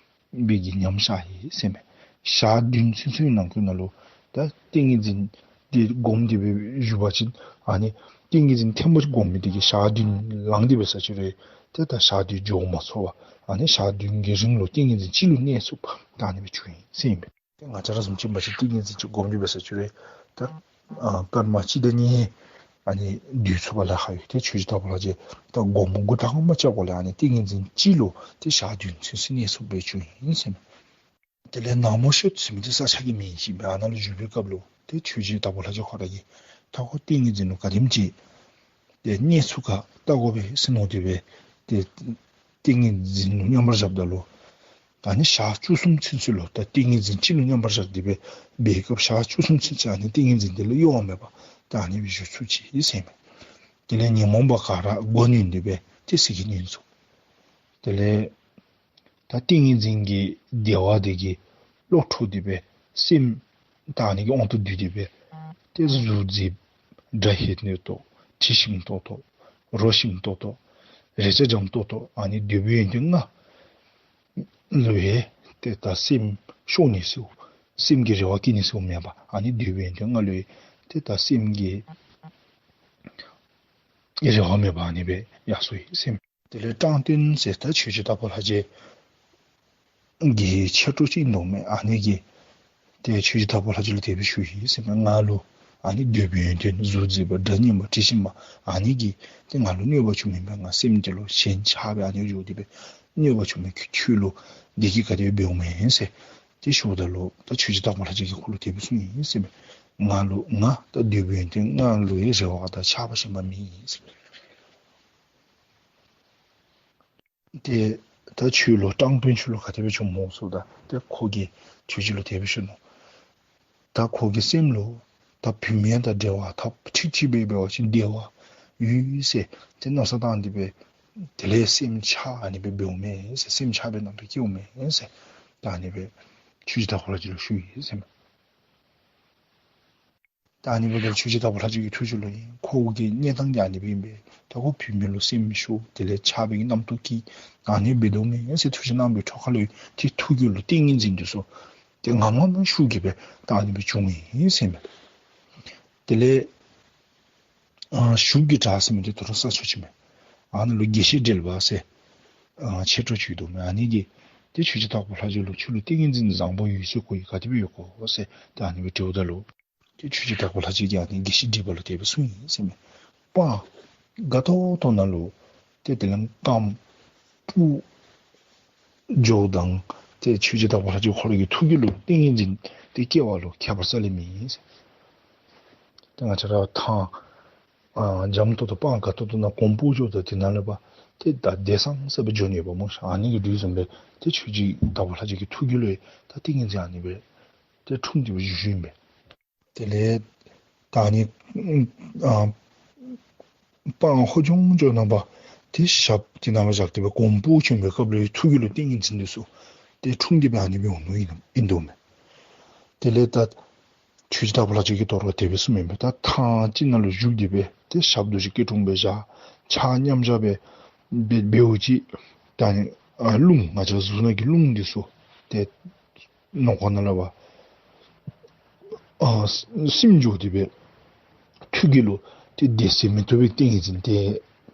སྦེ་གི་ཉམས་ཤར་ཡི་ཟེར་ཨིན་མས། ཞག་བདུན་ཚུན་ཚོད་ནང་འཁོད་ནང་ལུ་ད་ཏིང་ངེ་འཛིན་འདི་སྒོམ་སྟེ་སྦེ་བཞུགས་པ་ཅིན་ཨ་ནི་ཏིང་ངེ་འཛིན་ཐེངས་མ་གཅིག་སྒོམ་མི་འདི་གིས་ཞག་བདུན་ལང་སྟེ་འབད་ས་ཅིག་རུང་ཏེ་ད་ཞག་བདུན་འགྱོ་མ་ཚུགས་པར་ཨ་ནི་ཞག་བདུན་གྱི་རིང་ལུ་ཏིང་ངེ་འཛིན་གཅིག་ལུ་གནས་ཚུགས་པ་ད་ཨ་ནི་སྦེ་བྱུང་ཡི་ཟེར་ཨིན་པས། ཏེ་ང་བཅས་ར་བཟུམ་ཅིག་འབད་བ་ཅིན་ཏིང་ངེ་འཛིན་ཅིག་སྒོམ་སྟེ་འབད་ས་ཅིག་རུང་ད་ཨ་སྐར་མ་གཅིག་དང་གཉིས་ཨ་ནི་སྡོད་ཚུགས་པར་ལཱ་ཁག་ཡོད། ཏེ་ཆོས་རྗེ་དྭགས་པོ་ལྷ་རྗེ་ད་སྒོམ་འགོ་དང་པ་རྐྱབ་པ་ལས་ཨ་ནི་ཏིང་ངེ་འཛིན་གཅིག་ལུ་ཏེ་ཞག་བདུན་ཚུན་ཚོད་གནས་ཚུགསཔ་སྦེ་བྱུང་ཡི་ཟེར་ཨིན་མས། དེ་ལས་ནག་མོ་ཤོད་ཟེར་མི་འདི་ས་ཆ་གི་མིང་ཅིག་ཨིན་པས། ཨ་ནཱ་ལུ་བཞུགས་པའི་སྐབས་ལུ་ཏེ་ཆོས་རྗེ་དྭགས་པོ་ལྷ་རྗེ་ཁོ་ར་གིས་ད་ཁོ་ཏིང་ངེ་འཛིན་ལུ་ག་དེམ་ཅིག་ཏེ་གནས་ཚུགས་ག་བལྟ་དགོ་པས་ཟེར་མནོ་སྟེ་སྦེ་ཏེ་ཏིང་ངེ་འཛིན་ལུ་མཉམ་པར་བཞགཔ་ད་ལུ་ཨ་ནི་ཞག་བཅུ་གསུམ་ཚུན་ཚོད་ལུ་ད་ཏིང་ངེ་འཛིན་གཅིག་ལུ་མཉམ་པར་བཞག་སྟེ་སྦེ་འབད་བའི་སྐབས་ཞག་བཅུ་གསུམ་ཚུན་ཚོད་ཨ་ནི་ཏིང་ངེ་འཛིན་འདི་ལུ་གཡོ་བ་མེད་པར་ད་ཨ་ནི་སྦེ་བཞུགས་ཚུགས་ཅི་ཟེར་ཨིན་མས། དེ་ལས་ཉོན་མོངས་པ་ག་ར་མགོ་ནོན་ཏེ་སྦེ་ཏེ་ཟིལ་གྱིས་ནོན་ཚུགས། དེ་ལས་ད་ཏིང་ངེ་འཛིན་གྱི་བདེ་བ་འདི་གིས་བློ་འཕྲོག་སྟེ་སྦེ་སེམས་ད་ཨ་ནི་གི་དབང་དུ་བསྡུས་ཏེ་སྦེ་ཏེ་གཟུགས་མཛེས་སྒྲ་སྙན་ཏོག་ཏོ་དྲི་ཞིམ་ཏོག་ཏོ་རོ་ཞིམ་ཏོག་ཏོ་རེག་བྱ་འཇམ་ཏོག་ཏོ་ཨ་ནི་འདོད་པའི་ཡོན་ཏན་ལྔ་ལུ་ཡང་ཏེ་ད་སེམས་ཤོར་ནི་ཟེར་སེམས་ཀྱི་རེ་བ་སྐྱེ་ནི་ཟེར་མེད་པར་ཨ་ནི་འདོད་པའི་ཡོན་ཏན་ལྔ་ལུ་ཡང་ཏེ་ད་སེམས་ཀྱི་རེ་བ་མེད་པར་ཨ་ནི་སྦེ་ཡར་སོ་ཡི་ཟེར་ཨིན་མས། དེ་ལས་སྤྲང་ཐོན་ཟེར་ད་ཆོས་རྗེ་དྭགས་པོ་ལྷ་རྗེ་གི་མཆེད་གྲོགས་ཅིག་ཨིན་དོ་མས། ཨ་ནི་གིས་ཏེ་ཆོས་རྗེ་དྭགས་པོ་ལྷ་རྗེ་ལུ་དེ་སྦེ་ཞུ་ཡི་ཟེར་ཨིན་མས། ང་ལུ་ཨ་ནི་འདོད་པའི་ཡོན་ཏན་གཟུགས་མཛེས་པ་སྒྲ་སྙན་པ་དྲི་ཞིམ་པ་ཨ་ནི་གིས་ཏེ་ང་ལུ་གནོད་པ་བྱུངམ་ཨིན་པས། ང་སེམས་འདི་ལུ་ཞེན་ཆགས་སྦེ་ཨ་ནི་འགྱོ་སྟེ་སྦེ་གནོད་པ་བྱུངམ་ཨིན། ཁྱོད་ལུ་འདི་གིས་ག་དེ་སྦེ་འབདཝ་མས་ཟེར་ཏེ་ཞུཝ་ད་ལུ་ད་ཆོས་རྗེ་དྭགས་པོ་ལྷ་རྗེ་གིས་ཁོ་ལུ་དེ་སྦེ་གསུངས་ཡི་ཟེར་ཨིན་མས། ང་ལུ་ང་ད་འདོད་པའི་ཡོན་ཏན་ལྔ་ལུ་ཡང་རེ་བ་དང་ཆགས་པ་ཞེན་པ་མེད་ཟེར་ཨིན་མས། ཏེ་ད་ཁྱོད་ལུ་སྤྲང་ཐོན་ཁྱོད་ལུ་ག་དེ་སྦེ་བྱུངམ་སྨོ་ཟེརཝ་ད་ཏེ་ཁོ་གིས་ཆོས་རྗེ་ལུ་དེ་སྦེ་ཞུ་ནུག། ད་ཁོ་གི་སེམས་ལུ་ད་བུད་མེད་དང་འབྲེལ་བ་ཐབས་ཁྲིག་ཁྲི་སྦེ་འབད་བ་ཅིན་བདེ་བ་ཡོད་ཟེར་ཏེ་མནོ་བསམ་བཏང་སྟེ་སྦེ་དེ་ལས་སེམས་ཆགས་ཨ་ནི་སྦེ་འབདཝ་མས་ཟེར། སེམས་ཆགས་པའི་རྣམ་རྟོག་སྐྱེཝ་མས་ཟེར། ད་ཨ་ནི་སྦེ་ཆོས་རྗེ་དྭགས་པོ་ལྷ་རྗེ་ལུ་ཞུ་ཡི་ཟེར་ཨིན་མས། ད་ཨ་ནི་འབདཝ་ད་ཆོས་རྗེ་དྭགས་པོ་ལྷ་རྗེ་གི་ཐུགས་རྒྱུད་ལུ་ཨིན་ཁོ་གི་གནས་སྟངས་ཀྱང་ཨ་ནི་སྦེ་ཨིན་པས། ད་ཁོ་བུད་མེད་ལུ་སེམས་ཤོར་དེ་ལས་ཆགས་པའི་གི་རྣམ་རྟོག་སྐྱེ་ཨ་ནི་སྦེ་འབདཝ་མས་ཟེར། ཐུགས་རྗེ་གནང་བའི་ཁྲོ་ཁ་ལུ་ཏེ་ཐུགས་རྒྱུད་ལུ་ཏིང་ངེ་འཛིན་འདི་ཚུ་ཏེ་ངམ་ངམ་ཤུགས་ཀྱིས་སྦེ་ད་ཨ་ནི་སྦེ་བྱུང་ཡི་ཟེར་ཨིན་མས། དེ་ལས་ཨ་ཞུགས་ཀྱི་བྲག་ཟེར་མི་འདི་ད་རུང་ས་ཕྱོགས་ཅིག་མས། ཨ་ནཱ་ལུ་དགེ་བཤེས་འབྲེལ་བ་ཟེར་ཨ་མཆེད་གྲོགས་ཅིག་འདུག་མས། ཨ་ནི་གིས་ ཏེ་ཆོས་རྗེ་དྭགས་པོ་ལྷ་རྗེ་ལུ་ཁྱོད་ལུ་ཏིང་ངེ་འཛིན་བཟང་པོ་ཡོད་ཟེར་གོ་ཡི། ག་དེ་སྦེ་ཡོད་གོ་ཟེར་ཏེ་ཨ་ནི་སྦེ་དྲིཝ་ད་ལུ་ཏེ་ཆོས་རྗེ་དྭགས་པོ་ལྷ་རྗེ་གིས་ཨ་ནི་དགེ་བཤེས་བགྲེས་པ་ལུ་དེ་སྦེ་གསུངས་ཡི་ཟེར་མས། སྤང་དགའ་ཏོག་ཏོ་ནང་ལུ་ཏེ་དེ་ལས་རྐངམ་སྤུ་འགྱོཝ་དང་ཏེ་ཆོས་རྗེ་དྭགས་པོ་ལྷ་རྗེ་ཁོ་ར་གི་ཐུགས་རྒྱུད་ལུ་ཏིང་ངེ་འཛིན་དེ་སྐྱེ་བ་ལུ་ཁྱད་པར་རྩ་ལས་མེད་ཟེར། ཏེ་ང་བཅས་ར་ཐང་ཨ་འཇམ་ཏོག་ཏོ་སྤང་དགའ་ཏོག་ཏོ་ནང་གོམ་སྤོ་འགྱོཝ་ད་དེ་ནང་ལས་ཕར་ཏེ་ད་བདེ་སངས་ས་སྦེ་འགྱོ་ནི་ཡོདཔ་སྨོ། ཨ་ནི་གི་དུས་བཟུམ་སྦེ་ཏེ་ཆོས་རྗེ་དྭགས་པོ་ལྷ་རྗེ་གི་ཐུགས་རྒྱུད་ལུ་ད་ཏིང་ངེ་འཛིན་ཨ་ནི་སྦེ་ཏེ་འཁྲུངས་ཏེ་སྦེ་བཞུགས་བཞུགསཔ་ཨིན་པས། དེ་ལས་ད་ཨ་ནི་ཨ་སྤང་ཧོ་ཅང་ཅོ་ནང་ཕར་ཏེ་ཞབས་ཏེ་ནང་ཕར་བཞག་སྟེ་སྦེ་གོམ་སྤོ་བྱོན་པའི་སྐབས་ལུ་ཐུགས་རྒྱུད་ལུ་ཏིང་ངེ་འཛིན་འདི་ཚུ་ཏེ་འཁྲུངས་ཏེ་སྦེ་ཨ་ནི་སྦེ་འོང་ནུག་ཨིན་ཨིན་འདུག་མས། དེ་ལས་ད་ཆོས་རྗེ་དྭགས་པོ་ལྷ་རྗེ་གིས་དོ་རུང་དེ་སྦེ་གསུངམ་ཨིན་པས། ད་ཐང་ཅིག་ནང་ལུ་བཞུགས་ཏེ་སྦེ་ཏེ་ཞབས་རྡོ་རྗེ་སྐྱིལ་ཀྲུང་སྦེ་བཞག། ཕྱག་མཉམ་བཞག་སྦེ་འབད་འབདཝ་ཅིག་ད་ཨ་རླུང་ང་བཅས་གཟུགས་ནང་གི་རླུང་འདི་ཚུ་ཏེ་ནང་ཁོག་ནང་ལས་ཕར་ཨ་སིམ་འགྱོ་སྟེ་སྦེ་ཐུགས་རྒྱུད་ལུ་ཏེ་བདེ་གསལ་མི་རྟོག་པའི་ཏིང་ངེ་འཛིན་ཏེ་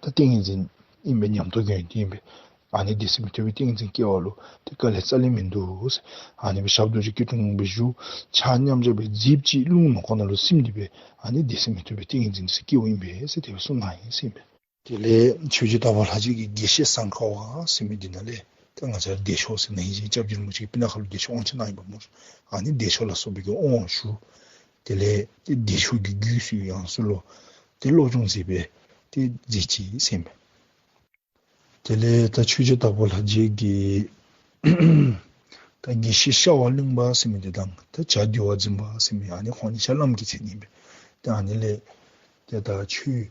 ད་ཏིང་ངེ་འཛིན་ཨིན་པས་ཉམས་རྟོགས་ཀྱི་ཡོན་ཏན་ཨིན་པས། ཨ་ནི་བདེ་གསལ་མི་རྟོག་པའི་ཏིང་ངེ་འཛིན་སྐྱེ་བ་ལུ་ཏེ་དཀའ་ལས་རྩ་ལས་མིན་འདུག་ཟེར། ཨ་ནི་སྦེ་ཞབས་རྡོ་རྗེ་སྐྱིལ་ཀྲུང་སྦེ་བཞུགས། ཕྱག་མཉམ་བཞག་སྦེ་གཟིགསཔ་ཅིག་རླུང་ནང་ཁོག་ནང་ལུ་སིམ་སྟེ་སྦེ་ཨ་ནི་བདེ་གསལ་མི་རྟོག་པའི་ཏིང་ངེ་འཛིན་འདི་སྐྱེཝ་ཨིན་པས་ཟེར་དེ་སྦེ་གསུངས་གནང་ཡི་ཟེར་ཨིན་པས། དེ་ལས་ཆོས་རྗེ་དྭགས་པོ་ལྷ་རྗེ་གིས་དགེ་བཤེས་ཟངས་དཀར་བ་ཟེར་མི་འདི་ནང་ལས་ཏེ་ང་བཅས་བདེ་མཆོག་ཟེར་ན་ཨིན་ཅི་སྐྱབས་རྗེ་རིན་པོ་ཆེ་གིས་སྤུ་ན་ཁ་ལུ་བདེ་མཆོག་དབང་ཆེན་གནང་ཡི་པ་སྨོ། ཨ་ནི་བདེ་མཆོག་ལ་སོགས་པའི་གི་དབང་ཞུ། དེ་ལས་ཏེ་བདེ་མཆོག་གི་རྒྱུད་སུ་ཡང་སུ་ལུ་ཏེ་སློབ་སྦྱོང་མཛད་པའི་ཏེ་མཛད་ཅི་ཟེར་ཨིན་པས། དེ་ལས་ད་ཆོས་རྗེ་དྭགས་པོ་ལྷ་རྗེ་གི་ད་དགེ་བཤེས་ཤ་བ་གླིང་པ་ཟེར་མི་འདི་དང་ད་བྱ་འདུལ་བ་འཛིན་པ་ཟེར་མི་ཨ་ནི་ཁོང་གཉིས་ཆ་བླམ་གྱི་མཚན་ཨིན་པས། ད་ཨ་ནི་ལས་ཏེ་ད་ཆོས་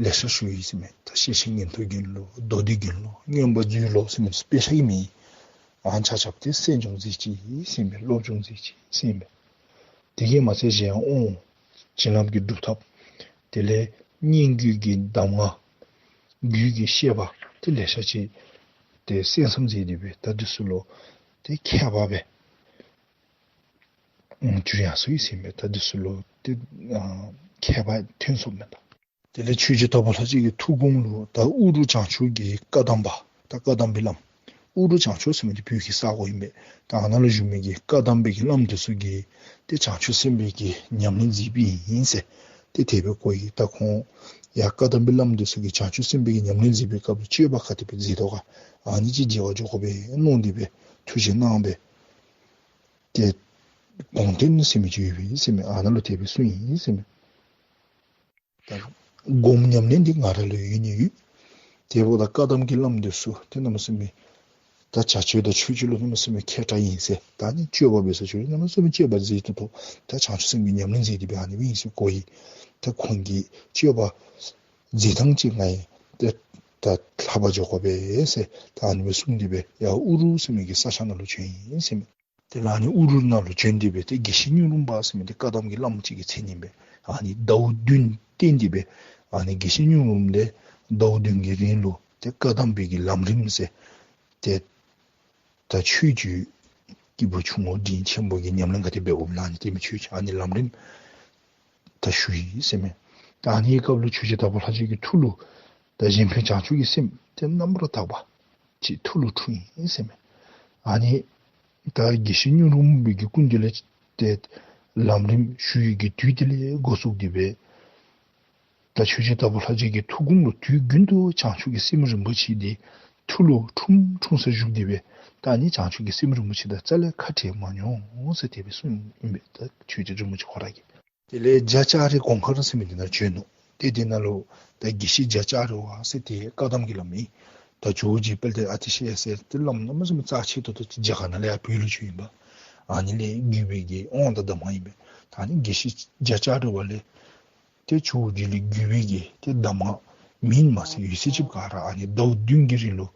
ལེ་ཤ་ཞུ་ཡི་ཟེར་ཨིན་མས། ད་ཤེར་ཕྱིན་ཉན་ཐོས་དགེ་སློང་མདོ་སྡེ་དགེ་སློང་མངོན་པ་མཛོད་ལོ་ཟེར་མི་དཔེ་ཆ་གི་མིང་ཨ་ནི་ཆ་ཁྱབ་ཏེ་གསན་སྦྱོང་མཛད་ཅི་ཟེར་ཨིན་མས། སློབ་སྦྱོང་མཛད་ཅི་ཟེར་ཨིན་མས། དེ་གིས་མ་ཚད་གཞན་དབང་བྱིན་རླབས་ཀྱི་སྒྲུབ་ཐབས་དེ་ལས་སྙན་བརྒྱུད་ཀྱི་གདམས་ངག་རྒྱུད་ཀྱི་བཤད་པ་ཏེ་ལེ་ཤ་ཅིག་ཏེ་གསན་བསམ་མཛད་དེ་སྦེ་ད་འདི་ཚུ་ལུ་ཏེ་མཁས་པ་སྦེ་ཨུམ་གྱུར་ཡར་སོ་ཡི་ཟེར་ཨིན་མས། ད་འདི་ཚུ་ལུ་ཏེ་ཨ་མཁས་པ་ཐོན་སོཔ་མས་ད། དེ་ལས་ཆོས་རྗེ་དྭགས་པོ་ལྷ་རྗེ་གི་ཐུགས་དགོངས་ལུ་ད་ཨུ་རུ་བྱང་ཕྱོགས་ཀྱི་བཀའ་གདམས་པ་ད་བཀའ་གདམས་པའི་བླམ་ཨུ་རུ་བྱང་ཕྱོགས་ཟེར་མི་འདི་བོད་ཀྱི་ས་གོ་ཨིན་པས། ད་ཨ་ནཱ་ལུ་བཞུགས་མི་གི་བཀའ་གདམས་པའི་གི་བླམ་འདི་ཚུ་གིས་ཏེ་བྱང་ཆུབ་སེམས་དཔའི་གི་ཉམས་ལེན་མཛད་པའི་ཨིན་ཟེར་ཏེ་དེ་སྦེ་གོ་ཡི། ད་ཁོང་ཡང་བཀའ་གདམས་པའི་བླམ་འདི་ཚུ་གིས་བྱང་ཆུབ་སེམས་དཔའི་གི་ཉམས་ལེན་མཛད་པའི་སྐབས་ལུ་སྤྱོད་པ་ག་དེ་སྦེ་མཛད་དོ་ག་ཨ་ནི་ཅིག་མཇལ་བར་འགྱོ་དགོ་པས་མནོ་སྟེ་སྦེ་ཐུགས་བཞེད་གནང་སྦེ་ཏེ་དགོངས་དོན་ཟེར་མི་ཅིག་ཡོད་པས་ཟེར་ཨིན་མས། ཨ་ནཱ་ལུ་དེ་སྦེ་གསུངས་ཡི་ཟེར་ཨིན་མས། ད་སྒོམ་ཉམས་ལེན་འདི་ང་ར་ལུ་ཡོད་ནི་ཡོད། དེ་འབདཝ་ད་བཀའ་གདམས་ཀྱི་བླམ་འདི་ཚུ་ཏེ་གནམ་མེད་ས་མེད་ད་བྱ་སྤྱོད་དང་ཆོས་སྤྱོད་ལུ་གནམ་མེད་ས་མེད་མཁས་དྲགས་ཨིན་ཟེར། ད་ཨ་ནི་སྤྱོད་པ་འབད་ས་ཅིག་ལུ་གནམ་མེད་ས་མེད་སྤྱོད་པ་མཛད་ཏོག་ཏོ་ད་བྱང་ཆུབ་སེམས་ཀྱི་ཉམས་ལེན་མཛད་དེ་སྦེ་ཨ་ནི་སྦེ་ཨིན་ཟེར་གོ་ཡི། ད་ཁོང་གི་སྤྱོད་པ་མཛད་ཐངས་ཅིག་ང་ཡང་ཏེ་ད་ལྷག་པར་འགྱོ་དགོ་པས་ཟེར་ད་ཨ་ནི་སྦེ་གསུངས་ཏེ་སྦེ་ཡར་ཨུ་རུ་ཟེར་མི་གི་ས་ཆ་ནང་ལུ་བྱོན་ཡི་ཟེར་ཨིན་མས། དེ་ལས་ཨ་ནི་ཨུ་རུ་ནང་ལུ་བྱོན་ཏེ་སྦེ་ཏེ་དགེ་བཤེས་སྙིང་རུམ་པ་ཟེར་མི་འདི་བཀའ་གདམས་ཀྱི་བླམ་ཅིག་གི་མཚན་ཨིན་པས། ཨ་ནི་ཟླཝ་བདུན་བསྟེན་ཏེ་སྦེ་ཨ་ནི་དགེ་བཤེས་སྙིང་རུམ་ལས་ཟླཝ་བདུན་གྱི་རིང་ལུ་ཏེ་བཀའ་གདམས་པའི་གི་ལམ་རིམ་ཟེར་ཏེ་ད་ཆོས་ཀྱི་སྐྱེས་བུ་ཆུང་ངུ་འབྲིང་ཆེན་པོ་གི་ཉམས་ལེན་ག་དེ་འབདཝ་ཨིན་ན་ཨ་ནི་དེ་མི་ཆོས་ཀྱི་ཨ་ནི་ལམ་རིམ་ད་ཞུ་ཡི་ཟེར་ཨིན་མས། ད་ཨ་ནི་སྐབས་ལུ་ཆོས་རྗེ་དྭགས་པོ་ལྷ་རྗེ་གི་ཐུགས་ལུ་ད་གཞན་ཕན་བྱང་ཆུབ་ཀྱི་སེམས་ཏེ་རྣམ་པར་དག་པ་ཅིག་ཐུགས་ལུ་འཁྲུངས་ཡི་ཟེར་ཨིན་མས། ཨ་ནི་ད་དགེ་བཤེས་སྙིང་རུམ་པའི་གི་སྐུ་མདུན་ལས་ཏེ་ལམ་རིམ་ཞུ་བའི་གི་དུས་དེ་ལས་འགོ་བཙུགས་ཏེ་སྦེ་ད་ཆོས་རྗེ་དྭགས་པོ་ལྷ་རྗེ་གི་ཐུགས་དགོངས་ལུ་དུས་རྒྱུན་དུ་བྱང་ཆུབ་ཀྱི་སེམས་རིན་པོ་ཆེ་འདི་ཐུགས་ལུ་འཁྲུངས་འཁྲུངས་ས་བཞུགས་ཏེ་སྦེ་ད་ཨ་ནི་བྱང་ཆུབ་ཀྱི་སེམས་རིན་པོ་ཆེ་དང་རྩ་ལས་ཁ་བྲལ་མ་མྱོང་ཟེར་དེ་སྦེ་གསུངས་ཨིན་པས། ད་ཆོས་རྗེ་རིན་པོ་ཆེ་ཁོ་ར་གིས། དེ་ལས་རྒྱ་ལྕགས་རི་གོང་དཀར་ཟེར་མི་འདི་ནང་བྱོན་ནུག། ཏེ་དེ་ནང་ལུ་ད་དགེ་བཤེས་རྒྱ་ལྕགས་རི་བ་ཟེར་ཏེ་བཀའ་གདམས་ཀྱི་བླམ་ཨིན། ད་ཇོ་བོ་རྗེ་དཔལ་ལྡན་ཨ་ཏི་ཤ་ཡ་ཟེར་ཏེ་བླམ་གནམ་མེད་ས་མེད་རྩ་ཆེ་ཏོག་ཏོ་ཅིག་རྒྱ་གར་ནང་ལས་ཡར་བོད་ལུ་བྱོན་ཡི་པ། ཨ་ནི་ལས་བརྒྱུད་པའི་གི་དབང་དང་གདམས་ངག་ཨིན་པས། ད་ཨ་ནི་དགེ་བཤེས་རྒྱ་ལྕགས་རི་བ་ལས་ཏེ་ཇོ་བོ་རྗེ་ལས་བརྒྱུད་པའི་གི་ཏེ་གདམས་ངག་མིན་མ་ཚད་ཡོད་ཚད་ཅིག་ག་ར་ཨ་ནི་ཟླཝ་བདུན་གྱི་རིང་ལུ་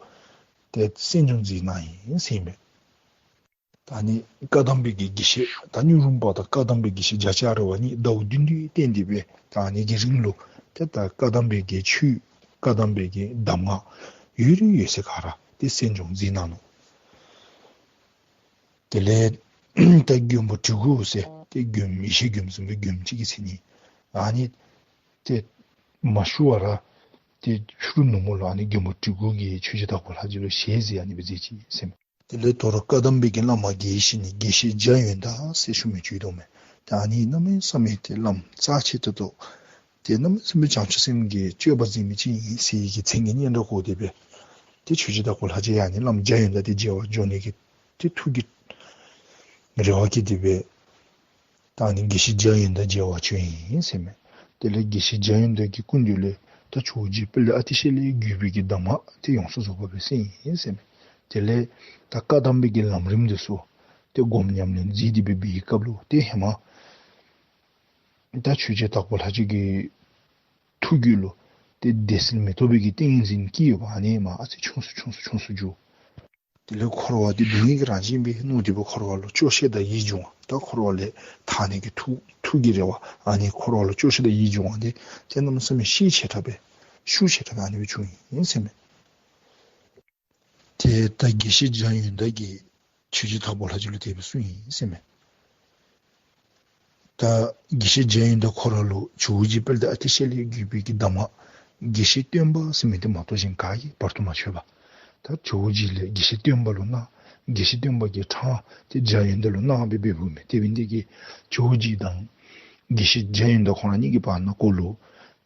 ཏེ་གསན་སྦྱོང་མཛད་གནང་ཡི་ཟེར་ཨིན་པས། ད་ཨ་ནི་བཀའ་གདམས་པའི་གི་དགེ་བཤེས་ད་སྙིང་རུམ་པ་དང་བཀའ་གདམས་པའི་དགེ་བཤེས་རྒྱ་ལྕགས་རི་བ་གཉིས་ཟླཝ་བདུན་བདུན་བསྟེན་ཏེ་སྦེ་ད་ཨ་ནི་གི་རིང་ལུ་ཏེ་ད་བཀའ་གདམས་པའི་གི་ཆོས་བཀའ་གདམས་པའི་གི་གདམས་ངག་ཡོད་རིགས་ཡོད་ཚད་ག་ར་ཏེ་གསན་སྦྱོང་མཛད་གནང་ནུག། དེ་ལས་ད་མགོན་པོ་གྲི་གུ་ཟེར་ཏེ་མགོན་ཡེ་ཤེས་མགོན་གསུམ་པའི་མགོན་གཅིག་གི་མཚན་ཨིན། ཨ་ནི་ཏེ་མ་ཞུ་བར་ཏེ་ཕྱི་རུ་ནུབ་མོ་ལུ་ཨ་ནི་མགོན་པོ་གྲི་གུ་གིས་ཆོས་རྗེ་དྭགས་པོ་ལྷ་རྗེ་ལུ་ཞལ་གཟིགས་ཨ་ནི་སྦེ་མཛད་ཅི་ཟེར་ཨིན་མས། དེ་ལས་དོ་རུང་བཀའ་གདམས་པའི་གི་བླ་མ་དགེ་བཤེས་ནི་དགེ་བཤེས་འཇམ་ཡོན་ཏ་ཟེར་ཞུ་མི་ཅིག་ཡོདཔ་མས། ད་ཨ་ནི་གནམ་མེད་ས་མེད་ཏེ་བླམ་རྩ་ཆེ་ཏོག་ཏོ། ཏེ་གནམ་མེད་ས་མེད་བྱང་ཆུབ་སེམས་ཀྱི་སྤྱོད་པ་འཛིན་མི་ཅིག་ཨིན་ཟེར་བའི་གི་མཚན་གྱི་སྙན་གྲགས་གོ་སྟེ་སྦེ། ཏེ་ཆོས་རྗེ་དྭགས་པོ་ལྷ་རྗེ་ཡང་ཨ་ནི་བླམ་འཇམ་ཡོན་ཏ་དེ་མཇལ་བར་འགྱོ་ནི་གི་ཏེ་ཐུགས་ཀྱི་རེ་བ་བསྐྱེད་དེ་སྦེ། ད་ཨ་ནི་དགེ་བཤེས་འཇམ་ཡོན་ཏ་མཇལ་བར་བྱོན་ཡི་ཟེར་མས། དེ་ལས་དགེ་བཤེས་འཇམ་ཡོན་ཏ་གི་སྐུ་མདུན་ལས་ད་ཇོ་བོ་རྗེ་དཔལ་ལྡན་ཨ་ཏི་ཤ་ལས་བརྒྱུད་པའི་གི་གདམས་ངག་དེ་ཡོངས་སུ་རྫོགས་པ་སྦེ་གསན་ཡི་ཟེར་མས། དེ་ལས་ད་བཀའ་གདམས་པའི་གི་ལམ་རིམ་དེ་ཚུ་དེ་སྒོམ་ཉམས་ལེན་མཛད་དེ་སྦེ་འབད་བའི་སྐབས་ལུ་དེ་ཧེ་མ་ད་ཆོས་རྗེ་དྭགས་པོ་ལྷ་རྗེ་གི་ཐུགས་རྒྱུད་ལུ་དེ་བདེ་གསལ་མི་རྟོག་པའི་གི་ཏིང་ངེ་འཛིན་སྐྱེས་ཡོདཔ་ཨ་ནི་མར་ཨ་ཙི་ཆུང་སུ་ཆུང་སུ་ཆུང་སུ་འགྱོ། དེ་ལས་འཁོར་བ་འདི་སྡུག་བསྔལ་གྱི་རང་བཞིན་སྦེ་མནོ་སྟེ་སྦེ་འཁོར་བ་ལུ་སྐྱོ་ཤས་དང་ཡིད་འབྱུང་བ། ད་འཁོར་བ་ལས་ཐར་ནི་གི་ཐུགས་ཐུགས་ཀྱི་རེ་བ་ཨ་ནི་འཁོར་བ་ལུ་སྐྱོ་ཤས་དང་ཡིད་འབྱུང་བ་འདི་ཏེ་གནམ་མེད་ས་མེད་ཤུགས་ཆེ་དྲགས་སྦེ་ཤུགས་ཆེ་དྲགས་སྦེ་ཨ་ནི་སྦེ་བྱུང་ཡི་ཟེར་མས། ཏེ་ད་དགེ་བཤེས་འཇམ་ཡོན་ཏ་གིས་ཆོས་རྗེ་དྭགས་པོ་ལྷ་རྗེ་ལུ་དེ་སྦེ་གསུངས་ཡི་ཟེར་མས། ད་དགེ་བཤེས་འཇམ་ཡོན་ཏ་ཁོ་ར་ལུ་ཇོ་བོ་རྗེ་དཔལ་ལྡན་ཨ་ཏི་ཤ་ལས་བརྒྱུད་པའི་གི་གདམས་ངག་དགེ་བཤེས་སྟོན་པ་ཟེར་མི་དེ་མ་གཏོགས་གཞན་ག་གིས་བར་དུ་མ་ཆོད་པས། ད་ཇོ་བོ་རྗེ་ལས་དགེ་བཤེས་སྟོན་པ་ལུ་གནང་། དགེ་བཤེས་སྟོན་པ་གིས་དྲངས་ཏེ་འཇམ་ཡོན་ཏ་ལུ་གནང་སྦེ་འབདཝ་མས། དེ་འབད་ནི་དེ་གིས་ཇོ་བོ་རྗེ་དང་དགེ་བཤེས་འཇམ་ཡོན་ཏ་ཁོང་ར་གཉིས་ཀྱི་བར་ན་ཁོ་ལུ་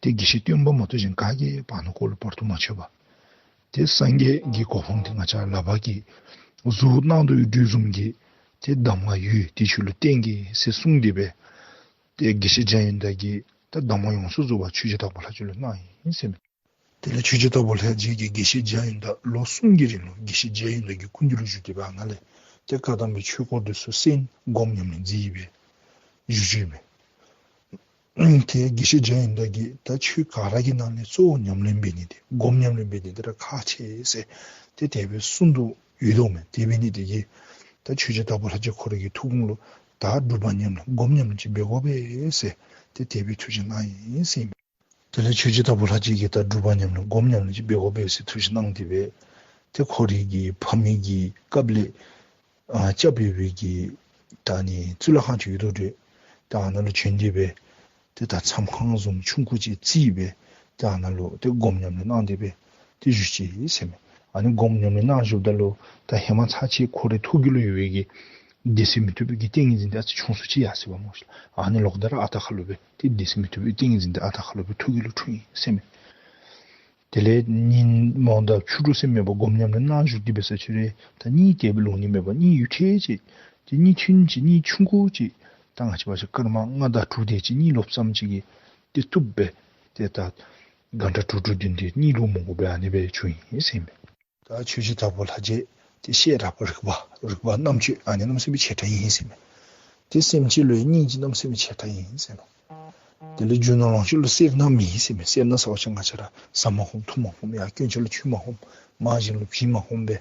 ཏེ་དགེ་བཤེས་སྟོན་པ་མ་གཏོགས་གཞན་ག་གིས་བར་ན་ཁོ་ལུ་བར་དུ་མ་ཆོད་པས། ཏེ་སངས་རྒྱས་ཀྱི་གོ་འཕང་འདི་ང་བཅས་ལག་པ་གིས་གཟུགས་སྣང་དུ་ཡོད་དོ་བཟུམ་གྱི་ཏེ་གདམས་ངག་ཡོད། དེ་ཁྱོད་ལུ་བསྟན་གེ་ཟེར་གསུངས་ཏེ་སྦེ་ཏེ་དགེ་བཤེས་འཇམ་ཡོན་ཏ་གིས་ད་གདམས་ངག་ཡོངས་སུ་རྫོགས་པ་ཆོས་རྗེ་དྭགས་པོ་ལྷ་རྗེ་ལུ་གནང་ཡི་ཟེར་མས། དེ་ལས་ཆོས་རྗེ་དྭགས་པོ་ལྷ་རྗེ་གིས་དགེ་བཤེས་འཇམ་ཡོན་ཏ་ལོ་གསུམ་གྱི་རིང་ལུ་དགེ་བཤེས་འཇམ་ཡོན་ཏ་གི་སྐུ་མདུན་ལུ་བཞུགས་ཏེ་སྦེ་ཨ་ནཱ་ལས་ཏེ་བཀའ་གདམས་པའི་ཆོས་སྐོར་དེ་ཚུ་གསན། སྒོམ་ཉམས་ལེན་མཛད་སྦེ་བཞུགས་བཞུགསཔ་མས། ཏེ་དགེ་བཤེས་འཇམ་ཡོན་ཏ་གིས་ད་ཆོས་ག་ར་གི་ནང་ལས་གཙོ་བོ་ཉམས་ལེན་འབད་ནི་དེ་སྒོམ་ཉམས་ལེན་འབད་ནི་དེ་ར་ཁག་ཆེ་ཟེར་ཏེ་དེ་སྦེ་གསུངས་དོ་ཡོདཔ་མས། དེ་འབད་ནི་དེ་གིས་ད་ཆོས་རྗེ་དྭགས་པོ་ལྷ་རྗེ་ཁོ་རའི་གི་ཐུགས་དགོངས་ལུ་ད་སྒྲུབ་པ་ཉམས་ལེན་སྒོམ་ཉམས་ལེན་ཅིག་འབད་དགོ་པས་ཟེར་ཏེ་དེ་སྦེ་ཐུགས་བཞེད་གནང་ཡི་ཟེར་ཨིན་མས། དེ་ལས་ཆོས་རྗེ་དྭགས་པོ་ལྷ་རྗེ་གིས་ད་སྒྲུབ་པ་ཉམས་ལེན་སྒོམ་ཉམས་ལེན་ཅིག་འབད་དགོ་པས་ཟེར་ཐུགས་བཞེད་གནང་སྟེ་སྦེ་ཏེ་ཁོ་རའི་གི་ཕ་མེས་ཀྱི་སྐབས་ལས་ཨ་སྐྱབས་ཡོད་པའི་གི་ད་ཨ་ནི་གཙུག་ལག་ཁང་ཅིག་ཡོད་དོ་འདྲས། ད་ཨ་ནཱ་ལུ་བྱོན་ཏེ་སྦེ་ཏེ་ད་མཚམས་ཁང་བཟུམ་ཆུང་ཀུ་ཅིག་བརྩིགས་སྦེ་ཏེ་ཨ་ནཱ་ལུ་ཏེ་སྒོམ་ཉམས་ལེན་གནང་སྟེ་སྦེ་ཏེ་བཞུགས་ཅི་ཟེར་མས། ཨ་ནི་སྒོམ་ཉམས་ལེན་གནང་བཞུགསཔ་ད་ལུ་ད་ཧེ་མ་ཚར་གཅིག་ཁོ་རའི་ཐུགས་རྒྱུད་ལུ་ཡོད་པའི་གི་བདེ་གསལ་མི་ཐོབ་པའི་གི་ཏིང་ངེ་འཛིན་དེ་ཨ་ཙི་ཆུང་སུ་ཅིག་ཡར་སོ་ཡི་པ་སྨོ་ཤིག་ལགས། ཨ་ནི་ལོག་སྟེ་ར་ཨ་རྟག་ཁ་ལུ་སྦེ་ཏེ་བདེ་གསལ་མི་ཐོབ་པའི་ཏིང་ངེ་འཛིན་དེ་ཨ་རྟག་ཁ་ལུ་སྦེ་ཐུགས་རྒྱུད་ལུ་འཁྲུངས་ཡི་ཟེར་མས། དེ་ལས་ཉིན་མོ་དང་ཕྱི་རུ་ཟེར་མེད་པར་སྒོམ་ཉམས་ལེན་གནང་བཞུགས་ཏེ་འབད་ས་ཅིག་ར་ད་གཉིད་དེ་སྦེ་ལོག་ནི་མེད་པར་གཉིད་ཡུད་ཐེངས་ཅིག་ཏེ་གཉིད་ཐུང་ཅིག་གཉིད་ཆུང་ཀུ་ཅིག་ད་ང་བཅས་འབད་བ་ཅིན་སྐར་མ་ལྔ་དང་དྲུག་དེ་ཅིག་གཉིད་ལོགཔ་ཙམ་ཅིག་གིས་ཏེ་བཏུབ་སྦེ་ཏེ་ད་གང་དྲག་དྲུག་དྲུག་བདུན་བདུན་གཉིད་ལོག་མི་དགོ་པར་ཨ་ནི་སྦེ་བྱུང་ཡི་ཟེར་མས། ད་ཆོས་རྗེ་དྭགས་པོ་ལྷ་རྗེ་ཏེ་ཤེས་རབ་རིག་པ་རིག་པ་རྣམ་དཔྱོད་ཨ་ནི་གནམ་མེད་ས་མེད་ཆེ་དྲགས་ཨིན་ཟེར་མས། ཏེ་སེམས་ཅན་ལུ་ཡང་སྙིང་རྗེ་གནམ་མེད་ས་མེད་ཆེ་དྲགས་ཨིན་ཟེར་མས། དེ་ལས་རྒྱུ་ནོར་ལོངས་སྤྱོད་ལུ་སེར་སྣ་མེད་ཟེར་མས། སེར་སྣ་ཟེར་བ་ཅིན་ང་བཅས་ར་ཟ་མ་ཧོམ་འཐུང་མ་ཧོམ་ཡར་དཀོན་མཆོག་ལུ་མཆོད་མ་ཧོམ་མང་ཞིང་ལུ་བྱིན་མ་ཧོམ་སྦེ་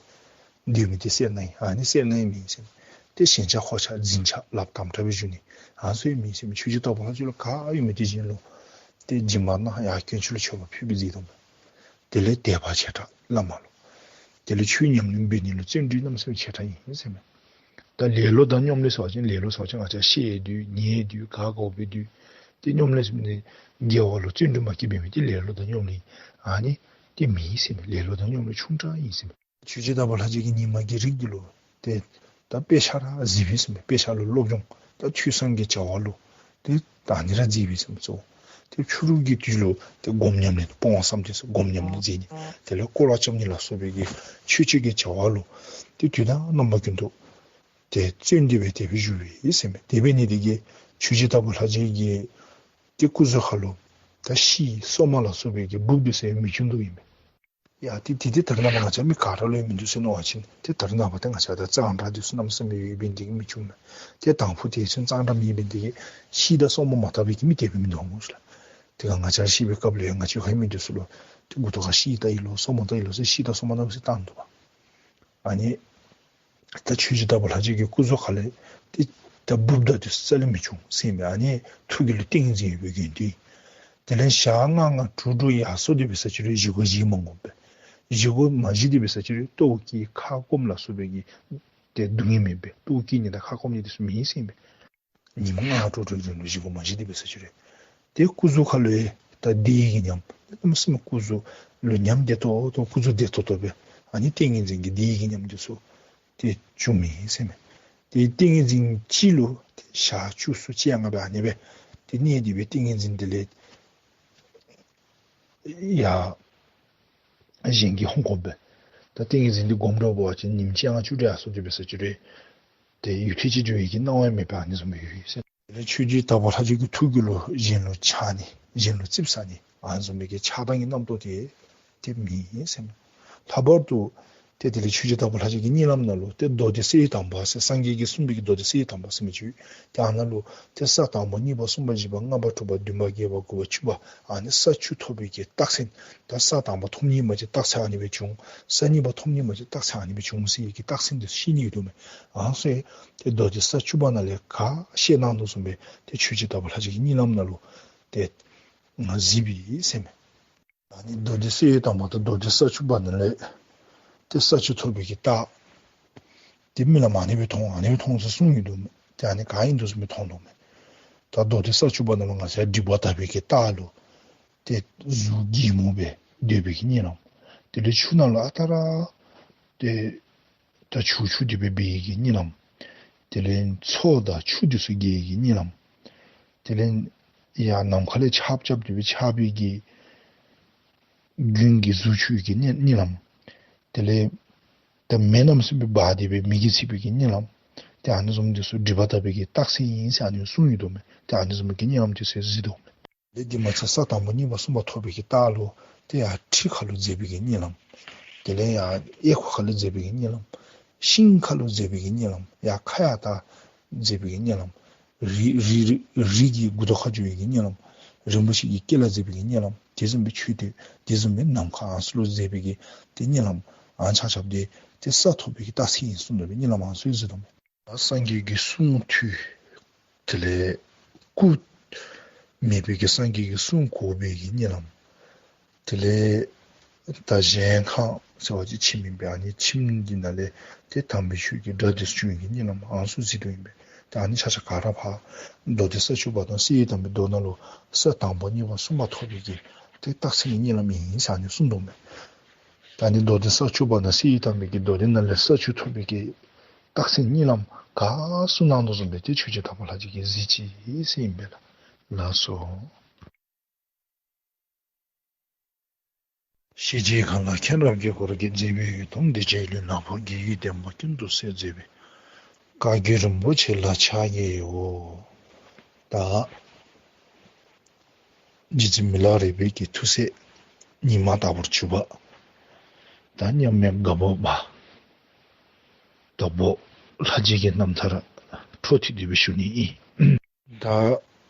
སྡོད་མི་དེ་སེར་སྣ་ཨིན། ཨ་ནི་སེར་སྣ་ཡང་མེད་ཟེར་མས། ཏེ་ཞེན་ཆགས་ཁོག་ཆགས་འཛིན་ཆགས་ལགཔ་དམ་དྲགས་སྦེ་འཇུ་ནི་ཨ་ཚུ་ཡང་མེད་ཟེར་མས། ཆོས་རྗེ་དྭགས་པོ་ལྷ་རྗེ་ལུ་ག་ཡོད་མི་དེ་གཞན་ལུ་ཏེ་སྦྱིན་པ་གནང་ཡར་དཀོན་མཆོག་ལུ་མཆོད་པ་ཕུལ་སྦེ་མཛད་དོ་མས། དེ་ལས་དད་པ་ཆེ་དྲགས་བླ་མ་ལུ། དེ་ལས་ཆོས་ཉམས་ལེན་འབད་ནི་ལུ་བརྩོན་འགྲུས་གནམ་མེད་ས་མེད་ཆེ་དྲགས་ཨིན་ཟེར་མས། ད་ལེ་ལོ་དང་སྙོམ་ལས་ཟེར་བ་ཅིན་ལེ་ལོ་ཟེར་བ་ཅིན་ང་བཅས་བཤད་དོ་ཉན་དོ་ག་དགོ་པའི་དོ་ཏེ་སྙོམ་ལས་ཟེར་མི་དགེ་བ་ལུ་བརྩོན་འགྲུས་མ་བསྐྱེད་པའི་མི་དེ་ལེ་ལོ་དང་སྙོམ་ལས་ཨ་ནི་དེ་མེད་ཟེར་མས། ལེ་ལོ་དང་སྙོམ་ལས་ཆུང་དྲགས་ཨིན་ཟེར་མས། ཆོས་རྗེ་དྭགས་པོ་ལྷ་རྗེ་གི་ཉི་མ་གི་རིགས་འདི་ལུ་ཏེ་ད་དཔེ་ཆ་ར་གཟིགས་པས་ཟེར་མས། དཔེ་ཆ་ལུ་སློབ་སྦྱོང་ད་ཐོས་བསམ་གྱི་བྱ་བ་ལུ་ཏེ་ད་ཨ་ནི་ར་མཛད་པས་ཟེར་མས། གཙོ་བོ་ཏེ་ཕྱི་རུ་གི་དུས་ལུ་ཏེ་སྒོམ་ཉམས་ལེན་སྤོང་བ་བསམ་གཏན་སོགས་སྒོམ་ཉམས་ལེན་མཛད་ནི། དེ་ལས་སྐོར་ར་རྐྱབ་ནི་ལ་སོགས་པའི་གི་ཆོས་སྤྱོད་ཀྱི་བྱ་བ་ལུ་ཏེ་དུས་དང་རྣམ་པ་ཀུན་ཏུ་ཏེ་བརྩོན་ཏེ་སྦེ་དེ་སྦེ་བཞུགས་པས་ཟེར་མས། དེ་འབད་ནི་དེ་གིས་ཆོས་རྗེ་དྭགས་པོ་ལྷ་རྗེ་གི་ཏེ་སྐུ་གཟུགས་ཁ་ལུ་ད་ཤིང་སོག་མ་ལ་སོགས་པའི་གི་སྦུབས་དེ་ཚུ་ཡང་མི་བྱུང་དོ་ཨིན་མས། ཡ་ཏེ་དེ་ཏེ་ད་རེས་ནངས་པ་ང་བཅས་མི་ག་ར་ལུ་ཡང་མིན་འདུག་ཟེར་མནོ་བ་ཅིན་ཏེ་ད་རེས་ནངས་པ་ཏེ་ང་བཅས་ད་གཙང་སྦྲ་དེ་ཚུ་གནམ་མེད་ས་མེད་ཡོདཔ་འབད་ནི་དེ་གིས་མི་བྱུང་མས། ཏེ་དང་ཕུ་དེ་ཚུ་གཙང་སྦྲ་མེདཔ་འབད་ནི་དེ་གིས་ཤིང་དང་སོག་མ་མ་བཏགས་པའི་གི་མི་དེ་སྦེ་མིན་འདུག་སྨོ་ཤིག་ལགས། ཏེ་ག་ང་བཅས་ཤི་བའི་སྐབས་ལུ་ཡང་ང་བཅས་ཁ་མི་དེ་ཚུ་ལུ་ཏེ་མགུ་ཏོ་ཁར་ཤིང་བཏགས་ཡི་ལོ་སོག་མ་བཏགས་ཡི་ལོ་ཟེར་ཤིང་དང་སོག་མ་བཏགས་ཟེར་བཏགས་འདུག་པ། ཨ་ནི་ད་ཆོས་རྗེ་དྭགས་པོ་ལྷ་རྗེ་གི་སྐུ་གཟུགས་ཁ་ལས་ཏེ་ད་སྦུབས་དང་དེ་ཚུ་རྩ་ལས་མི་བྱུང་ཟེར་མས། ཨ་ནི་ཐུགས་རྒྱུད་ལུ་ཏིང་ངེ་འཛིན་ཡོད་པའི་དགོས་འདུག། དེ་ལས་ཞག་ལྔ་ལྔ་དྲུག་དྲུག་ཡར་སོང་སྟེ་འབད་ས་ཅིག་རུང་བཞེས་སྒོ་བཞེས་མ་དགོ་པས། བཞེས་སྒོ་མ་བཞེས་ཏེ་འབད་ས་ཅིག་རུང་ལྟོཝ་བཀྱེས་ཁ་སྐོམ་ལ་སོགས་པའི་གི་ཏེ་སྡུག་བསྔལ་མེད་པས། ལྟོཝ་བཀྱེས་ནི་དང་ཁ་སྐོམ་ནི་དེ་ཚུ་མེད་ཟེར་མས། ཉིནམ་ལྔ་དྲུག་དྲུག་རིང་ལུ་བཞེས་སྒོ་མ་བཞེས་ཏེ་འབད་ས་ཅིག་རུང་ཏེ་སྐུ་གཟུགས་ཁ་ལུ་ཡང་ད་བདེ་བའི་གི་ཉམས་གནམ་མེད་ས་མེད་སྐུ་གཟུགས་ལུ་ཉམས་བདེ་ཏོག་ཏོ་སྐུ་གཟུགས་བདེ་ཏོག་ཏོ་སྦེ་ཨ་ནི་ཏིང་ངེ་འཛིན་གྱི་བདེ་བའི་གི་ཉམས་དེ་ཚུ་ ཏེ་བྱུངམ་ཨིན་ཟེར་མས། ཏེ་ཏིང་ངེ་འཛིན་གཅིག་ལུ་ཏེ་ཞག་བཅུ་གསུམ་བཅོ་ལྔ་སྦེ་ཨ་ནི་སྦེ་ཏེ་གནས་ཏེ་སྦེ་ཏིང་ངེ་འཛིན་དེ་ལས་ཡར་གཞན་གྱིས་ཧོན་དགོ་པས། ད་ཏིང་ངེ་འཛིན་འདི་སྒོམ་དྲགས་འབད་བ་ཅིན་ཉིནམ་བཅོ་ལྔ་བཅུ་དྲུག་ཡར་སོང་སྟེ་འབད་ས་ཅིག་རུང་ཏེ་ཡུད་ཐེངས་ཅིག་འགྱོ་ནི་གི་སྣང་བ་མེད་པར་ཨ་ནི་བཟུམ་སྦེ་ཡོད་ཟེར། དེ་ལས་ཆོས་རྗེ་དྭགས་པོ་ལྷ་རྗེ་གི་ཐུགས་རྒྱུད་ལུ་གཞན་ལུ་ཆགས་ནི་གཞན་ལུ་རྩིགཔ་ཟ་ནི་ཨ་ནི་བཟུམ་སྦེ་གི་ཆགས་སྡང་གི་རྣམ་རྟོག་དེ་ཏེ་མེད་ཟེར་མས། ལྷག་པར་དུ་ཏེ་དེ་ལས་ཆོས་རྗེ་དྭགས་པོ་ལྷ་རྗེ་གི་གཉིད་ལམ་ནང་ལུ་ཏེ་མདོ་སྡེ་གསལ་བའི་དམ་པ་ཟེར་སངས་རྒྱས་ཀྱིས་གསུངས་པའི་གི་མདོ་སྡེ་གསལ་བའི་དམ་པ་ཟེར་མི་ཅིག་ཡོད། ཏེ་ཨ་ནཱ་ལུ་ཏེ་ས་དང་པོ་གཉིས་པ་གསུམ་པ་བཞི་པ་ལྔ་པ་དྲུག་པ་བདུན་པ་བརྒྱད་པ་དགུ་པ་བཅུ་པ་ཨ་ནི་ས་བཅུ་ཐོབ་པའི་གི་རྟགས་མཚན། ད་ས་དང་པོ་ཐོབ་ནི་མ་གཏོགས་རྟགས་མཚན་ཨ་ནི་སྦེ་བྱུང་། ས་གཉིས་པ་ཐོབ་ནི་མ་གཏོགས་རྟགས་མཚན་ཨ་ནི་སྦེ་བྱུང་ཟེར་གྱི་རྟགས་མཚན་དེ་ཤེས་ནི་ཡོད་དོ་མས། ཨ་ནི་ཚུ་ཏེ་མདོ་སྡེ་ས་བཅུ་པ་ནང་ལས་ག་བཤད་གནང་དོ་བཟུམ་སྦེ་ཏེ་ཆོས་རྗེ་དྭགས་པོ་ལྷ་རྗེ་གི་གཉིད་ལམ་ནང་ལུ་ཏེ་གཟིགསཔ་ཨིན་ཟེར་མས། ཨ་ནི་མདོ་སྡེ་གསལ་བའི་དམ་པ་དང་མདོ་སྡེ་ས་བཅུ་པ་ནང་ལས་ཏེ་ས་བཅུ་ཐོབ་པའི་གི་རྟགས་དེ་རྨི་ལམ་ཨ་ནི་སྦེ་མཐོང་ཨ་ནི་སྦེ་མཐོང་ཟེར་གསུངས་ཡོད་དོ་མས། ཏེ་ཨ་ནི་ག་ཨིན་དོ་བཟུམ་སྦེ་མཐོང་དོ་མས། ད་མདོ་སྡེ་ས་བཅུ་པ་ནང་ལུ་ང་བཅས་སྒྲིབ་པ་དག་པའི་གི་རྟགས་ལུ་ཏེ་གཟུགས་སྒྱེན་མོ་སྦེ་སྡོད་པའི་གི་གཉིད་ལམ། དེ་ལས་ཆུ་ནང་ལུ་ཨ་རྟག་ར་ཏེ་ད་བྱུག་བྱུག་སྟེ་སྦེ་འབད་བའི་གི་གཉིད་ལམ། དེ་ལས་མཚོ་དང་ཆུ་དེ་ཚུ་རྒྱས་པའི་གི་གཉིད་ལམ། དེ་ལས་ཡར་ནམ་མཁའ་ལས་ཆརཔ་རྐྱབ་སྟེ་སྦེ་ཆར་པའི་གི་རྒྱུན་གྱིས་གཟུགས་འཁྱུ་བའི་གི་གཉིད་གཉིད་ལམ། དེ་ལས་ད་མེ་གནམ་མེད་ས་མེད་སྦེ་འབར་ཏེ་སྦེ་མེ་གིས་འཚིག་པའི་གི་གཉིད་ལམ། ཏེ་ཨ་ནི་བཟུམ་དེ་ཚུ་སྒྲིབ་པ་དག་པའི་གི་རྟགས་མཚན་ཨིན་ཟེར་ཨ་ནི་གསུངས་ཡོད་དོ་མས། ཏེ་ཨ་ནི་བཟུམ་གྱི་གཉིད་ལམ་དེ་ཚུ་གཟིགས་དོ་མས། ཏེ་དེ་མ་ཚད་ས་དང་པོ་གཉིས་པ་གསུམ་པ་ཐོབ་པའི་གི་རྟགས་ལུ་ཏེ་ཡར་ཁྲི་ཁ་ལུ་འཛེགས་པའི་གི་གཉིད་ལམ། དེ་ལས་ཡར་གཡས་ཁ་ལུ་འཛེགས་པའི་གི་གཉིད་ལམ། ཤིང་ཁ་ལུ་འཛེགས་པའི་གི་གཉིད་ལམ། ཡར་ཁ་ཡར་ད་འཛེགས་པའི་གི་གཉིད་ལམ། རི་རི་རི་རི་གི་མགུ་ཏོ་ཁར་འཛེགས་པའི་གི་གཉིད་ལམ། རིན་པོ་ཆེ་གི་སྐེ་ལ་འཛེགས་པའི་གི་གཉིད་ལམ། དེ་བཟུམ་སྦེ་ཆོས་སྡེ་དེ་བཟུམ་སྦེ་ནམ་མཁའ་ཨ་ནི་ཚུ་ལུ་འཛེགས་པའི་གི་ཏེ་གཉིད་ལམ་ཨ་ནི་ཆ་ཁྱབ་དེ་ཏེ་ས་ཐོབ་པའི་གི་རྟགས་མཚན་ཨིན་གསུངས་དོ་མས། གཉིད་ལམ་ཨ་ནི་ཚུ་གཟིགས་དོ་མས། སངས་རྒྱས་ཀྱི་གསུང་ཐོས། དེ་ལས་སྐུ་མེད་པའི་གི་སངས་རྒྱས་ཀྱི་གསུང་གོ་བའི་གི་གཉིད་ལམ། དེ་ལས་ད་གཞལ་ཁང་ཟེར་བ་ཅིན་ཁྱིམ་ཨིན་པས། ཨ་ནི་ཁྱིམ་གྱི་ནང་ལས་ཏེ་དམ་པའི་ཆོས་ཀྱི་སྒྲ་དེ་ཚུ་བྱུང་བའི་གི་གཉིད་ལམ་ཨ་ནི་ཚུ་གཟིགས་དོ་ཨིན་པས། ད་ཨ་ནི་ཆ་ཁྱབ་ག་ར་ཕར་མདོ་སྡེ་ས་བཅུ་པ་དང་གསེར་དངུལ་དམ་པའི་མདོ་ནང་ལུ་ས་དང་པོ་གཉིས་པ་གསུམ་པ་ཐོབ་པའི་གི་ཏེ་རྟགས་མཚན་གྱི་གཉིད་ལམ་ཨིན་ཟེར་ཨ་ནི་གསུངས་དོ་མས། ད་ཨ་ནི་མདོ་སྡེ་ས་བཅུ་པ་དང་གསེར་དངུལ་དམ་པའི་གི་མདོ་སྡེ་ནང་ལས་ས་བཅུ་ཐོབ་པའི་གི་རྟགས་མཚན་གཉིད་ལམ་ག་གསུངས་གནང་དོ་བཟུམ་སྦེ་ཏེ་ཆོས་རྗེ་དྭགས་པོ་ལྷ་རྗེ་གིས་གཟིགས་ཅི་ཟེར་ཨིན་པས་ལགས། ལགས་སོ། ཤེས་བྱའི་མཁའ་ལ་མཁྱེན་རབ་དཀྱིལ་འཁོར་རྒྱས། མཛད་པའི་ཡུལ་དུ་བདེ་ཆེན་ལུས། ནག་པོ་རྒྱལ་བའི་བསྟན་པ་ཀུན་ཏུ་གསལ་མཛད་པའི། བཀའ་བརྒྱུད་རིན་པོ་ཆེ་ལ་ཕྱག་འཚལ་ལོ། ད་རྗེ་བཙུན་མི་ལ་རས་པའི་གི་ཐུགས་སྲས་ཉི་མ་ལྟ་བུར་གྱུར་པ་ད་མཉམ་མེད་དགའ་བོ་པ་དྭགས་པོ་ལྷ་རྗེ་གི་རྣམ་ཐར་འཕྲོ་མཐུད་དེ་སྦེ་ཞུ་ནི་ཨིན། ད་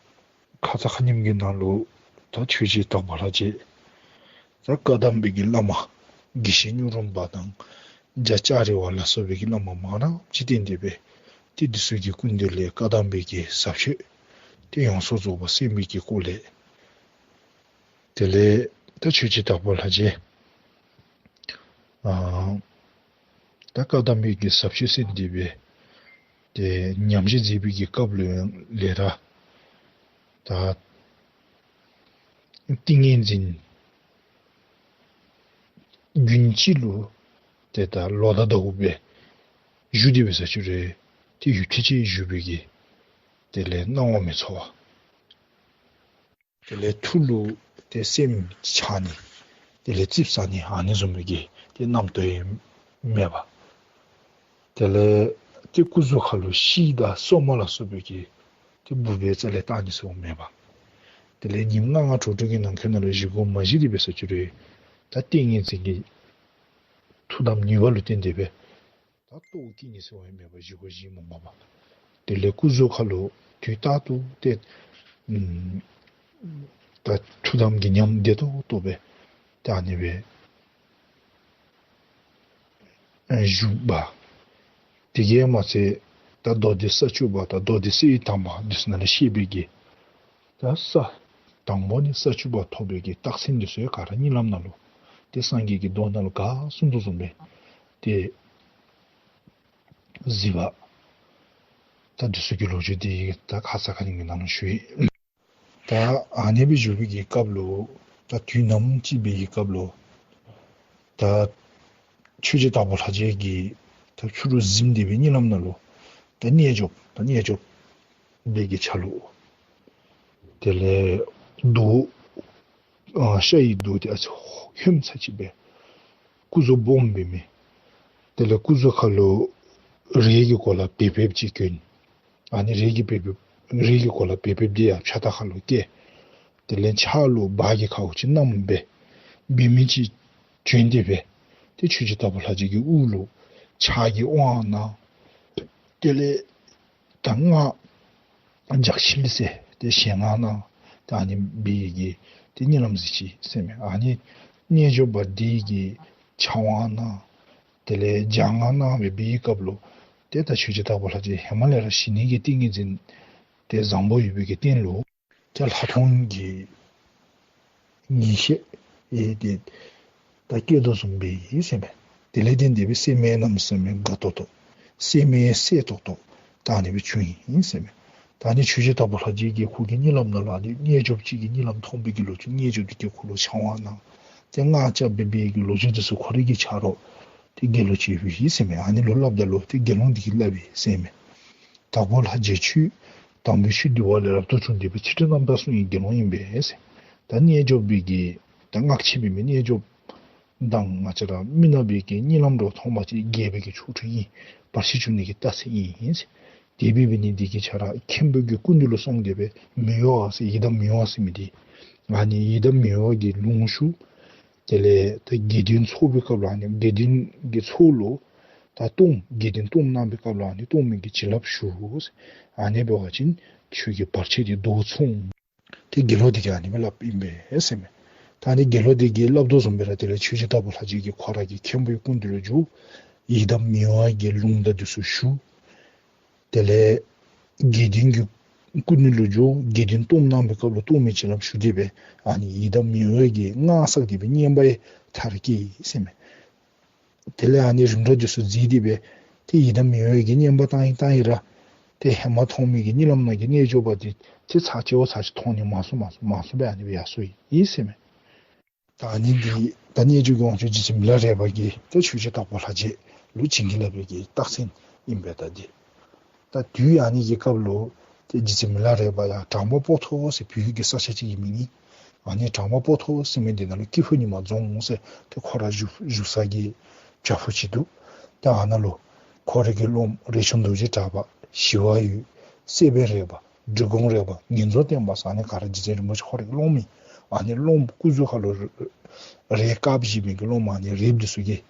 ཁ་ཙ་ཁ་ཉིནམ་གྱི་ནང་ལུ་ད་ཆོས་རྗེ་དྭགས་པོ་ལྷ་རྗེ་ད་བཀའ་གདམས་པའི་གི་བླ་མ་དགེ་བཤེས་གཉོས་རུམ་པ་དང་རྒྱ་ལྕགས་རི་བ་ལ་སོགས་པའི་གི་བླ་མ་མང་རབས་ཅིག་བསྟེན་ཏེ་སྦེ་ཏེ་དེ་ཚུ་གི་སྐུ་མདུན་ལས་བཀའ་གདམས་པའི་གི་ཟབ་ཆོས་ཏེ་ཡོངས་སུ་རྫོགས་པ་གསན་པའི་གི་སྐོར་ལས། དེ་ལས་ད་ཆོས་རྗེ་དྭགས་པོ་ལྷ་རྗེ་ཨ་ད་བཀའ་གདམས་པའི་གི་ཟབ་ཆོས་གསན་ཏེ་སྦེ་ཏེ་ཉམས་བཞེས་མཛད་པའི་གི་སྐབས་ལུ་ལས་ར་ད་ཏིང་ངེ་འཛིན་རྒྱུན་གཅིག་ལུ་ཏེ་ད་ལོ་ཟླ་དགུ་སྦེ་བཞུགས་ཏེ་འབད་ས་ཅིག་རུང་ཏེ་ཡུད་ཐེངས་ཅིག་བཞུགས་པའི་གི་དེ་ལས་སྣང་བ་མི་ཚོར་བ། དེ་ལས་ཐུགས་ལུ་ཏེ་སེམས་ཆགས་ནི་དེ་ལས་རྩིགཔ་ཟ་ནི་ཨ་ནི་བཟུམ་མའི་གི་ཏེ་རྣམ་རྟོག་ཡང་མེད་པ། དེ་ལས་ཏེ་སྐུ་གཟུགས་ཁ་ལུ་ཤིག་དང་སོ་མ་ལ་སོགས་པའི་གི་ཏེ་འབུཔ་སྦེ་རྩ་ལས་བཏགས་ནི་ཟེར་བ་མེད་པ། དེ་ལས་ཉིནམ་ལྔ་ལྔ་དྲུག་དྲུག་གི་ནང་འཁོད་ནང་ལུ་བཞེས་སྒོ་མ་བཞེས་ཏེ་འབད་ས་ཅིག་རུང་ད་ཏིང་ངེ་འཛིན་གྱི་ཐུགས་དམ་ནུས་པ་ལུ་བརྟེན་ཏེ་སྦེ་ད་ལྟོཝ་བཀྱེས་ནི་ཟེར་བ་ཡང་མེད་པར་བཞེས་སྒོ་བཞེས་མ་དགོ་པར། དེ་ལས་སྐུ་གཟུགས་ཁ་ལུ་དུས་རྟག་ཏུ་ཏེ་ཨམ་ད་ཐུགས་དམ་གྱི་ཉམས་བདེ་ཏོག་ཏོ་སྦེ་ད་ཨ་ནི་སྦེ་བཞུགས་པ། དེ་གིས་མ་ཚད་ད་མདོ་སྡེ་ས་བཅུ་པ་དང་མདོ་སྡེ་གསེར་དངུལ་དམ་པ་འདི་ཚུ་ནང་ལས་བཤད་པའི་གི་ད་ས་དང་པོ་ནས་ས་བཅུ་པ་ཐོབ་པའི་གི་རྟགས་མཚན་འདི་ཚུ་ཡང་ག་ར་གཉིད་ལམ་ནང་ལུ་ཏེ་སངས་རྒྱས་ཀྱི་མདོ་ནང་ལུ་ག་གསུངས་དོ་བཟུམ་སྦེ་ཏེ་གཟིགས་པ། ད་འདི་ཚུ་གི་ལོ་རྒྱུས་འདི་ད་ཁ་ཙ་ཁ་ཉིནམ་གྱི་ནང་ལུ་ཞུ་ཡི། ད་ཨ་ནི་སྦེ་བཞུགས་པའི་གི་སྐབས་ལུ་ད་དུས་ནམ་ཅིག་པའི་གི་སྐབས་ལུ་ད་ཆོས་རྗེ་དྭགས་པོ་ལྷ་རྗེ་གིས་ ད་ཕྱི་རུ་གཟིམས་ཏེ་སྦེ་གཉིད་ལམ་ནང་ལུ་ད་རྣལ་འབྱོར་ད་རྣལ་འབྱོར་པའི་གི་ཆ་ལུ་དེ་ལས་རྡོ་ཨ་ཤ་ཡི་རྡོ་དེ་ཨ་ཙི་ཧོནམ་ཚ་ཅིག་སྦེ་སྐུ་གཟུགས་སྦོམ་སྦེ་མི། དེ་ལས་སྐུ་གཟུགས་ཁ་ལུ་རས་ཀྱི་གོ་ལ་བེབ་བེབ་ཅིག་གྱོན། ཨ་ནི་རས་ཀྱི་བེབ་བེབ་རས་ཀྱི་གོ་ལ་བེབ་བེབ་འདི་ཡང་ཕྱག་ཏ་ཁ་ལུ་བཀལ། དེ་ལས་ཕྱག་ལུ་འབག་གི་ཁ་འུ་ཅིག་བསྣམས་སྦེ་འབད་མི་ཅིག་བྱོན་ཏེ་སྦེ་ཏེ་ཆོས་རྗེ་དྭགས་པོ་ལྷ་རྗེ་གི་དབུ་ལུ་ཕྱག་གི་དབང་གནང་། དེ་ལས་ད་སྔགས་ལྗགས་ཤིལ་ཟེར་ཏེ་ཞལ་སྔགས་གནང་། ད་ཨ་ནི་འབད་གི་ཏེ་གཉིད་ལམ་གཟིགས་ཅི་ཟེར་མས། ཨ་ནི་རྣལ་འབྱོར་པ་འདི་གི་ཕྱག་དབང་གནང་། དེ་ལས་ལྗགས་སྔགས་གནང་སྦེ་འབད་བའི་སྐབས་ལུ་ཏེ་ད་ཆོས་རྗེ་དྭགས་པོ་ལྷ་རྗེ་ཧེ་མ་ལས་ར་ཞི་གནས་ཀྱི་ཏིང་ངེ་འཛིན་དེ་བཟང་པོ་ཡོད་པའི་གི་རྟེན་ལུ་ཏེ་ལྷག་མཐོང་གི་ངེས་ཤེས་ཨེ་དེ་ད་སྐྱེ་དོ་བཟུམ་སྦེ་ཨིན་ཟེར་མས། དེ་ལས་བརྟེན་ཏེ་སྦེ་སེམས་གནམ་མེད་ས་མེད་དགའ་ཏོག་ཏོ། སེམས་གསལ་ཏོག་ཏོ། ད་ཨ་ནི་སྦེ་བྱུང་ཡི་ཟེར་མས། ད་ཨ་ནི་ཆོས་རྗེ་དྭགས་པོ་ལྷ་རྗེ་གིས་ཁོ་གི་གཉིད་ལམ་ནང་ལུ་ཨ་ནི་རྣལ་འབྱོར་ཅིག་གི་གཉིད་ལམ་མཐོང་བའི་གི་ལོ་རྒྱུས་རྣལ་འབྱོར་འདི་གིས་ཁོ་ལུ་ཕྱག་དབང་གནང་། ཏེ་སྔགས་རྐྱབ་སྦེ་འབད་བའི་གི་ལོ་རྒྱུས་འདི་ཚུ་ཁོ་རའི་གི་ཆ་རོགས་ཏེ་དགེ་སློང་ཅིག་ཡོད་པའི་ཨིན་ཟེར་མས། ཨ་ནི་ལུ་སླབ་ད་ལུ་ཏེ་དགེ་སློང་འདི་གིས་སླབ་པས་ཟེར་མས། དྭགས་པོ་ལྷ་རྗེ་ཁྱོད་དང་པའི་ཆོས་འདི་བ་ལས་རབ་ཏུ་བྱུང་སྟེ་སྦེ་ཚུལ་ཁྲིམས་རྣམ་དག་སྲུང་བའི་དགེ་སློང་ཨིན་པས་ཟེར། ད་རྣལ་འབྱོར་པའི་གི་ད་སྔགས་ཆེན་པོའི་མི་རྣལ་འབྱོར་དང་ང་བཅས་ར་མི་ནག་པའི་གི་གཉིད་ལམ་རོ་མཐོང་མ་ཅིག་རྒྱས་པའི་གི་ཆོ་འཕྲུལ་ཨིན། བར་ཆད་བཅོམ་ནི་གི་རྟགས་མཚན་ཨིན་ཟེར། དེ་འབད་བའི་ནི་འདི་གི་ཆ་ར་མཁན་པོ་གི་སྐུ་མདུན་ལུ་སོང་སྟེ་སྦེ་མི་གཡོ་བ་ཟེར་ཡི་དམ་མི་གཡོ་བ་ཟེར་མི་འདི་ཨ་ནི་ཡི་དམ་མི་གཡོ་བ་གི་ལུང་ཞུ། དེ་ལས་ད་དགེ་འདུན་ཚོགས་པའི་སྐབས་ལུ་ཨ་ནི་དགེ་འདུན་གྱི་ཚོགས་ལུ་ད་གཏོརམ་དགེ་འདུན་གཏོརམ་གནང་བའི་སྐབས་ལུ་ཨ་ནི་གཏོར་མའི་གི་བྱིན་རླབས་ཞུ། ཨ་ནི་འབད་བ་ཅིན་ཁྱོད་ཀྱི་བར་ཆད་འདི་བཟློག་ཚུགས། ཏེ་དགེ་སློང་འདི་གིས་ཨ་ནི་སྦེ་སླབ་ཨིན་པས་ཟེར་མས། ད་ཨ་ནི་དགེ་སློང་འདི་གིས་སླབ་དོ་བཟུམ་སྦེ་ར་དེ་ལས་ཆོས་རྗེ་དྭགས་པོ་ལྷ་རྗེ་གིས་ཁོ་ར་གི་མཁན་པོའི་སྐུ་མདུན་ལུ་འགྱོ། ཡི་དམ་མི་གཡོ་བ་གི་ལུང་དང་འདི་ཚུ་ཞུ། དེ་ལས་དགེ་འདུན་གྱི་སྐུ་མདུན་ལུ་འགྱོ། དགེ་འདུན་གཏོརམ་གནང་བའི་སྐབས་ལུ་གཏོར་མའི་བྱིན་རླབས་ཞུ་སྟེ་སྦེ་ཨ་ནི་ཡི་དམ་མི་གཡོ་བ་གི་སྔགས་བསགས་ཏེ་སྦེ་བསྙེན་པ་ཡང་མཐར་སྐྱེལ་ཟེར་མས། དེ་ལས་ཨ་ནི་རིམ་གྲོ་འདི་ཚུ་མཛད་དེ་སྦེ་ཏེ་ཡི་དམ་མི་གཡོ་བ་གི་བསྙེན་པ་བཏང་ཡི་བཏང་ཡི་ར་ཏེ་ཧེ་མ་མཐོང་མི་གི་གཉིད་ལམ་ནང་གི་རྣལ་འབྱོར་པ་འདི་ཏེ་ཚར་གཅིག་བ་ཚར་གཅིག་མཐོང་ནི་མང་སུ་མང་སུ་མང་སུ་སྦེ་ཨ་ནི་སྦེ་ཡར་སོ་ཡི་ཟེར་མས། ད་ཨ་ནི་འདི་ད་རྣལ་འབྱོར་གྱི་དབང་ཕྱུག་རྗེ་བཙུན་མི་ལ་རས་པ་གིས་ད་ཆོས་རྗེ་དྭགས་པོ་ལྷ་རྗེ་ལུ་བྱིན་གྱིས་བརླབས་པའི་གི་རྟགས་མཚན་ཨིན་པས། ད་འདི་ད་དུས་ཨ་ནི་གི་སྐབས་ལུ་ཏེ་རྗེ་བཙུན་མི་ལ་རས་པ་ཡང་དྲང་པ་པོ་ཐོ་ཟེར་བོད་ཀྱི་ས་ཆ་ཅིག་གི་མིང་ཨིན། ཨ་ནི་དྲང་པ་པོ་ཐོ་ཟེར་མི་འདི་ནང་ལུ་སྐྱིད་ཕུ་ཉི་མ་རྫོང་ཟེར་ཏེ་ཁོ་ར་བཞུགས་བཞུགས་ས་གི་བྱག་ཕུག་ཅིག་འདུག། ཏེ་ཨ་ནཱ་ལུ་ཁོ་རའི་གི་སློབམ་རས་ཆུང་རྡོ་རྗེ་གྲགས་པ་ཞི་བ་འོད་སྲས་དཔལ་རས་པ་འབྲི་གུང་རས་པ་ངན་རྫོང་བསྟན་པ་ཟེར་ཨ་ནི་ག་ར་རྗེ་བཙུན་རིན་པོ་ཆེ་ཁོ་རའི་གི་སློབམ་ཨིན། ཨ་ནི་སློབམ་སྐུ་གཟུགས་ཁ་ལུ་རས་དཀརཔོ་བཞེས་མི་གི་སློབམ་ཨ་ནི་རས་པ་འདི་ཚུ་གིས་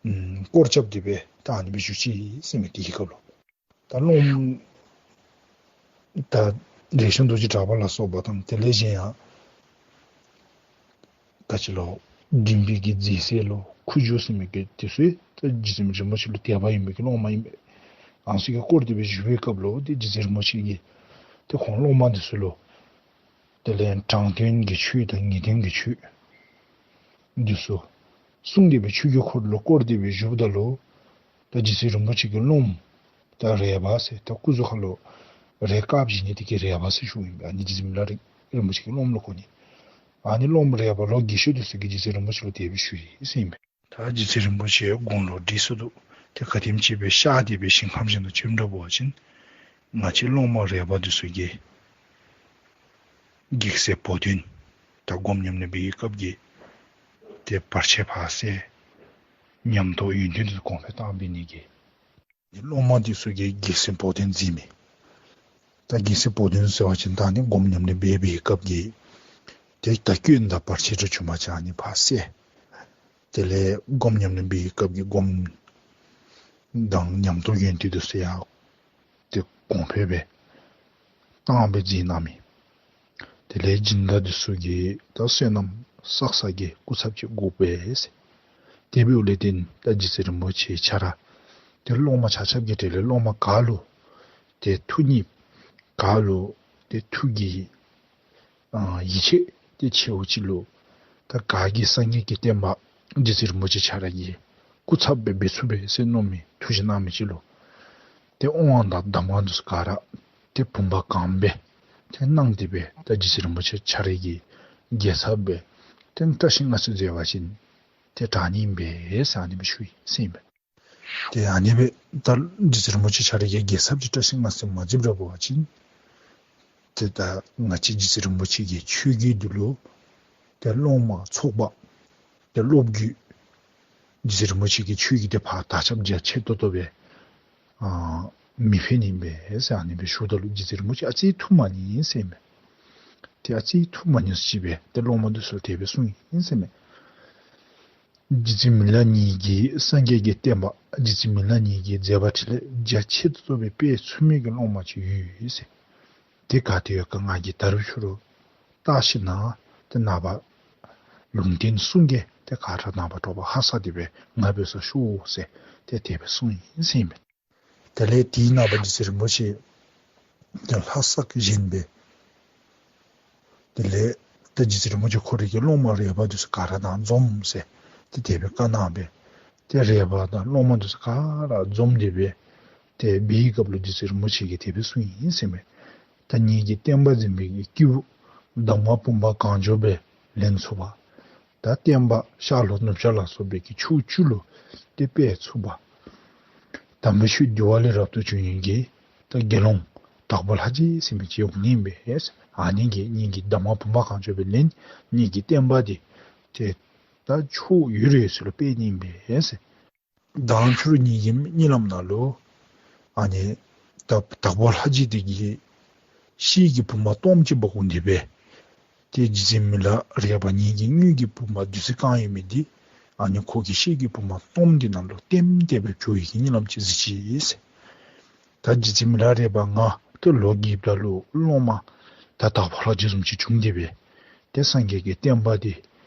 ཨམ་སྐོར་རྐྱབ་སྟེ་སྦེ་ད་ཨ་ནི་སྦེ་བཞུགས་ཅི་ཟེར་མས། དེའི་སྐབས་ལུ་ད་སློབམ་ད་རས་ཆུང་རྡོ་རྗེ་གྲགས་པ་ལ་སོགས་པ་དང་དེ་ལས་གཞན་ཡང་ག་ཅི་ལོ་མགྲིན་པའི་གི་མཛེས་སེ་ལོ་ཁུ་བྱུག་ཟེར་མི་གི་དེ་ཚུ་ད་རྗེ་བཙུན་རིན་པོ་ཆེ་ལུ་དད་པ་ཡོད་མི་གི་སློབ་མ་ཨིན་པས། ཨ་ནི་ཚུ་གིས་སྐོར་ཏེ་སྦེ་བཞུགས་པའི་སྐབས་ལུ་ཏེ་རྗེ་བཙུན་རིན་པོ་ཆེ་གིས་ཏེ་ཁོང་སློབ་མ་འདི་ཚུ་ལུ་དེ་ལས་དྲང་དོན་གྱི་ཆོས་དང་ངེས་དོན་གྱི་ཆོས་འདི་ཚུ་གསུངས་ཏེ་སྦེ་ཆོས་ཀྱི་འཁོར་ལོ་བསྐོར་ཏེ་སྦེ་བཞུགསཔ་ད་ལུ་ད་རྗེ་བཙུན་རིན་པོ་ཆེ་གི་སློབམ་ད་རས་པ་ཟེར་ད་སྐུ་གཟུགས་ཁ་ལུ་རས་དཀརཔོ་བཞེས་ནི་དེ་གིས་རས་པ་ཟེར་ཞུཝ་ཨིན་པས། ཨ་ནི་རྗེ་བཙུན་མི་ལ་རས་རིན་པོ་ཆེ་གི་སློབམ་ལུ་གོ་ནི། ཨ་ནི་སློབམ་རས་པ་ལོ་རྒས་ཤོས་འདི་ཚུ་གིས་རྗེ་བཙུན་རིན་པོ་ཆེ་ལུ་དེ་སྦེ་ཞུ་ཡི་ཟེར་ཨིན་པས། ད་རྗེ་བཙུན་རིན་པོ་ཆེ་དགུང་ལོ་བགྲེས་སུ་འདུག། ཏེ་ག་དེམ་ཅིག་སྦེ་གཤགས་ཏེ་སྦེ་ཞིང་ཁམས་གཞན་དུ་ཕྱིནམ་འདྲ་བ་ཅིན་ང་བཅས་སློབ་མ་རས་པ་འདི་ཚུ་གིས་གེགས་སེལ་བོགས་འདོན་ད་སྒོམ་ཉམས་ལེན་འབད་བའི་སྐབས་ཀྱི་ཏེ་བར་ཆད་ཕར་སེལ་ཉམས་རྟོགས་ཡོན་ཏན་འདི་ཚུ་གོང་འཕེལ་བཏང་བའི་ནི་གི་སློབ་མ་འདི་ཚུ་གིས་གེགས་སེལ་བོགས་འདོན་མཛད་མི། ད་གེགས་སེལ་བོགས་འདོན་ཟེར་བ་ཅིན་ད་ཨ་ནི་སྒོམ་ཉམས་ལེན་འབད་བའི་སྐབས་ཀྱི་ཏེ་ད་སྐྱོན་དང་བར་ཆད་འདི་བྱུང་པ་ཅིན་ཨ་ནི་ཕར་སེལ། དེ་ལས་སྒོམ་ཉམས་ལེན་འབད་བའི་སྐབས་ཀྱི་སྒོམ་དང་ཉམས་རྟོགས་ཡོན་ཏན་འདི་ཚུ་ཡང་ཏེ་གོང་འཕེལ་སྦེ་བཏང་སྦེ་མཛད་གནང་མི། དེ་ལས་སྦྱིན་བདག་འདི་ཚུ་གིས་ད་བསོད་ནམས་བསག་ས་གི་སྐུ་ཚབ་ཅིག་དགོ་པས་ཟེར། དེ་འབདཝ་ལས་བརྟེན་ད་རྗེ་བཙུན་རིན་པོ་ཆེ་ཁྱོད་ར་ཏེ་སློབ་མ་ཆ་ཁྱབ་ཀྱི་གྲས་ལས་སློབ་མ་ག་ལུ་ཏེ་ཐུགས་མཉེས་ག་ལུ་ཏེ་ཐུགས་ཀྱི་ཨ་ཡིད་ཆེས་ཏེ་ཆེ་བ་ཅིག་ལུ་ད་ག་གིས་སངས་རྒྱས་ཀྱི་བསྟན་པ་རྗེ་བཙུན་རིན་པོ་ཆེ་ཁྱོད་ར་གི་སྐུ་ཚབ་སྦེ་འབད་ཚུགས་པས་ཟེར་མནོ་མི་ཐུགས་བཞེད་གནང་མི་ཅིག་ལུ་ཏེ་དབང་དང་གདམས་ངག་འདི་ཚུ་ག་ར་ཏེ་བུམ་པ་གང་སྦེ་ཏེ་གནང་སྟེ་སྦེ་ད་རྗེ་བཙུན་རིན་པོ་ཆེ་ཁྱོད་ར་གི་རྒྱལ་ཚབ་སྦེ་ཏེ་བཀྲིས་སྔ་ཚོད་མཛད་པ་ཅིན་ཏེ་དྲག་ནི་ཨིན་པས་ཟེར་ཨ་ནི་སྦེ་ཞུ་ཡི་ཟེར་ཨིན་པས། ཏེ་ཨ་ནི་སྦེ་ད་རྗེ་བཙུན་རིན་པོ་ཆེ་ཁྱོད་ར་གིས་རྒྱལ་ཚབ་ཀྱི་བཀྲ་ཤིས་སྔ་སེ་མ་བརྗིད་པར་འབད་བ་ཅིན་ཏེ་ད་ང་བཅས་རྗེ་བཙུན་རིན་པོ་ཆེ་གི་ཆོས་བརྒྱུད་འདི་ལུ་ཏེ་སློབ་མ་ཚོགས་པ་ཏེ་སློབ་བརྒྱུད་རྗེ་བཙུན་རིན་པོ་ཆེ་གི་ཆོས་བརྒྱུད་འདི་ཕར་དར་ཁྱབ་རྒྱ་ཆེ་ཏོག་ཏོ་སྦེ་ཨ་མི་འཕེལ་ནི་ཨིན་པས་ཟེར་ཨ་ནི་སྦེ་ཞུཝ་ད་ལུ་རྗེ་བཙུན་རིན་པོ་ཆེ་ཨ་ཙི་ཐུགས་མ་མཉེས་ཟེར་མས། ཏེ་ཨ་ཙི་ཐུགས་མ་མཉེས་ཅི་སྦེ་ཏེ་སློབ་མ་འདི་ཚུ་ལུ་དེ་སྦེ་གསུངས་ཡི་ཟེར་མས། རྗེ་བཙུན་མི་ལ་ཉིད་ཀྱིས་སངས་རྒྱས་ཀྱི་བསྟན་པ་རྗེ་བཙུན་མི་ལ་ཉིད་ཀྱི་མཛད་པ་འཕྲིན་ལས་རྒྱ་ཆེ་ཏོག་ཏོ་སྦེ་སྤེལ་ཚུགས་མི་གི་སློབ་མ་ཅིག་ཡོད་ཟེར། དེ་ག་ཏེ་ཡོད་ག་ང་གིས་ད་རུང་ཁྱོད་ར་བལྟ་ཞིན་ན་ཏེ་ནངས་པ་ལུང་བསྟན་གསུང་གེ། ཏེ་ག་ར་ནངས་པ་དྲོ་པ་ཧ་སག་སྟེ་སྦེ་ང་འབད་སར་ཤོག་ཟེར་ཏེ་དེ་སྦེ་གསུངས་ཡི་ཟེར་མས། དེ་ལས་དེའི་ནངས་པ་རྗེ་བཙུན་རིན་པོ་ཆེ་ཏེ་ལྷ་སར་བཞེངས་སྦེ་དེ་ལས་ཏེ་རྗེ་བཙུན་རིན་པོ་ཆེ་ཁོ་རའི་གི་སློབ་མ་རས་པ་འདི་ཚུ་ག་ར་དང་འཛོམས་ཟེར་ཏེ་དེ་སྦེ་བཀའ་གནང་སྦེ་ཏེ་རས་པ་དང་སློབ་མ་འདི་ཚུ་ག་ར་འཛོམས་ཏེ་སྦེ་ཏེ་འབད་བའི་སྐབས་ལུ་རྗེ་བཙུན་རིན་པོ་ཆེ་གིས་དེ་སྦེ་གསུངས་ཡི་ཟེར་མས། ད་ངེ་གི་བསྟན་པ་འཛིན་པའི་གི་སྐྱེས་བུ་གདམས་ངག་བུམ་པ་གང་བྱོ་སྦེ་ལེན་ཚུགས་པ། ད་བསྟན་པ་ཤར་ལྷོ་ནུབ་བྱང་ལ་སོགས་པའི་གི་ཕྱོགས་བཅུ་ལུ་ཏེ་སྤེལ་ཚུགས་པ། དམ་པའི་ཆོས་འདུལ་བ་ལས་རབ་ཏུ་བྱུང་ཡོད་ཀྱི་ད་དགེ་སློང་དྭགས་པོ་ལྷ་རྗེ་ཟེར་མི་ཅིག་འོང་ནི་ཨིན་པས། ཨ་ནི་གིས་ངེ་གི་གདམས་ངག་བུམ་པ་གང་བྱོ་སྦེ་ལེན་ངེ་གི་བསྟན་པ་འདི་ཏེ་ད་ཕྱོགས་ཡོད་རེ་ཡོད་ཚུ་ལུ་སྤེལ་ནི་ཨིན་པས། མདང་ཕྱི་རུ་ངེ་གི་གཉིད་ལམ་ནང་ལུ་ཨ་ནི་ད་དྭགས་པོ་ལྷ་རྗེ་འདི་གིས་ཤེལ་གྱི་བུམ་པ་སྟོངམ་ཅིག་འབག་འོང་སྟེ་སྦེ་ཏེ་རྗེ་བཙུན་མི་ལ་རས་པ་ངེ་གི་དངུལ་གྱི་བུམ་པ་བདུད་རྩི་བཀང་ཡོད་མི་འདི་ཨ་ནི་ཁོ་གིས་ཤེལ་གྱི་བུམ་པ་སྟོངམ་འདི་ནང་ལུ་ལྟེམ་སྟེ་སྦེ་བྱོན་ཡི་གི་གཉིད་ལམ་ཅིག་གཟིགས་ཅི་ཟེར། ད་རྗེ་བཙུན་མི་ལ་རས་པ་ང་ཏེ་ལོ་རྒས་ད་ལུ་སློབ་མ་ད་དྭགས་པོ་ལྷ་རྗེ་བཟུམ་ཅིག་བྱུང་སྟེ་སྦེ་ཏེ་སངས་རྒྱས་ཀྱི་བསྟན་པ་འདི་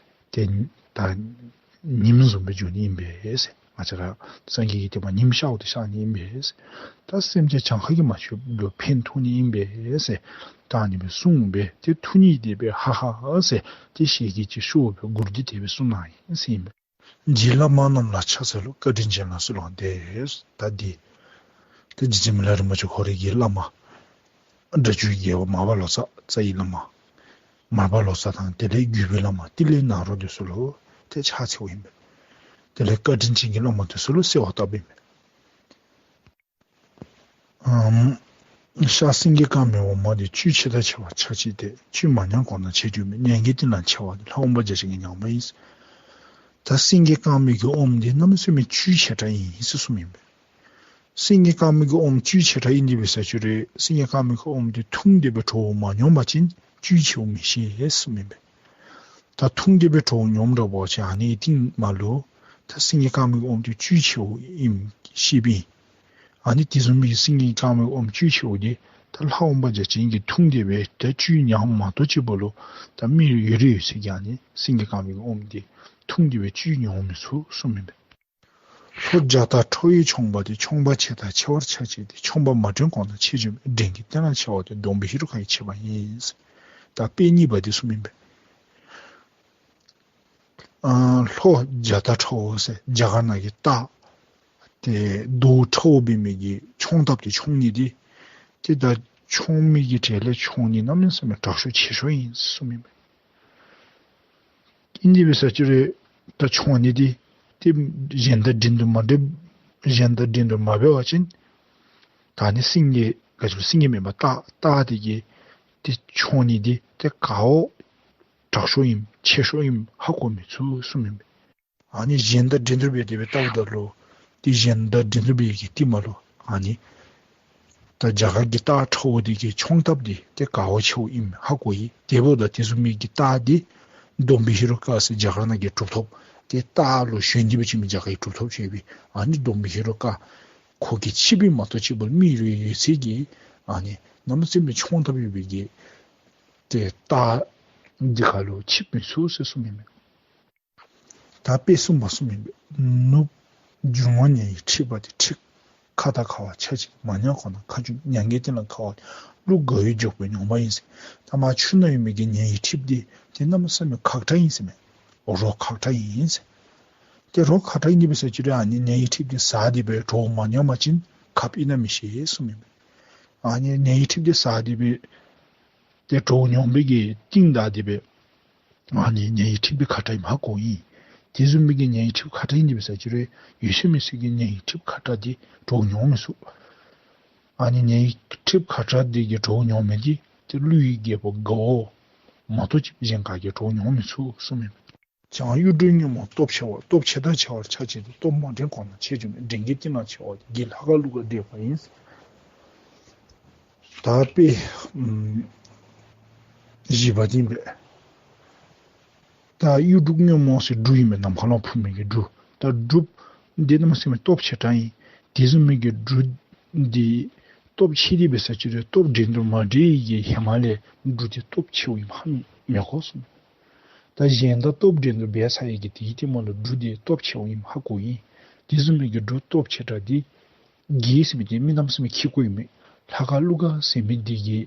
ཏེ་ད་ཉིམ་བཟུམ་སྦེ་འགྱོ་ནི་ཨིན་པས་ཟེར། ང་བཅས་ར་སངས་རྒྱས་ཀྱི་བསྟན་པ་ཉིམ་ཤརཝ་ད་ཤར་ནི་ཨིན་པས་ཟེར། ད་སེམས་ཅན་གྱངས་ཁ་གིས་མ་ཆོདཔ་ལུ་ཕན་ཐོགས་ནི་ཨིན་པས་ཟེར། ད་ཨ་ནི་སྦེ་གསུངས་སྦེ་ཏེ་ཐུགས་མཉེས་ཏེ་སྦེ་ཧ་ཧ་ཟེར་ཏེ་ཞལ་གྱིས་ཅིག་ཤོར་སྦེ་མགུར་འདི་དེ་སྦེ་གསུངས་གནང་ཡི་ཟེར་ཨིན་པས། རྗེ་བླ་མ་རྣམས་ལ་ཕྱག་འཚལ་ལོ། བཀའ་དྲིན་ཅན་ལ་གསོལ་བ་འདེབས། ད་འདི་ཏེ་རྗེ་བཙུན་མི་ལ་རིན་པོ་ཆེ་ཁོ་རའི་གི་བླ་མ་སྒྲ་སྒྱུར་རྒྱལ་པོ་མར་པ་ལོ་ཙཱ་རྩ་བའི་བླ་མ་མར་པ་ལོ་ཙཱ་དང་དེ་ལས་བརྒྱུད་པའི་བླ་མ་ཏི་ལའི་ནཱ་རོ་འདི་ཚུ་ལུ་ཏེ་ཕྱག་འཚལཝ་ཨིན་པས། དེ་ལས་བཀའ་དྲིན་ཅན་གྱི་བླ་མ་འདི་ཚུ་ལུ་གསོལ་བ་བཏབ་ཨིན་པས། ཨམ། ཤར་སེང་གེ་དཀར་མོའི་འོ་མ་འདི་བཅུད་ཆེ་དང་ཆེ་བ་ཆ་གཅིག་སྟེ། བཅུད་མ་ཉམས་གོང་ན་ཆེར་གྱུར་མོད། མྱང་འགྱེད་ཏིང་ལ་མཆེ་བ་འདི། ལྷ་འོན་པ་བརྒྱ་བྱིན་གྱིས་མྱངས་པ་ཡིན། ད་སེང་གེ་དཀར་མོའི་གི་ཨོམ་འདི་གནམ་མེད་ས་མེད་བཅུད་ཆེ་དྲགས་ཨིན་ཟེར་གསུངམ་ཨིན་པས། སེང་གེ་དཀར་མོའི་གི་ཨོམ་བཅུད་ཆེ་དྲགས་ཨིན་ཏེ་འབད་ས་ཅིག་རུང་སེང་གེ་དཀར་མོའི་གི་ཨོམ་འདི་འཐུང་སྟེ་སྦེ་གྲོད་པ་མ་ནོམ་པ་ཅིན་བཅུད་ཆེཝ་མི་ཤེས་གསུངམ་ཨིན་པས། ད་འཐུང་སྟེ་སྦེ་གྲོད་པ་ནོམ་དྲགས་པ་ཅིན་ཨ་ནི་གི་རྟིང་མ་ལུ་ད་སེང་གེ་དཀར་མོའི་གི་ཨོམ་འདི་བཅུད་ཆེཝ་ཨིནམ་ཤེསཔ་ཨིན། ཨ་ནི་དེ་བཟུམ་མའི་གི་སེང་གེ་དཀར་མོའི་ཨོམ་བཅུད་ཆེཝ་འདི་ད་ལྷ་འོན་པ་བརྒྱ་བྱིན་གྱིས་འཐུང་སྟེ་སྦེ་ད་བཅུད་ཉམས་མ་གཏོགས་ཅིག་པོ་ལུ་ད་མི་ཡོད་རེ་ཡོད་ཚད་ཀྱིས་ཨ་ནི་སེང་གེ་དཀར་མོའི་གི་ཨོམ་འདི་འཐུང་སྟེ་སྦེ་བཅུད་ཉོ་མི་ཚུགས་གསུངམ་ཨིན་པས། ལྷོ་རྒྱ་སྟག་ཁྲ་བོའི་མཆོངས་པ་འདི། མཆོངས་པ་ཆེ་དང་ཆེ་བར་ཆ་གཅིག་སྟེ། མཆོངས་པ་མ་དྲན་གོང་ན་ཆེར་གྱུར་མོད། འགྲེང་གི་སྟེང་ན་མཆེ་བ་འདི། ཟླུམ་པོ་ཧེ་རུ་ཀ་ཡིས་ཕྱེ་བ་ཡིན། ད་དཔེ་གཉིས་པ་འདི་གསུངམ་ཨིན་པས། ཨ་ལྷོ་རྒྱ་སྟག་ཁྲ་བོ་ཟེར་རྒྱ་གར་ནང་གི་སྟག་ཏེ་མདོག་ཁྲ་བོ་འབད་མི་གི་མཆོངས་ཐབས་འདི་མཆོངས་ནི་འདི་ཏེ་ད་མཆོངས་མི་གི་གྲས་ལས་མཆོངས་ནི་གནམ་མེད་ས་མེད་དྲག་ཤོས་ཆེ་ཤོས་ཨིན་གསུངམ་ཨིན་པས། ཨིན་ཏེ་འབད་ས་ཅིག་རུང་ད་མཆོངས་ནི་འདི་ཏེ་གཞན་དང་འགྲན་བསྡུར་མ་འགྲན་གཞན་དང་འགྲན་བསྡུར་མ་འབད་བ་ཅིན་ད་ནི་སེང་གེ་ག་ཅི་ལོ་སེང་གེ་མེན་པར་སྟག་སྟག་འདི་གིས་ཏེ་མཆོངས་ནི་འདི་ཏེ་ག་བ་དྲག་ཤོས་ཨིནམ་ཆེ་ཤོས་ཨིནམ་ཧ་གོ་མི་ཚུགས་གསུངམ་ཨིན་པས། ཨ་ནི་གཞན་དང་འགྲན་བསྡུར་འབད་དེ་སྦེ་བལྟཝ་ད་ལུ་ཏེ་གཞན་དང་འགྲན་བསྡུར་འབད་བའི་གི་རྟིང་མ་ལུ་ཨ་ནི་ད་རྒྱ་གར་གྱི་སྟག་ཁྲ་བོ་འདི་གི་མཆོངས་ཐབས་འདི་ཏེ་ག་བ་ཆེཝ་ཨིནམ་ཧ་གོ་ཡི། དེ་འབདཝ་ད་དེ་བཟུམ་མའི་གི་སྟག་འདི་ཟླུམ་པོ་ཧེ་རུ་ཀ་ཟེར་རྒྱ་གར་ནང་གི་གྲུབ་ཐོབ་ཏེ་སྟག་ལུ་ཞོན་ཏེ་སྦེ་བྱོན་མི་རྒྱ་གར་གྱི་གྲུབ་ཐོབ་ཅིག་ཡོད་པས། ཨ་ནི་ཟླུམ་པོ་ཧེ་རུ་ཀ་ཁོ་གིས་ཆིབས་པའི་མ་གཏོགས་ཅིག་པོ་མི་རེ་ཡོད་ཚད་ཀྱིས་ཨ་ནི་གནམ་མེད་ས་མེད་མཆོངས་ཐབས་ཡོད་པའི་གི་ཏེ་སྟག་འདི་ཁར་ལུ་ཆིབས་མི་ཚུགས་ཟེར་གསུངམ་ཨིན་པས། ད་དཔེ་གསུམ་པ་གསུངམ་ཨིན་པས། ནུབ་རྒྱུ་ངོགས་ཉ་ཡིས་ཁྲིད་པ་དེ། ཁྲིད་ཁ་དང་ཁ་བ་ཆ་གཅིག། མ་ཉམས་གོང་ན་ཁ་གྱུར། མྱང་འགྱེད་ཏིང་ལ་ཁ་བ་ལུ་དགའ་བའི་འཇུག་པའི་སྙོམས་པ་ཡིན་ཟེར། ད་མར་ཆུ་ནང་ཡོད་མི་གི་ཉ་ཡི་ཁྲིད་འདི་ཏེ་གནམ་མེད་ས་མེད་ཁག་དྲགས་ཨིན་ཟེར་མས། རོ་ཁག་དྲགས་ཨིན་ཟེར། ཏེ་རོ་ཁག་དྲགས་ཨིན་ཏེ་འབད་ས་ཅིག་རུང་ཨ་ནི་ཉ་ཡི་ཁྲིད་འདི་ཟ་སྟེ་སྦེ་གྲོད་པ་མ་ནོམ་པ་ཅིན་ཁབ་ཨིན་ན་མི་ཤེས་གསུངམ་ཨིན་པས། ཨ་ནི་ཉ་ཡི་ཁྲིད་འདི་ཟ་སྟེ་སྦེ་ཏེ་གྲོད་པ་ནོམ་པའི་གི་རྟིང་བདའ་སྟེ་སྦེ་ཨ་ནི་ཉ་ཡི་ཁྲིད་འདི་ཁག་དྲགས་ཨིནམ་ཧ་གོ་ཡི། དེ་བཟུམ་མའི་གི་ཉའི་ཁྲིབ་ཁ་དྲག་ཨིན་དེ་འབད་ས་ཅིག་རུང་ཡོད་ཚད་མི་ཚུ་གིས་ཉའི་ཁྲིབ་ཁ་དྲག་འདི་དྲོ་མྱོང་མི་ཚུགས། ཨ་ནི་ཉའི་ཁྲིབ་ཁ་དྲག་འདི་གིས་དྲོ་མྱོང་མི་འདི་ཏེ་ཀླུ་ཡི་རྒྱལ་པོ་དགའ་བོ་མ་གཏོགས་ཅིག་གཞན་ག་གིས་དྲོ་མྱོང་མི་ཚུགས་གསུངམ་ཨིན་མས། བྱང་གཡུ་འབྲུག་སྔོན་མོ་སྟོབས་ཆེ་བ། སྟོབས་ཆེ་དང་ཆེ་བར་ཆ་བྱེད་དེ། སྟོབས་མ་འགྲན་གོང་ན་ཆེ་འགྱུར་མེད། འགྲན་གྱི་གཏིང་ན་ཆེ་བ་དེ། རྒྱལ་ལྷ་ཁང་ཀླུ་དགའ་འགྲན་པ་ཡིན། ད་དཔེ་ཨམ་བཞི་པ་འདི་ཨིན་པས། ད་གཡུ་འབྲུག་སྔོན་མོ་ཟེར་འབྲུ་ཨིན་པས། ནམ་མཁའ་ལུ་འཕུར་མི་གི་འབྲུ། ད་འབྲུ་འདི་གནམ་མེད་ས་མེད་སྟོབས་ཆེ་དྲགས་ཨིན། དེ་བཟུམ་མའི་གི་འབྲུ་འདི་སྟོབས་ཆེ་དེ་འབད་ས་ཅིག་རུང་སྟོབས་འགྲན་དུ་མ་འགྲན་གྱི་ཧེ་མ་ལས་འབྲུ་འདི་སྟོབས་ཆེཝ་ཨིནམ་ཧ་མི་གོ་གསུངས། ད་གཞན་དང་སྟོབས་འགྲན་དུ་འབད་ཚར་ཡི་གི་དེའི་རྟིང་མ་ལུ་འབྲུ་འདི་སྟོབས་ཆེཝ་ཨིནམ་ཧ་གོ་ཡི། དེ་བཟུམ་མའི་གི་འབྲུ་སྟོབས་ཆེ་དྲགས་འདི་རྒྱལ་ཟེར་མི་འདི་མི་གནམ་མེད་ས་མེད་ཁྱི་ཀོ་ཨིན་མས། ལྷ་ཁང་ཀླུ་དགའ་ཟེར་མི་འདི་གིས་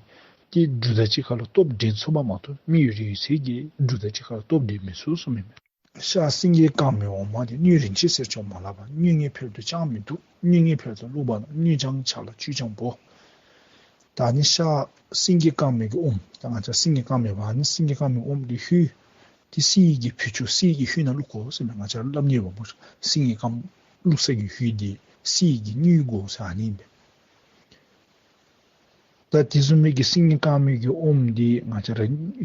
ཏེ་འབྲུ་དང་གཅིག་ཁར་ལུ་སྟོབས་འགྲན་ཚུགས་པ་མ་གཏོགས་མི་ཡོད་རིགས་ཡོད་ཚད་ཀྱིས་འབྲུ་དང་གཅིག་ཁར་ལུ་སྟོབས་འགྲན་མི་ཚུགས་གསུངམ་ཨིན་མས། ཤར་སེང་གེ་དཀར་མོའི་འོ་མ་འདི། སྣོད་རིན་ཆེན་གསེར་མཆོག་མ་ལགས་པ། སྣོད་ངན་འཕེལ་དུ་ཅང་མི་བཏུབ། སྣོད་ངན་འཕེལ་དུ་བླུགས་པ་ན། སྣོད་ཀྱང་ཆག་ལ་བཅུད་ཀྱང་བོ། ད་ནི་ཤར་སེང་གེ་དཀར་མོའི་གི་ཨོམ། ད་ང་བཅས་སེང་གེ་དཀར་མོའི་འོ་མ་ནི་སེང་གེ་དཀར་མོའི་ཨོམ་འདི་ཧུད་འདི་གསེར་གྱི་བུ་ཆུང་གསེར་གྱི་ཧུད་ནང་བླུག་དགོ་ཟེར་ན། ང་བཅས་ར་སླབ་ནི་ཡོདཔ་སྨོ། སེང་གེ་དཀར་མོ་བླུགས་ས་གི་ཧུད་འདི་གསེར་གྱི་སྣོད་དགོ་ཟེར་ཨ་ནི་ཨིན་པས། ད་དེ་བཟུམ་མའི་གི་སེང་གེ་དཀར་མོའི་གི་ཨོམ་འདི་ང་བཅས་ར་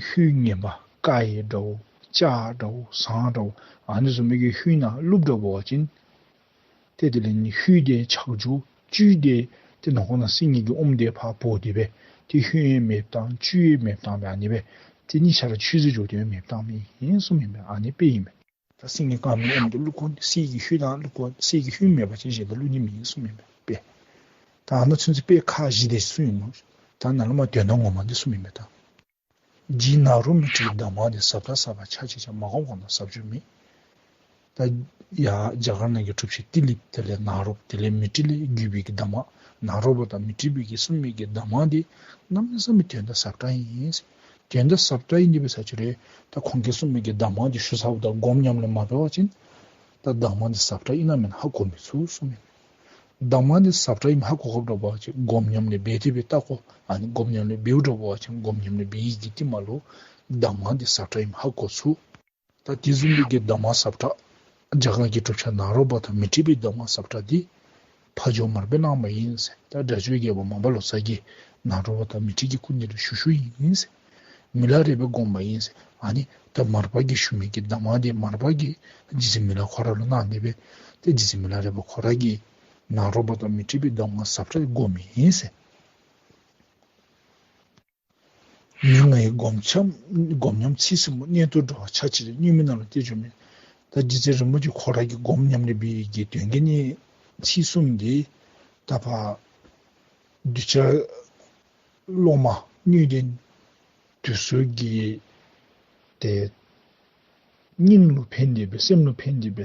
ཧུད་ངན་པ་ཀ་ཡེ་འདྲཝ་ལྕགས་འདྲཝ་ཟངས་འདྲཝ་ཨ་ནི་བཟུམ་མའི་གི་ཧུད་ནང་བླུག་འགྱོ་བ་ཅིན་ཏེ་དེ་ལས་ནི་ཧུད་འདི་ཆག་འགྱོ། བཅུད་འདི་ཏེ་ནང་ཁོག་ནང་སེང་གེ་གི་ཨོམ་འདི་ཕར་བོ་སྟེ་སྦེ་ཏེ་ཧུད་ཡང་མེདཔ་བཏང་བཅུད་ཡང་མེདཔ་བཏངམ་སྦེ་ཨ་ནི་སྦེ་ཏེ་གཉིས་ཆ་ར་ཆུད་ཟོས་འགྱོ་སྟེ་ཡང་མེདཔ་བཏངམ་ཨིན་གསུངམ་ཨིན་པས། ཨ་ནི་དཔེ་ཨིན་པས། ད་སེང་གེ་དཀར་མོའི་ཨོམ་འདི་བླུག་དགོ་ནི་གསེར་གྱི་ཧུད་ནང་བླུག་དགོ། གསེར་གྱི་ཧུད་མེད་པ་ཅིན་གཞན་དུ་བླུག་ནི་མེད་གསུངམ་ཨིན་པས། ད་ཨ་ནི་ཚུན་ཚོད་དཔེ་ཁག་བཞི་དེ་གསུངས་ཡི་སྨོ། ད་ནཱ་ལས་མར་དོན་དག་ངོ་མ་འདི་གསུངམ་ཨིན་པས་ད། རྗེ་ནཱ་རོ་མཻ་ཏྲི་གི་གདམས་ངག་འདི་ཟབ་དང་ཟབ་པ་ཆ་བྱེད་ཀྱང་། མ་གོམས་གོམས་དང་ཟབ་འགྱུར་མེད། ད་ཡར་རྒྱ་གར་ནང་གི་གྲུབ་ཆེན་ཏི་ལི་པ་དེ་ལས་ནཱ་རོ་པ་དེ་ལས་མཻ་ཏྲི་ལས་བརྒྱུད་པའི་གི་གདམས་ངག་ནཱ་རོ་པ་དང་མཻ་ཏྲི་པའི་གིས་གསུངས་མི་གི་གདམས་ངག་འདི་གནམ་མེད་ས་མེད་དོན་དག་ཟབ་དྲགས་ཨིན། དོན་དག་ཟབ་དྲགས་ཨིན་དེ་འབད་ས་ཅིག་རུང་ད་ཁོང་གིས་གསུངས་མི་གི་གདམས་ངག་འདི་ཞུ་ཚརཝ་ད་སྒོམ་ཉམས་ལེན་མ་འབད་བ་ཅིན་ད་གདམས་ངག་འདི་ཟབ་དྲགས་ཨིན་ན་མེན་ན་ཧ་གོ་མི་ཚུགས་གསུངམ་ཨིན། གདམས་ངག་འདི་ཟབ་དྲགས་ཨིནམ་ཧ་གོ་དགོཔ་འདྲ་བ་ཅིན་སྒོམ་ཉམས་ལེན་འབད་དེ་སྦེ་བལྟ་དགོ། ཨ་ནི་སྒོམ་ཉམས་ལེན་འབདཝ་འདྲ་བ་ཅིན་སྒོམ་ཉམས་ལེན་འབད་ཡི་གི་རྟིང་མ་ལུ་གདམས་ངག་འདི་ཟབ་དྲགས་ཨིནམ་ཧ་གོ་ཚུགས། ད་དེ་བཟུམ་མའི་གི་གདམས་ངག་ཟབ་དྲགས་རྒྱ་གར་གྱི་གྲུབ་ཆེན་ནཱ་རོ་པ་དང་མཻ་ཏྲི་པའི་གདམས་ངག་ཟབ་དྲགས་འདི་ཕ་ཇོ་མར་པས་གནང་བ་ཨིན་ཟེར། ད་སྒྲ་སྒྱུར་རྒྱལ་པོ་མར་པ་ལོ་ཙཱ་གིས་ནཱ་རོ་པ་དང་མཻ་ཏྲི་གི་སྐུ་མདུན་ལུ་ཞུ་ཞུཝ་ཨིན་ཟེར། མི་ལ་རས་པས་བསྒོམས་པ་ཨིན་ཟེར། ཨ་ནི་ད་མར་པ་གིས་ཞུ་མི་གི་གདམས་ངག་འདི་མར་པ་གིས་རྗེ་བཙུན་མི་ལ་ཁོ་ར་ལུ་གནང་ནི་སྦེ་ཏེ་རྗེ་བཙུན་མི་ལ་རས་པ་ཁོ་ར་གིས་ནཱ་རོ་པ་དང་མཻ་ཏྲི་པའི་གདམས་ངག་ཟབ་དྲགས་བསྒོམས་མི་ཨིན་ཟེར། མི་ང་ཡི་སྒོམ་ཆམ་སྒོམ་ཉམས་ཚིག་གསུམ་པོ། གནད་དུ་འགྲོ་བ་ཆ་བྱེད་ཅིང་། སྙིགས་མའི་ནང་ལ་གཏད་འཇོག་མེད། ད་རྗེ་བཙུན་རིན་པོ་ཆེ་ཁོ་ར་གིས་སྒོམ་ཉམས་ལེན་འབད་བའི་གི་དོན་གྱི་གནད་ཚིག་གསུམ་འདི་ད་ཕར་གདུལ་བྱ་སློབ་མ་སྣོད་ལྡན་དེ་ཚུ་གི་ཏེ་སྙིང་ལུ་ཕན་ཏེ་སྦེ་སེམས་ལུ་ཕན་ཏེ་སྦེ་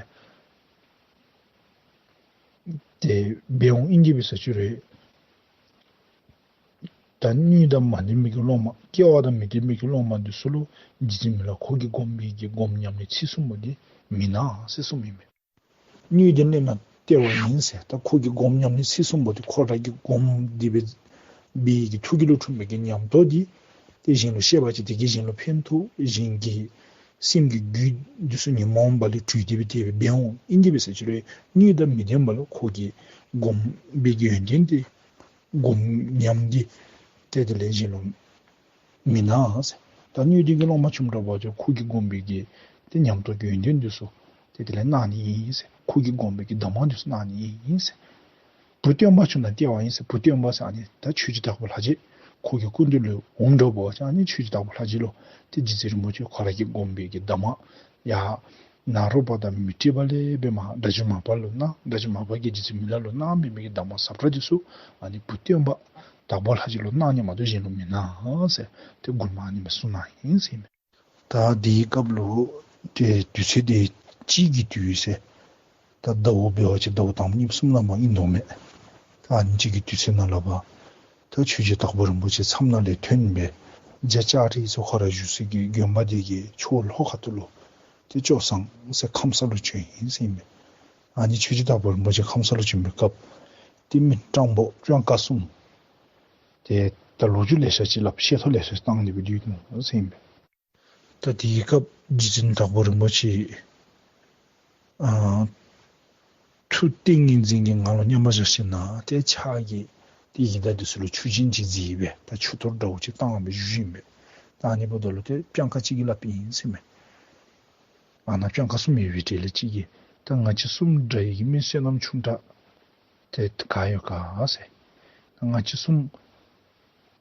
ཏེ་འབད་འོང་ཨིན་དེ་འབད་ས་ཅིག་རུང་ད་སྣོད་དང་མ་ལྡན་པའི་གི་སློབ་མ་སྐལ་བ་དང་མི་ལྡན་པའི་གི་སློབ་མ་འདི་ཚུ་ལུ་རྗེ་བཙུན་མི་ལ་ཁོ་གིས་བསྒོམས་པའི་གི་སྒོམ་ཉམས་ལེན་ཚིག་གསུམ་པོ་འདི་མི་སྣང་ཟེར་གསུངམ་ཨིན་མས། སྣོད་ལྡན་སློབ་མ་སྟེར་བ་ཡིན་ཟེར། ད་ཁོ་གིས་སྒོམ་ཉམས་ལེན་ཚིག་གསུམ་པོ་འདི་ཁོ་ར་གིས་བསྒོམས་ཏེ་སྦེ་འབད་བའི་གི་ཐུགས་རྒྱུད་ལུ་འཁྲུངས་པའི་གི་ཉམས་རྟོགས་འདི་ཏེ་གཞན་ལུ་བཤད་པ་ཅིན་དེ་གིས་གཞན་ལུ་ཕན་ཐོགས། གཞན་གྱི་སེམས་ཀྱི་རྒྱུད་འདི་ཚུ་ཉོན་མོངས་པ་ལས་གྲོལ་ཏེ་སྦེ་དེ་སྦེ་འབད་འོང་ཨིན་དེ་འབད་ས་ཅིག་རུང་སྣོད་དང་མི་ལྡན་པ་ལུ་ཁོ་གིས་བསྒོམས་པའི་གི་ཡོན་ཏན་འདི་སྒོམ་ཉམས་འདི་ཏེ་དེ་ལས་གཞན་ལུ་མི་སྣང་ཟེར། ད་སྣོད་ལྡན་གྱི་སློབ་མ་བྱུངམ་འདྲ་བ་ཅིན་ཁོ་གིས་བསྒོམས་པའི་གི་ཏེ་ཉམས་རྟོགས་ཀྱི་ཡོན་ཏན་འདི་ཚུ་ཏེ་དེ་ལས་སྣང་ནི་ཨིན་ཟེར། ཁོ་གིས་བསྒོམས་པའི་གི་གདམས་ངག་འདི་ཚུ་སྣང་ནི་ཨིན་ཟེར། བུ་སྟོན་པ་བྱུང་ན་སྟེར་བ་ཡིན་ཟེར། བུ་སྟོན་པ་ཟེར་ཨ་ནི་ད་ཆོས་རྗེ་དྭགས་པོ་ལྷ་རྗེ་ཁོ་གི་སྐུ་མདུན་ལུ་འོངམ་འདྲ་བ་ཅིན་ཨ་ནི་ཆོས་རྗེ་དྭགས་པོ་ལྷ་རྗེ་ལུ་ཏེ་རྗེ་བཙུན་རིན་པོ་ཆེ་ཁོ་ར་གིས་བསྒོམས་པའི་གི་གདམས་ངག་ཡར་ནཱ་རོ་པ་དང་མཻ་ཏྲི་པ་ལས་འབད་མར་སྒྲ་སྒྱུར་མར་པ་ལུ་གནང་། སྒྲ་སྒྱུར་མར་པ་གིས་རྗེ་བཙུན་མི་ལ་ལུ་གནང་མི་མི་གི་གདམས་ངག་ཟབ་དྲགས་འདི་ཚུ་ཨ་ནི་བུ་སྟོན་པ་དྭགས་པོ་ལྷ་རྗེ་ལུ་གནང་ནི་མ་གཏོགས་གཞན་ལུ་མི་གནང་ཟེར། ཏེ་མགུར་མ་ཨ་ནི་སྦེ་གསུངས་གནང་ཡི་ཟེར་ཨིན་མས། ད་དེའི་སྐབས་ལུ་ཏེ་དུས་ཚོད་དེ་དཔྱིད་ཀྱི་དུས་ཟེར། ད་ཟླཝ་འབད་བ་ཅིན་ཟླཝ་དང་པོ་གཉིས་པ་གསུམ་ལས་མར་ཨིན་དོ་མས། ད་ཨ་ནི་ཅིག་གི་དུས་ཚོད་ནང་ལུ་འབད་ད་ཆོས་རྗེ་དྭགས་པོ་རིན་པོ་ཆེ་མཚམས་ནང་ལས་ཐོན་སྦེ་རྒྱ་ལྕགས་རི་ཟེར་ཁོ་ར་བཞུགས་ས་གི་དགོན་པ་དེ་གི་ཕྱོགས་ལྷོ་ཁ་ཐུག་ལུ་ཏེ་ལྕོག་བཟང་ཟེར་ཁམས་སངས་ལུ་བྱོན་ཡི་ཟེར་ཨིན་མས། ཨ་ནི་ཆོས་རྗེ་དྭགས་པོ་རིན་པོ་ཆེ་ཁམས་སངས་ལུ་བྱོན་པའི་སྐབས་ཏེ་མི་སྤྲང་པོ་སྤྱང་ཀ་གསུམ་ཏེ་ད་ལོ་རྒྱུས་ལེ་ཤ་ཅིག་སླབ་བཤད་ཐོ་ལེ་ཤ་ཅིག་བཏང་སྟེ་སྦེ་སྡོད་ནུག་ཟེར་ཨིན་མས། ད་དེའི་སྐབས་རྗེ་བཙུན་དྭགས་པོ་རིན་པོ་ཆེ་ ཨ་ཐུགས་ཏིང་ངེ་འཛིན་གྱི་ངང་ལུ་མཉམ་པར་བཞག་ཞིནམ་ལས་ཏེ་ཕྱག་གིས་ཏེ་ཡི་དྭགས་འདི་ཚུ་ལུ་ཆུ་སྦྱིན་ཅིག་བརྫིས་སྦེ་ད་ཆུ་གཏོར་འདྲཝ་ཅིག་བཏང་སྦེ་བཞུགས་ཨིན་པས། ད་ཨ་ནི་འབདཝ་ད་ལུ་ཏེ་སྤྱང་ཀ་ཅིག་གིས་སླབ་ཨིན་ཟེར་མས། ཨ་ནཱ་སྤྱང་ཀ་གསུམ་ཡོད་པའི་གྲས་ལས་གཅིག་གིས་ད་ང་བཅས་གསུམ་འདྲ་བའི་གི་མི་བསོད་ནམས་ཆུང་དྲགས་ཏེ་ག་ཡོད་ག་ཟེར། ང་བཅས་གསུམ་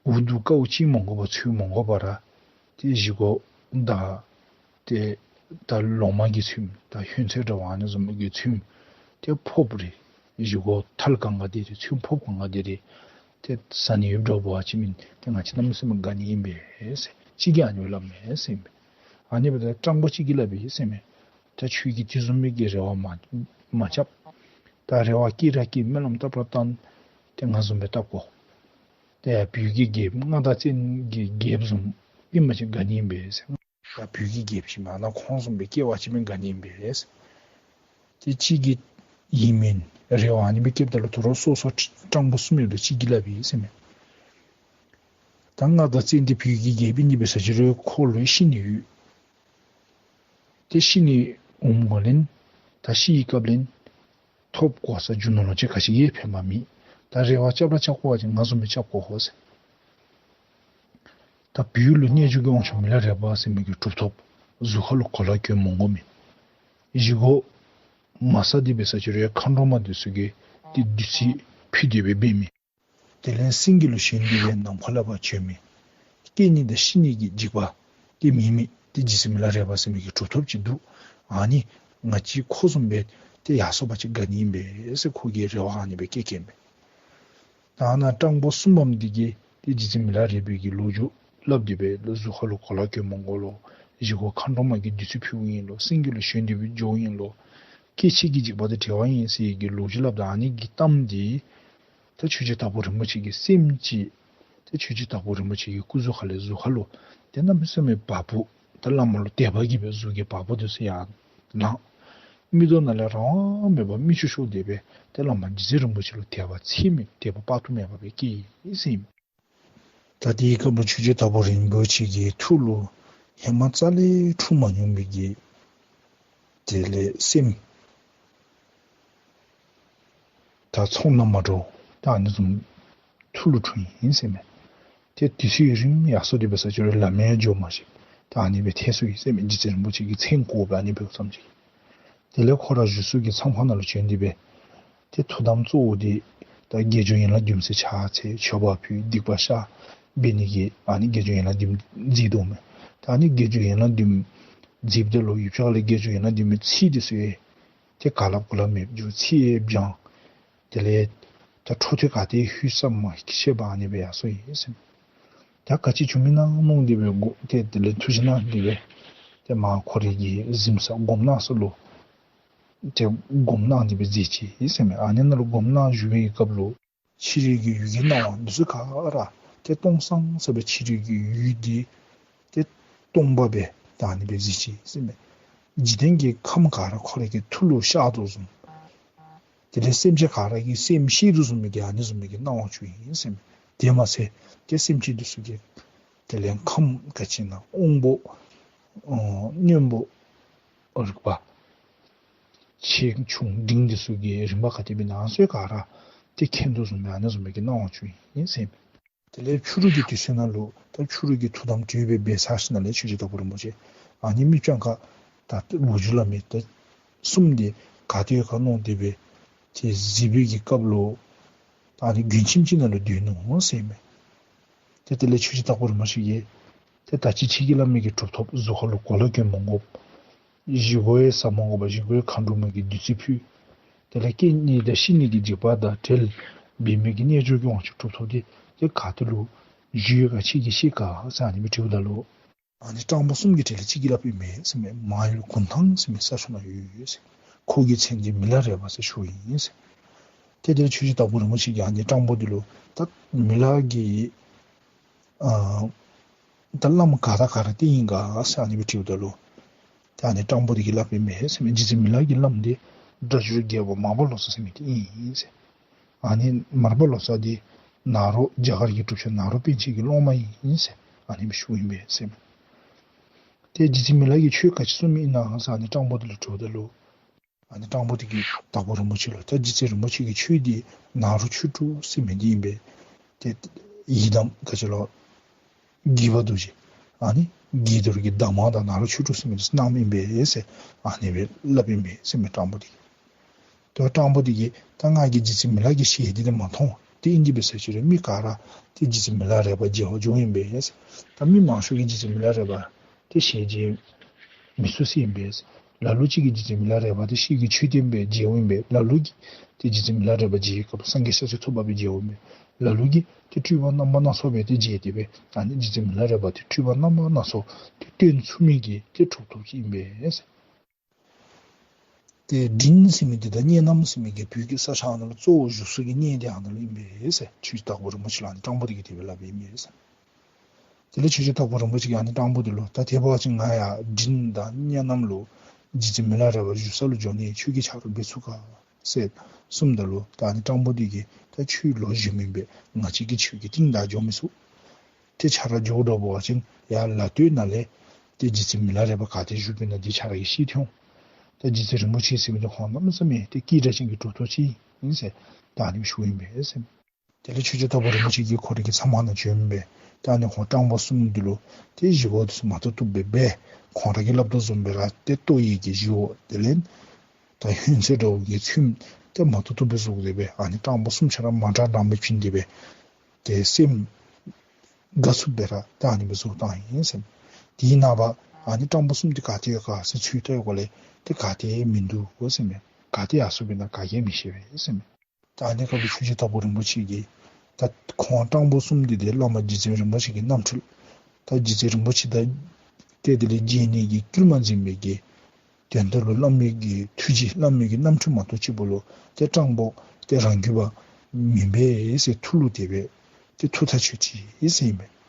འུ་སྡུག་དཀའཝ་སྤྱད་མ་དགོ་པར་ཚུད་མ་དགོ་པར་ར་ཏེ་བཞེས་སྒོ་དང་ཏེ་ད་ལོ་མ་གིས་ཚུདཔ་ད་ཧོན་ཚོད་འདྲཝ་ཨ་ནི་བཟུམ་གྱི་ཚུདཔ་ཏེ་ཕོརཔ་རེ་བཞེས་སྒོ་ཐལ་གང་ག་དེ་རེ་ཚུདཔ་ཕོརཔ་གང་ག་དེ་རེ་ཏེ་ཟ་ནི་ཡོདཔ་འདྲཝ་འབད་བ་ཅིན་མེན་ཏེ་ང་བཅས་གནམ་མེད་ས་མེད་དགའ་ནི་ཨིན་པས་ཟེར། གཅིག་གིས་ཨ་ནི་སྦེ་སླབ་མས་ཟེར་ཨིན་པས། ཨ་ནི་འབདཝ་ད་སྤྲང་པོ་གཅིག་གིས་སླབ་ཨིན་ཟེར་མས། ད་ཁྱོད་ཀྱིས་དེ་བཟུམ་མའི་གི་རེ་བ་མ་མ་རྐྱབ། ད་རེ་བ་བསྐྱེད་ར་བསྐྱེད་སྨོན་ལམ་བཏབ་ར་བཏབ། ཏེ་ང་བཟུམ་སྦེ་བཏབ་དགོ། ཏེ་ཡར་བོད་ཀྱི་རྒྱལཔོ་མངའ་བདག་བཙན་གྱི་རྒྱལཔོ་བཟུམ་ཨིན་པ་ཅིན་དགའ་ནི་ཨིན་པས་ཟེར། ཡར་བོད་ཀྱི་རྒྱལཔོ་ཅིག་མེན་ན་ཁོང་བཟུམ་སྦེ་སྐྱེ་བ་ཅིན་མེན་དགའ་ནི་ཨིན་པས་ཟེར། ཏེ་གཅིག་གིས་ཨིན་མེན་རེ་བ་ཨ་ནི་སྦེ་བསྐྱེདཔ་ད་ལུ་དོ་རུང་སོ་སོ་སྤྲང་པོ་གསུམ་ཡོད་དོ་གཅིག་གིས་སླབ་ཨིན་ཟེར་མས། ད་མངའ་བདག་བཙན་འདི་བོད་ཀྱི་རྒྱལཔོ་ཨིན་ནི་འབད་ས་ཅིག་རུང་ཁོ་ལུ་ཤི་ནི་ཡོད། ཏེ་ཤི་ནི་འོངམ་གོ་ལེན། ད་ཤི་བའི་སྐབས་ལེན། ཐོབ་གོ་ས་རྒྱུ་ནོར་ལོངས་སྤྱོད་ག་ཅི་ཡང་ཕན་པ་མེད། ད་རེ་བ་རྐྱབ་ར་རྐྱབ་དགོ་པ་ཅིན་ང་བཟུམ་སྦེ་རྐྱབ་དགོ་ཟེར། ད་བོད་ལུ་རྣལ་འབྱོར་གྱི་དབང་ཕྱུག་མི་ལ་རས་པ་ཟེར་མི་གི་གྲུབ་ཐོབ་གཟུགས་ཁ་ལུ་གོ་ལ་གྱོན་མ་དགོ་མི་བཞེས་སྒོ་མ་བཟའ་སྟེ་འབད་ས་ཅིག་རུང་མཁའ་འགྲོ་མ་འདི་ཚུ་གིས་ཏེ་བདུད་རྩི་ཕུལ་ཏེ་སྦེ་འབད་མི། དེ་ལས་སེང་གེ་ལུ་ཞོན་ཏེ་སྦེ་ནམ་མཁའ་ལས་ཕར་བྱོན་མི། སྐྱེ་ནི་དང་ཤི་ནི་གི་འཇིགས་པ་ཏེ་མེད་མི་ཏེ་རྗེ་བཙུན་མི་ལ་རས་པ་ཟེར་མི་གི་གྲུབ་ཐོབ་ཅིག་འདུག། ཨ་ནི་ང་བཅས་ཁོ་བཟུམ་སྦེ་ཏེ་ཡར་སོང་པ་ཅིན་དགའ་ནི་ཨིན་པས་ཟེར་ཁོ་གིས་རེ་བ་ཨ་ནི་སྦེ་བསྐྱེད་བསྐྱེདཔ་མས། ད་ཨ་ནཱ་སྤྲང་པོ་གསུམ་པམ་འདི་གིས་ཏེ་རྗེ་བཙུན་མི་ལ་རས་པའི་གི་ལོ་རྒྱུས་སླབ་སྟེ་སྦེ་ལོ་གཟུགས་ཁ་ལུ་གོ་ལ་གྱོན་མ་དགོ་ལོ། བཞེས་སྒོ་མཁའ་འགྲོ་མ་གིས་བདུད་རྩི་ཕུལཝ་ཨིན་ལོ། སེང་གེ་ལུ་ཞོན་ཏེ་སྦེ་འགྱོཝ་ཨིན་ལོ། སྐྱེ་འཆི་གི་འཇིགས་པ་དང་བྲལ་བ་ཨིན་ཟེར་གྱི་ལོ་རྒྱུས་སླབ་ད་ཨ་ནི་གི་གཏམ་འདི་ད་ཆོས་རྗེ་དྭགས་པོ་རིན་པོ་ཆེ་གི་སེམས་ཅིག་ད་ཆོས་རྗེ་དྭགས་པོ་རིན་པོ་ཆེ་གི་སྐུ་གཟུགས་ཁ་ལས་གཟུགས་ཁ་ལུ་ཏེ་གནམ་མེད་ས་མེད་བ་སྤུ་ད་བླ་མ་ལུ་དད་པ་གིས་སྦེ་གཟུགས་ཀྱི་བ་སྤུ་འདི་ཚུ་ཡར་ལངས། མིག་ཏོ་ནང་ལས་རང་དབང་མེད་པར་མིག་ཆུ་ཤོར་ཏེ་སྦེ་ཏེ་བླ་མ་རྗེ་བཙུན་རིན་པོ་ཆེ་ལུ་དད་པ་ཚད་མེད་དད་པ་དཔག་ཏུ་མེད་པ་སྦེ་སྐྱེས་ཡི་ཟེར་ཨིན། ད་དེའི་སྐབས་ལུ་ཆོས་རྗེ་དྭགས་པོ་རིན་པོ་ཆེ་གི་ཐུགས་ལུ་ཧེ་མ་རྩ་ལས་འཁྲུངས་མ་མྱོང་མི་གི་དེ་ལས་སེམས་ད་ཚོར་སྣང་མ་འདྲཝ་ད་ཨ་ནི་བཟུམ་ཐུགས་ལུ་འཁྲུངས་ཡི་ཟེར་མས། ཏེ་དུས་ཚོད་རིངམོ་ཡར་སོང་སྟེ་འབད་ས་ཅིག་རུང་ལམ་ཡང་འགྱོ་མ་ཤེས། ད་ཨ་ནི་སྦེ་ཐལ་སོང་ཡི་ཟེར་མས། རྗེ་བཙུན་རིན་པོ་ཆེ་གི་མཚན་གོ་སྦེ་ཨ་ནི་འབདཝ་ཙམ་ཅིག། དེ་ལས་ཁོ་ར་བཞུགས་ས་གི་ཚང་ཁང་ནང་ལུ་བྱོན་ཏེ་སྦེ་ཏེ་ཐུགས་དམ་གཙོ་བོ་འདི་ད་དགེ་སྦྱོང་ཡན་ལག་བདུན་ཟེར་ཕྱག་འཚལ་མཆོད་པ་ཕུལ་སྡིག་པ་བཤགས་འབད་ནི་གི་ཨ་ནི་དགེ་སྦྱོང་ཡན་ལག་བདུན་མཛད་དོ་མས། ད་ཨ་ནི་དགེ་སྦྱོང་ཡན་ལག་བདུན་མཛདཔ་ད་ལུ་ཡུདཔ་ཅིག་ཁ་ལས་དགེ་སྦྱོང་ཡན་ལག་བདུན་མའི་ཚིག་འདི་ཚུ་ཡང་ཏེ་ག་སླབ་གོ་ལ་མེདཔ་འགྱོ། ཚིག་ཡང་བྱང་། དེ་ལས་ད་འཕྲོ་མཐུད་ག་ཏེ་ལྷོད་ས་མ་ཤེས་པར་ཨ་ནི་སྦེ་ཡར་སོང་ཡི་ཟེར་མས། ད་ག་ཅི་བྱུང་མི་ཨིན་ན་མནོ་སྟེ་སྦེ་སྒོམ་ཏེ་དེ་ལས་ཐུགས་བཞེད་གནང་སྟེ་སྦེ་ཏེ་མར་ཁོ་རའི་གི་གཟིམ་ས་སྒོམ་གནང་ས་ལུ་ཏེ་སྒོམ་གནང་སྟེ་སྦེ་མཛད་ཅི་ཟེར་མས། ཨ་ནི་ནང་ལུ་སྒོམ་གནང་བཞུགས་པའི་སྐབས་ལུ་ཕྱི་རོལ་གྱི་ཡུལ་གྱི་སྣང་བ་འདི་ཚུ་ག་ར་ཏེ་སྟོང་སང་སང་སྦེ་ཕྱི་རོལ་གྱི་ཡུལ་འདི་ཏེ་སྟོང་པ་སྦེ་ད་ཨ་ནི་སྦེ་གཟིགས་ཅི་ཟེར་མས། འཇིག་རྟེན་གྱི་ཁམས་ག་ར་ཁོ་རའི་གི་ཐུགས་ལུ་ཤར་དོ་བཟུམ། དེ་ལས་སེམས་ཅན་ག་ར་གི་སེམས་ཤེས་དོ་བཟུམ་མའི་གི་ཨ་ནི་བཟུམ་མའི་གི་སྣང་བ་བྱུང་ཡི་ཟེར་མས། དེ་མ་ཚད་ཏེ་སེམས་ཅན་འདི་ཚུ་གི་དེ་ལས་ཁམས་ག་ཅི་ཨིན་ན་དབང་པོ་ཨ་རྣོན་པོ་རིག་པ་ཆེ་ཆུང་འབྲིང་འདི་ཚུ་གི་རིམ་པ་ག་དེ་སྦེ་ཨིན་ན་ཚུ་ག་ར་ཏེ་མཁྱེན་དོ་བཟུམ་མའི་ཨ་ནི་བཟུམ་མའི་གི་སྣང་བ་བྱུང་ཡི་ཟེར་མས། དེ་ལས་ཕྱི་རོལ་གྱི་དུས་ཚོད་ནང་ལུ་ད་ཕྱི་རོལ་གྱི་ཐུགས་དམ་གྲོལ་སྦེ་འབད་ཚར་ཞིནམ་ལས་ཆོས་རྗེ་དྭགས་པོ་རིན་པོ་ཆེ་ཨ་ནི་མི་སྤྱང་ཀ་ད་ལོ་རྒྱུས་སླབ་མི་ད་གསུམ་འདི་ག་ཏེ་ཡོད་ག་མནོ་སྟེ་སྦེ་ཏེ་གཟིགས་པའི་གི་སྐབས་ལུ་ད་ཨ་ནི་མགྲོན་ཁྱིམ་ཅིག་ནང་ལུ་སྡོད་ནུག་ཟེར་མས། ཏེ་དེ་ལས་ཆོས་རྗེ་དྭགས་པོ་རིན་པོ་ཆེ་གིས་ཏེ་ད་ཅི་ཁྱེད་ཀྱིས་སླབ་མི་གི་གྲུབ་ཐོབ་གཟུགས་ཁ་ལུ་གོ་ལ་གྱོན་མ་དགོཔ། བཞེས་སྒོ་ཡང་བཟའ་མ་དགོ་པར་བཞེས་སྒོ་ཡང་མཁའ་འགྲོ་མ་གིས་བདུད་རྩི་ཕུལ། དེ་ལས་སྐྱེ་ནི་དང་ཤི་ནི་གི་འཇིགས་པ་དང་བྲལ་བའི་མི་གི་རྣལ་འབྱོར་གྱི་དབང་ཕྱུག་གྲུབ་ཐོབ་འདི་ཏེ་ག་ཏེ་ལུ་བཞུགས་ཡོད་ག་ཁྱེད་ཀྱིས་ཤེས་ག་ཟེར་ཨ་ནི་སྦེ་དྲིཝ་ད་ལུ། ཨ་ནི་སྤྲང་པོ་གསུམ་གྱི་གྲས་ལས་གཅིག་གིས་སླབ་ཨིན་མས་ཟེར་མས། མང་ཡུལ་གུང་ཐང་ཟེར་མི་ས་ཕྱོགས་ནང་ཡོད་ཟེར། ཁོ་གི་མཚན་འདི་མི་ལ་རས་པ་ཟེར་ཞུཝ་ཨིན་ཟེར། ཏེ་དེ་ལས་ཆོས་རྗེ་དྭགས་པོ་རིན་པོ་ཆེ་གིས་ཨ་ནི་སྤྲང་པོ་འདི་ལུ་ད་མི་ལ་གི་ཨ་ད་བླམ་ག་དང་ག་ར་བསྟེན་ཡི་ག་ཟེར་ཨ་ནི་སྦེ་དྲིཝ་ད་ལུ། ད་ཨ་ནི་སྤྲང་པོ་འདི་གིས་སླབ་ཨིན་མས་ཟེར་མས། རྗེ་བཙུན་མི་ལ་གི་བླམ་འདི་སྒྲ་སྒྱུར་རྒྱལ་པོ་མར་པ་ལོ་ཙཱ་ཟེར་མི་འདི་ཨིན་ཟེར། ཨ་ནི་མར་པ་ལོ་ཙཱ་འདི་ནཱ་རོ་རྒྱ་གར་གྱི་གྲུབ་ཆེན་ནཱ་རོ་པཎ་ཆེན་གྱི་སློབ་མ་ཨིན་ཟེར་ཨ་ནི་སྦེ་ཞུཝ་ཨིན་པས་ཟེར་མས། ཏེ་རྗེ་བཙུན་མི་ལ་གིས་ཁྱོད་ག་ཅི་གསུངམ་ཨིན་ན་ཟེར་ཨ་ནི་སྤྲང་པོ་འདི་ལུ་དྲིཝ་ད་ལུ། ཨ་ནི་སྤྲང་པོ་དེ་གིས་དྭགས་པོ་རིན་པོ་ཆེ་ལུ་ད་རྗེ་བཙུན་རིན་པོ་ཆེ་གི་ཆོས་འདི་ནཱ་རོ་ཆོས་དྲུག་ཟེར་མི་འདི་ཨིན་པས། ཏེ་ཡི་དམ་ག་ཅི་ལོ་དགྱེས་པ་རྡོ་རྗེ། ཨ་ནི་དགྱེས་རྡོ་རྗེ་གི་གདམས་ངག་དང་ནཱ་རོ་ཆོས་དྲུག་ཟེར་མི་འདི་གནངམ་ཨིན་པས་ཟེར། ཨ་ནི་སྦེ་སླབ་ཨིན་པས་ཟེར་མས་སྤྲང་པོ་དེ་གིས། ཏེ་སྤྲང་པོ་དེ་གིས་ད་ང་གིས་རྗེ་བཙུན་མི་ལ་གི་ཞལ་འདི་ཏེ་མ་མཐོང་། ཏེ་ཨིན་དེ་འབད་ས་ཅིག་རུང་མི་ག་ར་ཏེ་རྗེ་བཙུན་མི་ལ་རས་པ་མཇལ་བར་འགྱོཝ་ཨིན་པས་ཟེར། ད་མི་མང་ཤོས་ཀྱིས་རྗེ་བཙུན་མི་ལ་རས་པ་ཏེ་ཞལ་མཇལ་མི་ཚུགས་ཟེར་ཨིན་པས་ཟེར། ལ་ལུ་ཅིག་གིས་རྗེ་བཙུན་མི་ལ་རས་པ་ཏེ་ཤེལ་གྱི་མཆོད་རྟེན་སྦེ་མཇལཝ་ཨིན་པས། ལ་ལུ་གིས་ཏེ་རྗེ་བཙུན་མི་ལ་རས་པ་མཇལ་བའི་སྐབས་སངས་རྒྱས་ཤཱཀྱ་ཐུབ་པ་སྦེ་མཇལཝ་ཨིན་པས། ལ་ལུ་གིས་ཏེ་སྤྲུལ་པ་རྣམ་པ་སྣ་ཚོགས་སྦེ་ཏེ་མཇལ་ཏེ་སྦེ་ཨ་ནི་རྗེ་བཙུན་མི་ལ་རས་པ་ཏེ་སྤྲུལ་པ་རྣམ་པ་སྣ་ཚོགས་ཏེ་སྟོན་ཚུགས་མི་གི་ཏེ་གྲུབ་ཐོབ་ཅིག་ཨིན་པས་ཟེར། ཏེ་མགྲིན་ཟེར་མི་འདི་དང་གཉན་ནམ་ཟེར་མི་འདི་བོད་ཀྱི་ས་ཆ་ནང་ལུ་གཙོ་བོ་བཞུགས་ས་གི་གནས་འདི་ཨ་ནཱ་ལུ་ཨིན་པས་ཟེར། ཆོས་རྗེ་དྭགས་པོ་རིན་པོ་ཆེ་ལུ་ཨ་ནི་སྤྲང་པོ་དེ་གིས་དེ་སྦེ་སླབ་ཨིན་པས་ཟེར། དེ་ལས་ཆོས་རྗེ་དྭགས་པོ་རིན་པོ་ཆེ་གིས་ཨ་ནི་སྤྲང་པོ་དེ་ལུ་ད་དེ་འབད་བ་ཅིན་ང་ཡང་མགྲིན་དང་གཉན་ནམ་ལུ་རྗེ་བཙུན་མི་ལ་རས་པ་བཞུགས་ས་ལུ་འགྱོ་ནི་ཁྱོད་ཀྱིས་ཆ་རོགས་འབད་ཚུགས་ག་ཟེར་གསུངམ་ད་ལུ་ད་ཨ་ནི་སྤྲང་པོ་དེ་གིས་ད་ཁྱོད་ལོ་གཞོནམ་ཨིན་པས། ང་བཅས་ཀྱིས་ཁྱོད་ཀྱི་རྟིང་བདའ་འགྱོ་མི་ཚུགས། ཏེ་ཆ་རོགས་འགྱོ་དགོ་པ་ཅིན་ཡར་ལ་སྟོད་ནང་ལས་ཏེ་རྗེ་བཙུན་མི་ལ་རས་པ་ག་ཏེ་བཞུགས་པས་ན་འདི་ཆ་རོགས་ཀྱིས་ཤེས་ཏེ་འོང་། ད་རྗེ་བཙུན་རིན་པོ་ཆེ་ཟེར་མི་འདི་ཁོང་གནམ་མེད་ས་མེད་ཏེ་སྐད་གྲགས་ཅན་གྱི་གྲུབ་ཐོབ་ཅིག་ཨིན་ཟེར་ད་ཨ་ནི་ཞུཝ་ཨིན་པས་ཟེར། དེ་ལས་ཆོས་རྗེ་དྭགས་པོ་རིན་པོ་ཆེ་གིས་ཁོ་རའི་གི་ཚབ་མ་ནང་བྱོན་སྦེ་ད་ཨ་ནི་ཁོང་སྤྲང་པོ་གསུམ་འདི་ལུ་ཏེ་ཞི་གཡོག་འདི་ཚུ་མ་ཐུབ་ཐུབ་སྦེ་འབད། ཁོང་ར་གིས་སླབ་དོ་བཟུམ་སྦེ་ར་ཏེ་ལྟོ་ཡི་གི་ཞི་གཡོག་དེ་ལས་ད་ཧོན་ཚོད་འདྲཝ་གི་ཚོདམ་ཏེ་མ་ཐུབ་ཐུབ་སྦེ་བཟོ་སྟེ་སྦེ་ཨ་ནི་སྤྲང་པོ་གསུམ་ཆ་ར་མ་འདྲ་འདྲ་སྦེ་བྱིན་ཏེ་སྦེ་ཏེ་སེམས་དགའ་ཚུགསཔ་སྦེ་ར་ད་ཨ་ནི་སྦེ་བཟོ་བཏང་ཡི་ཟེར། དེའི་ནངས་པ་ཨ་ནི་སྤྲང་པོ་གསུམ་འདི་ག་ཏེ་ཡོད་ག་ཟེར་འཚོལ་བལྟ་བའི་སྐབས་ལས་ཏེ་ག་ཏེ་མིན་འདུག་གོ་ཟེར་མས། ག་ཏེ་ཡར་སོང་པས་ན་ག་གིས་མི་ཤེས་པས་ཟེར་མས། ད་ཨ་ནི་སྐབས་ལུ་ཆོས་རྗེ་དྭགས་པོ་རིན་པོ་ཆེ་གིས་ད་ཁོང་སྤྲང་པོ་གསུམ་འདི་ཏེ་བླ་མ་རྗེ་བཙུན་རིན་པོ་ཆེ་གི་རྣམ་འཕྲུལ། ད་རྗེ་བཙུན་རིན་པོ་ཆེ་དང་ཏེ་དེ་ལས་མཇལ་ནི་གི་བསྐུལ་མ་མཛད་མི་གི་དོན་དག་ལུ་བླ་མའི་གི་ཐུགས་རྗེ་བླ་མའི་གི་རྣམ་འཕྲུལ་མ་གཏོགས་ཅིག་པོ་ལུ་ཏེ་སྤྲང་པོ་ཏེ་རང་རྒྱུད་པ་མེན་པས་ཟེར་ཐུགས་ལུ་དེ་སྦེ་ཏེ་ཐུགས་ཐག་ཆོད་ཅི་ཟེར་ཨིན་པས།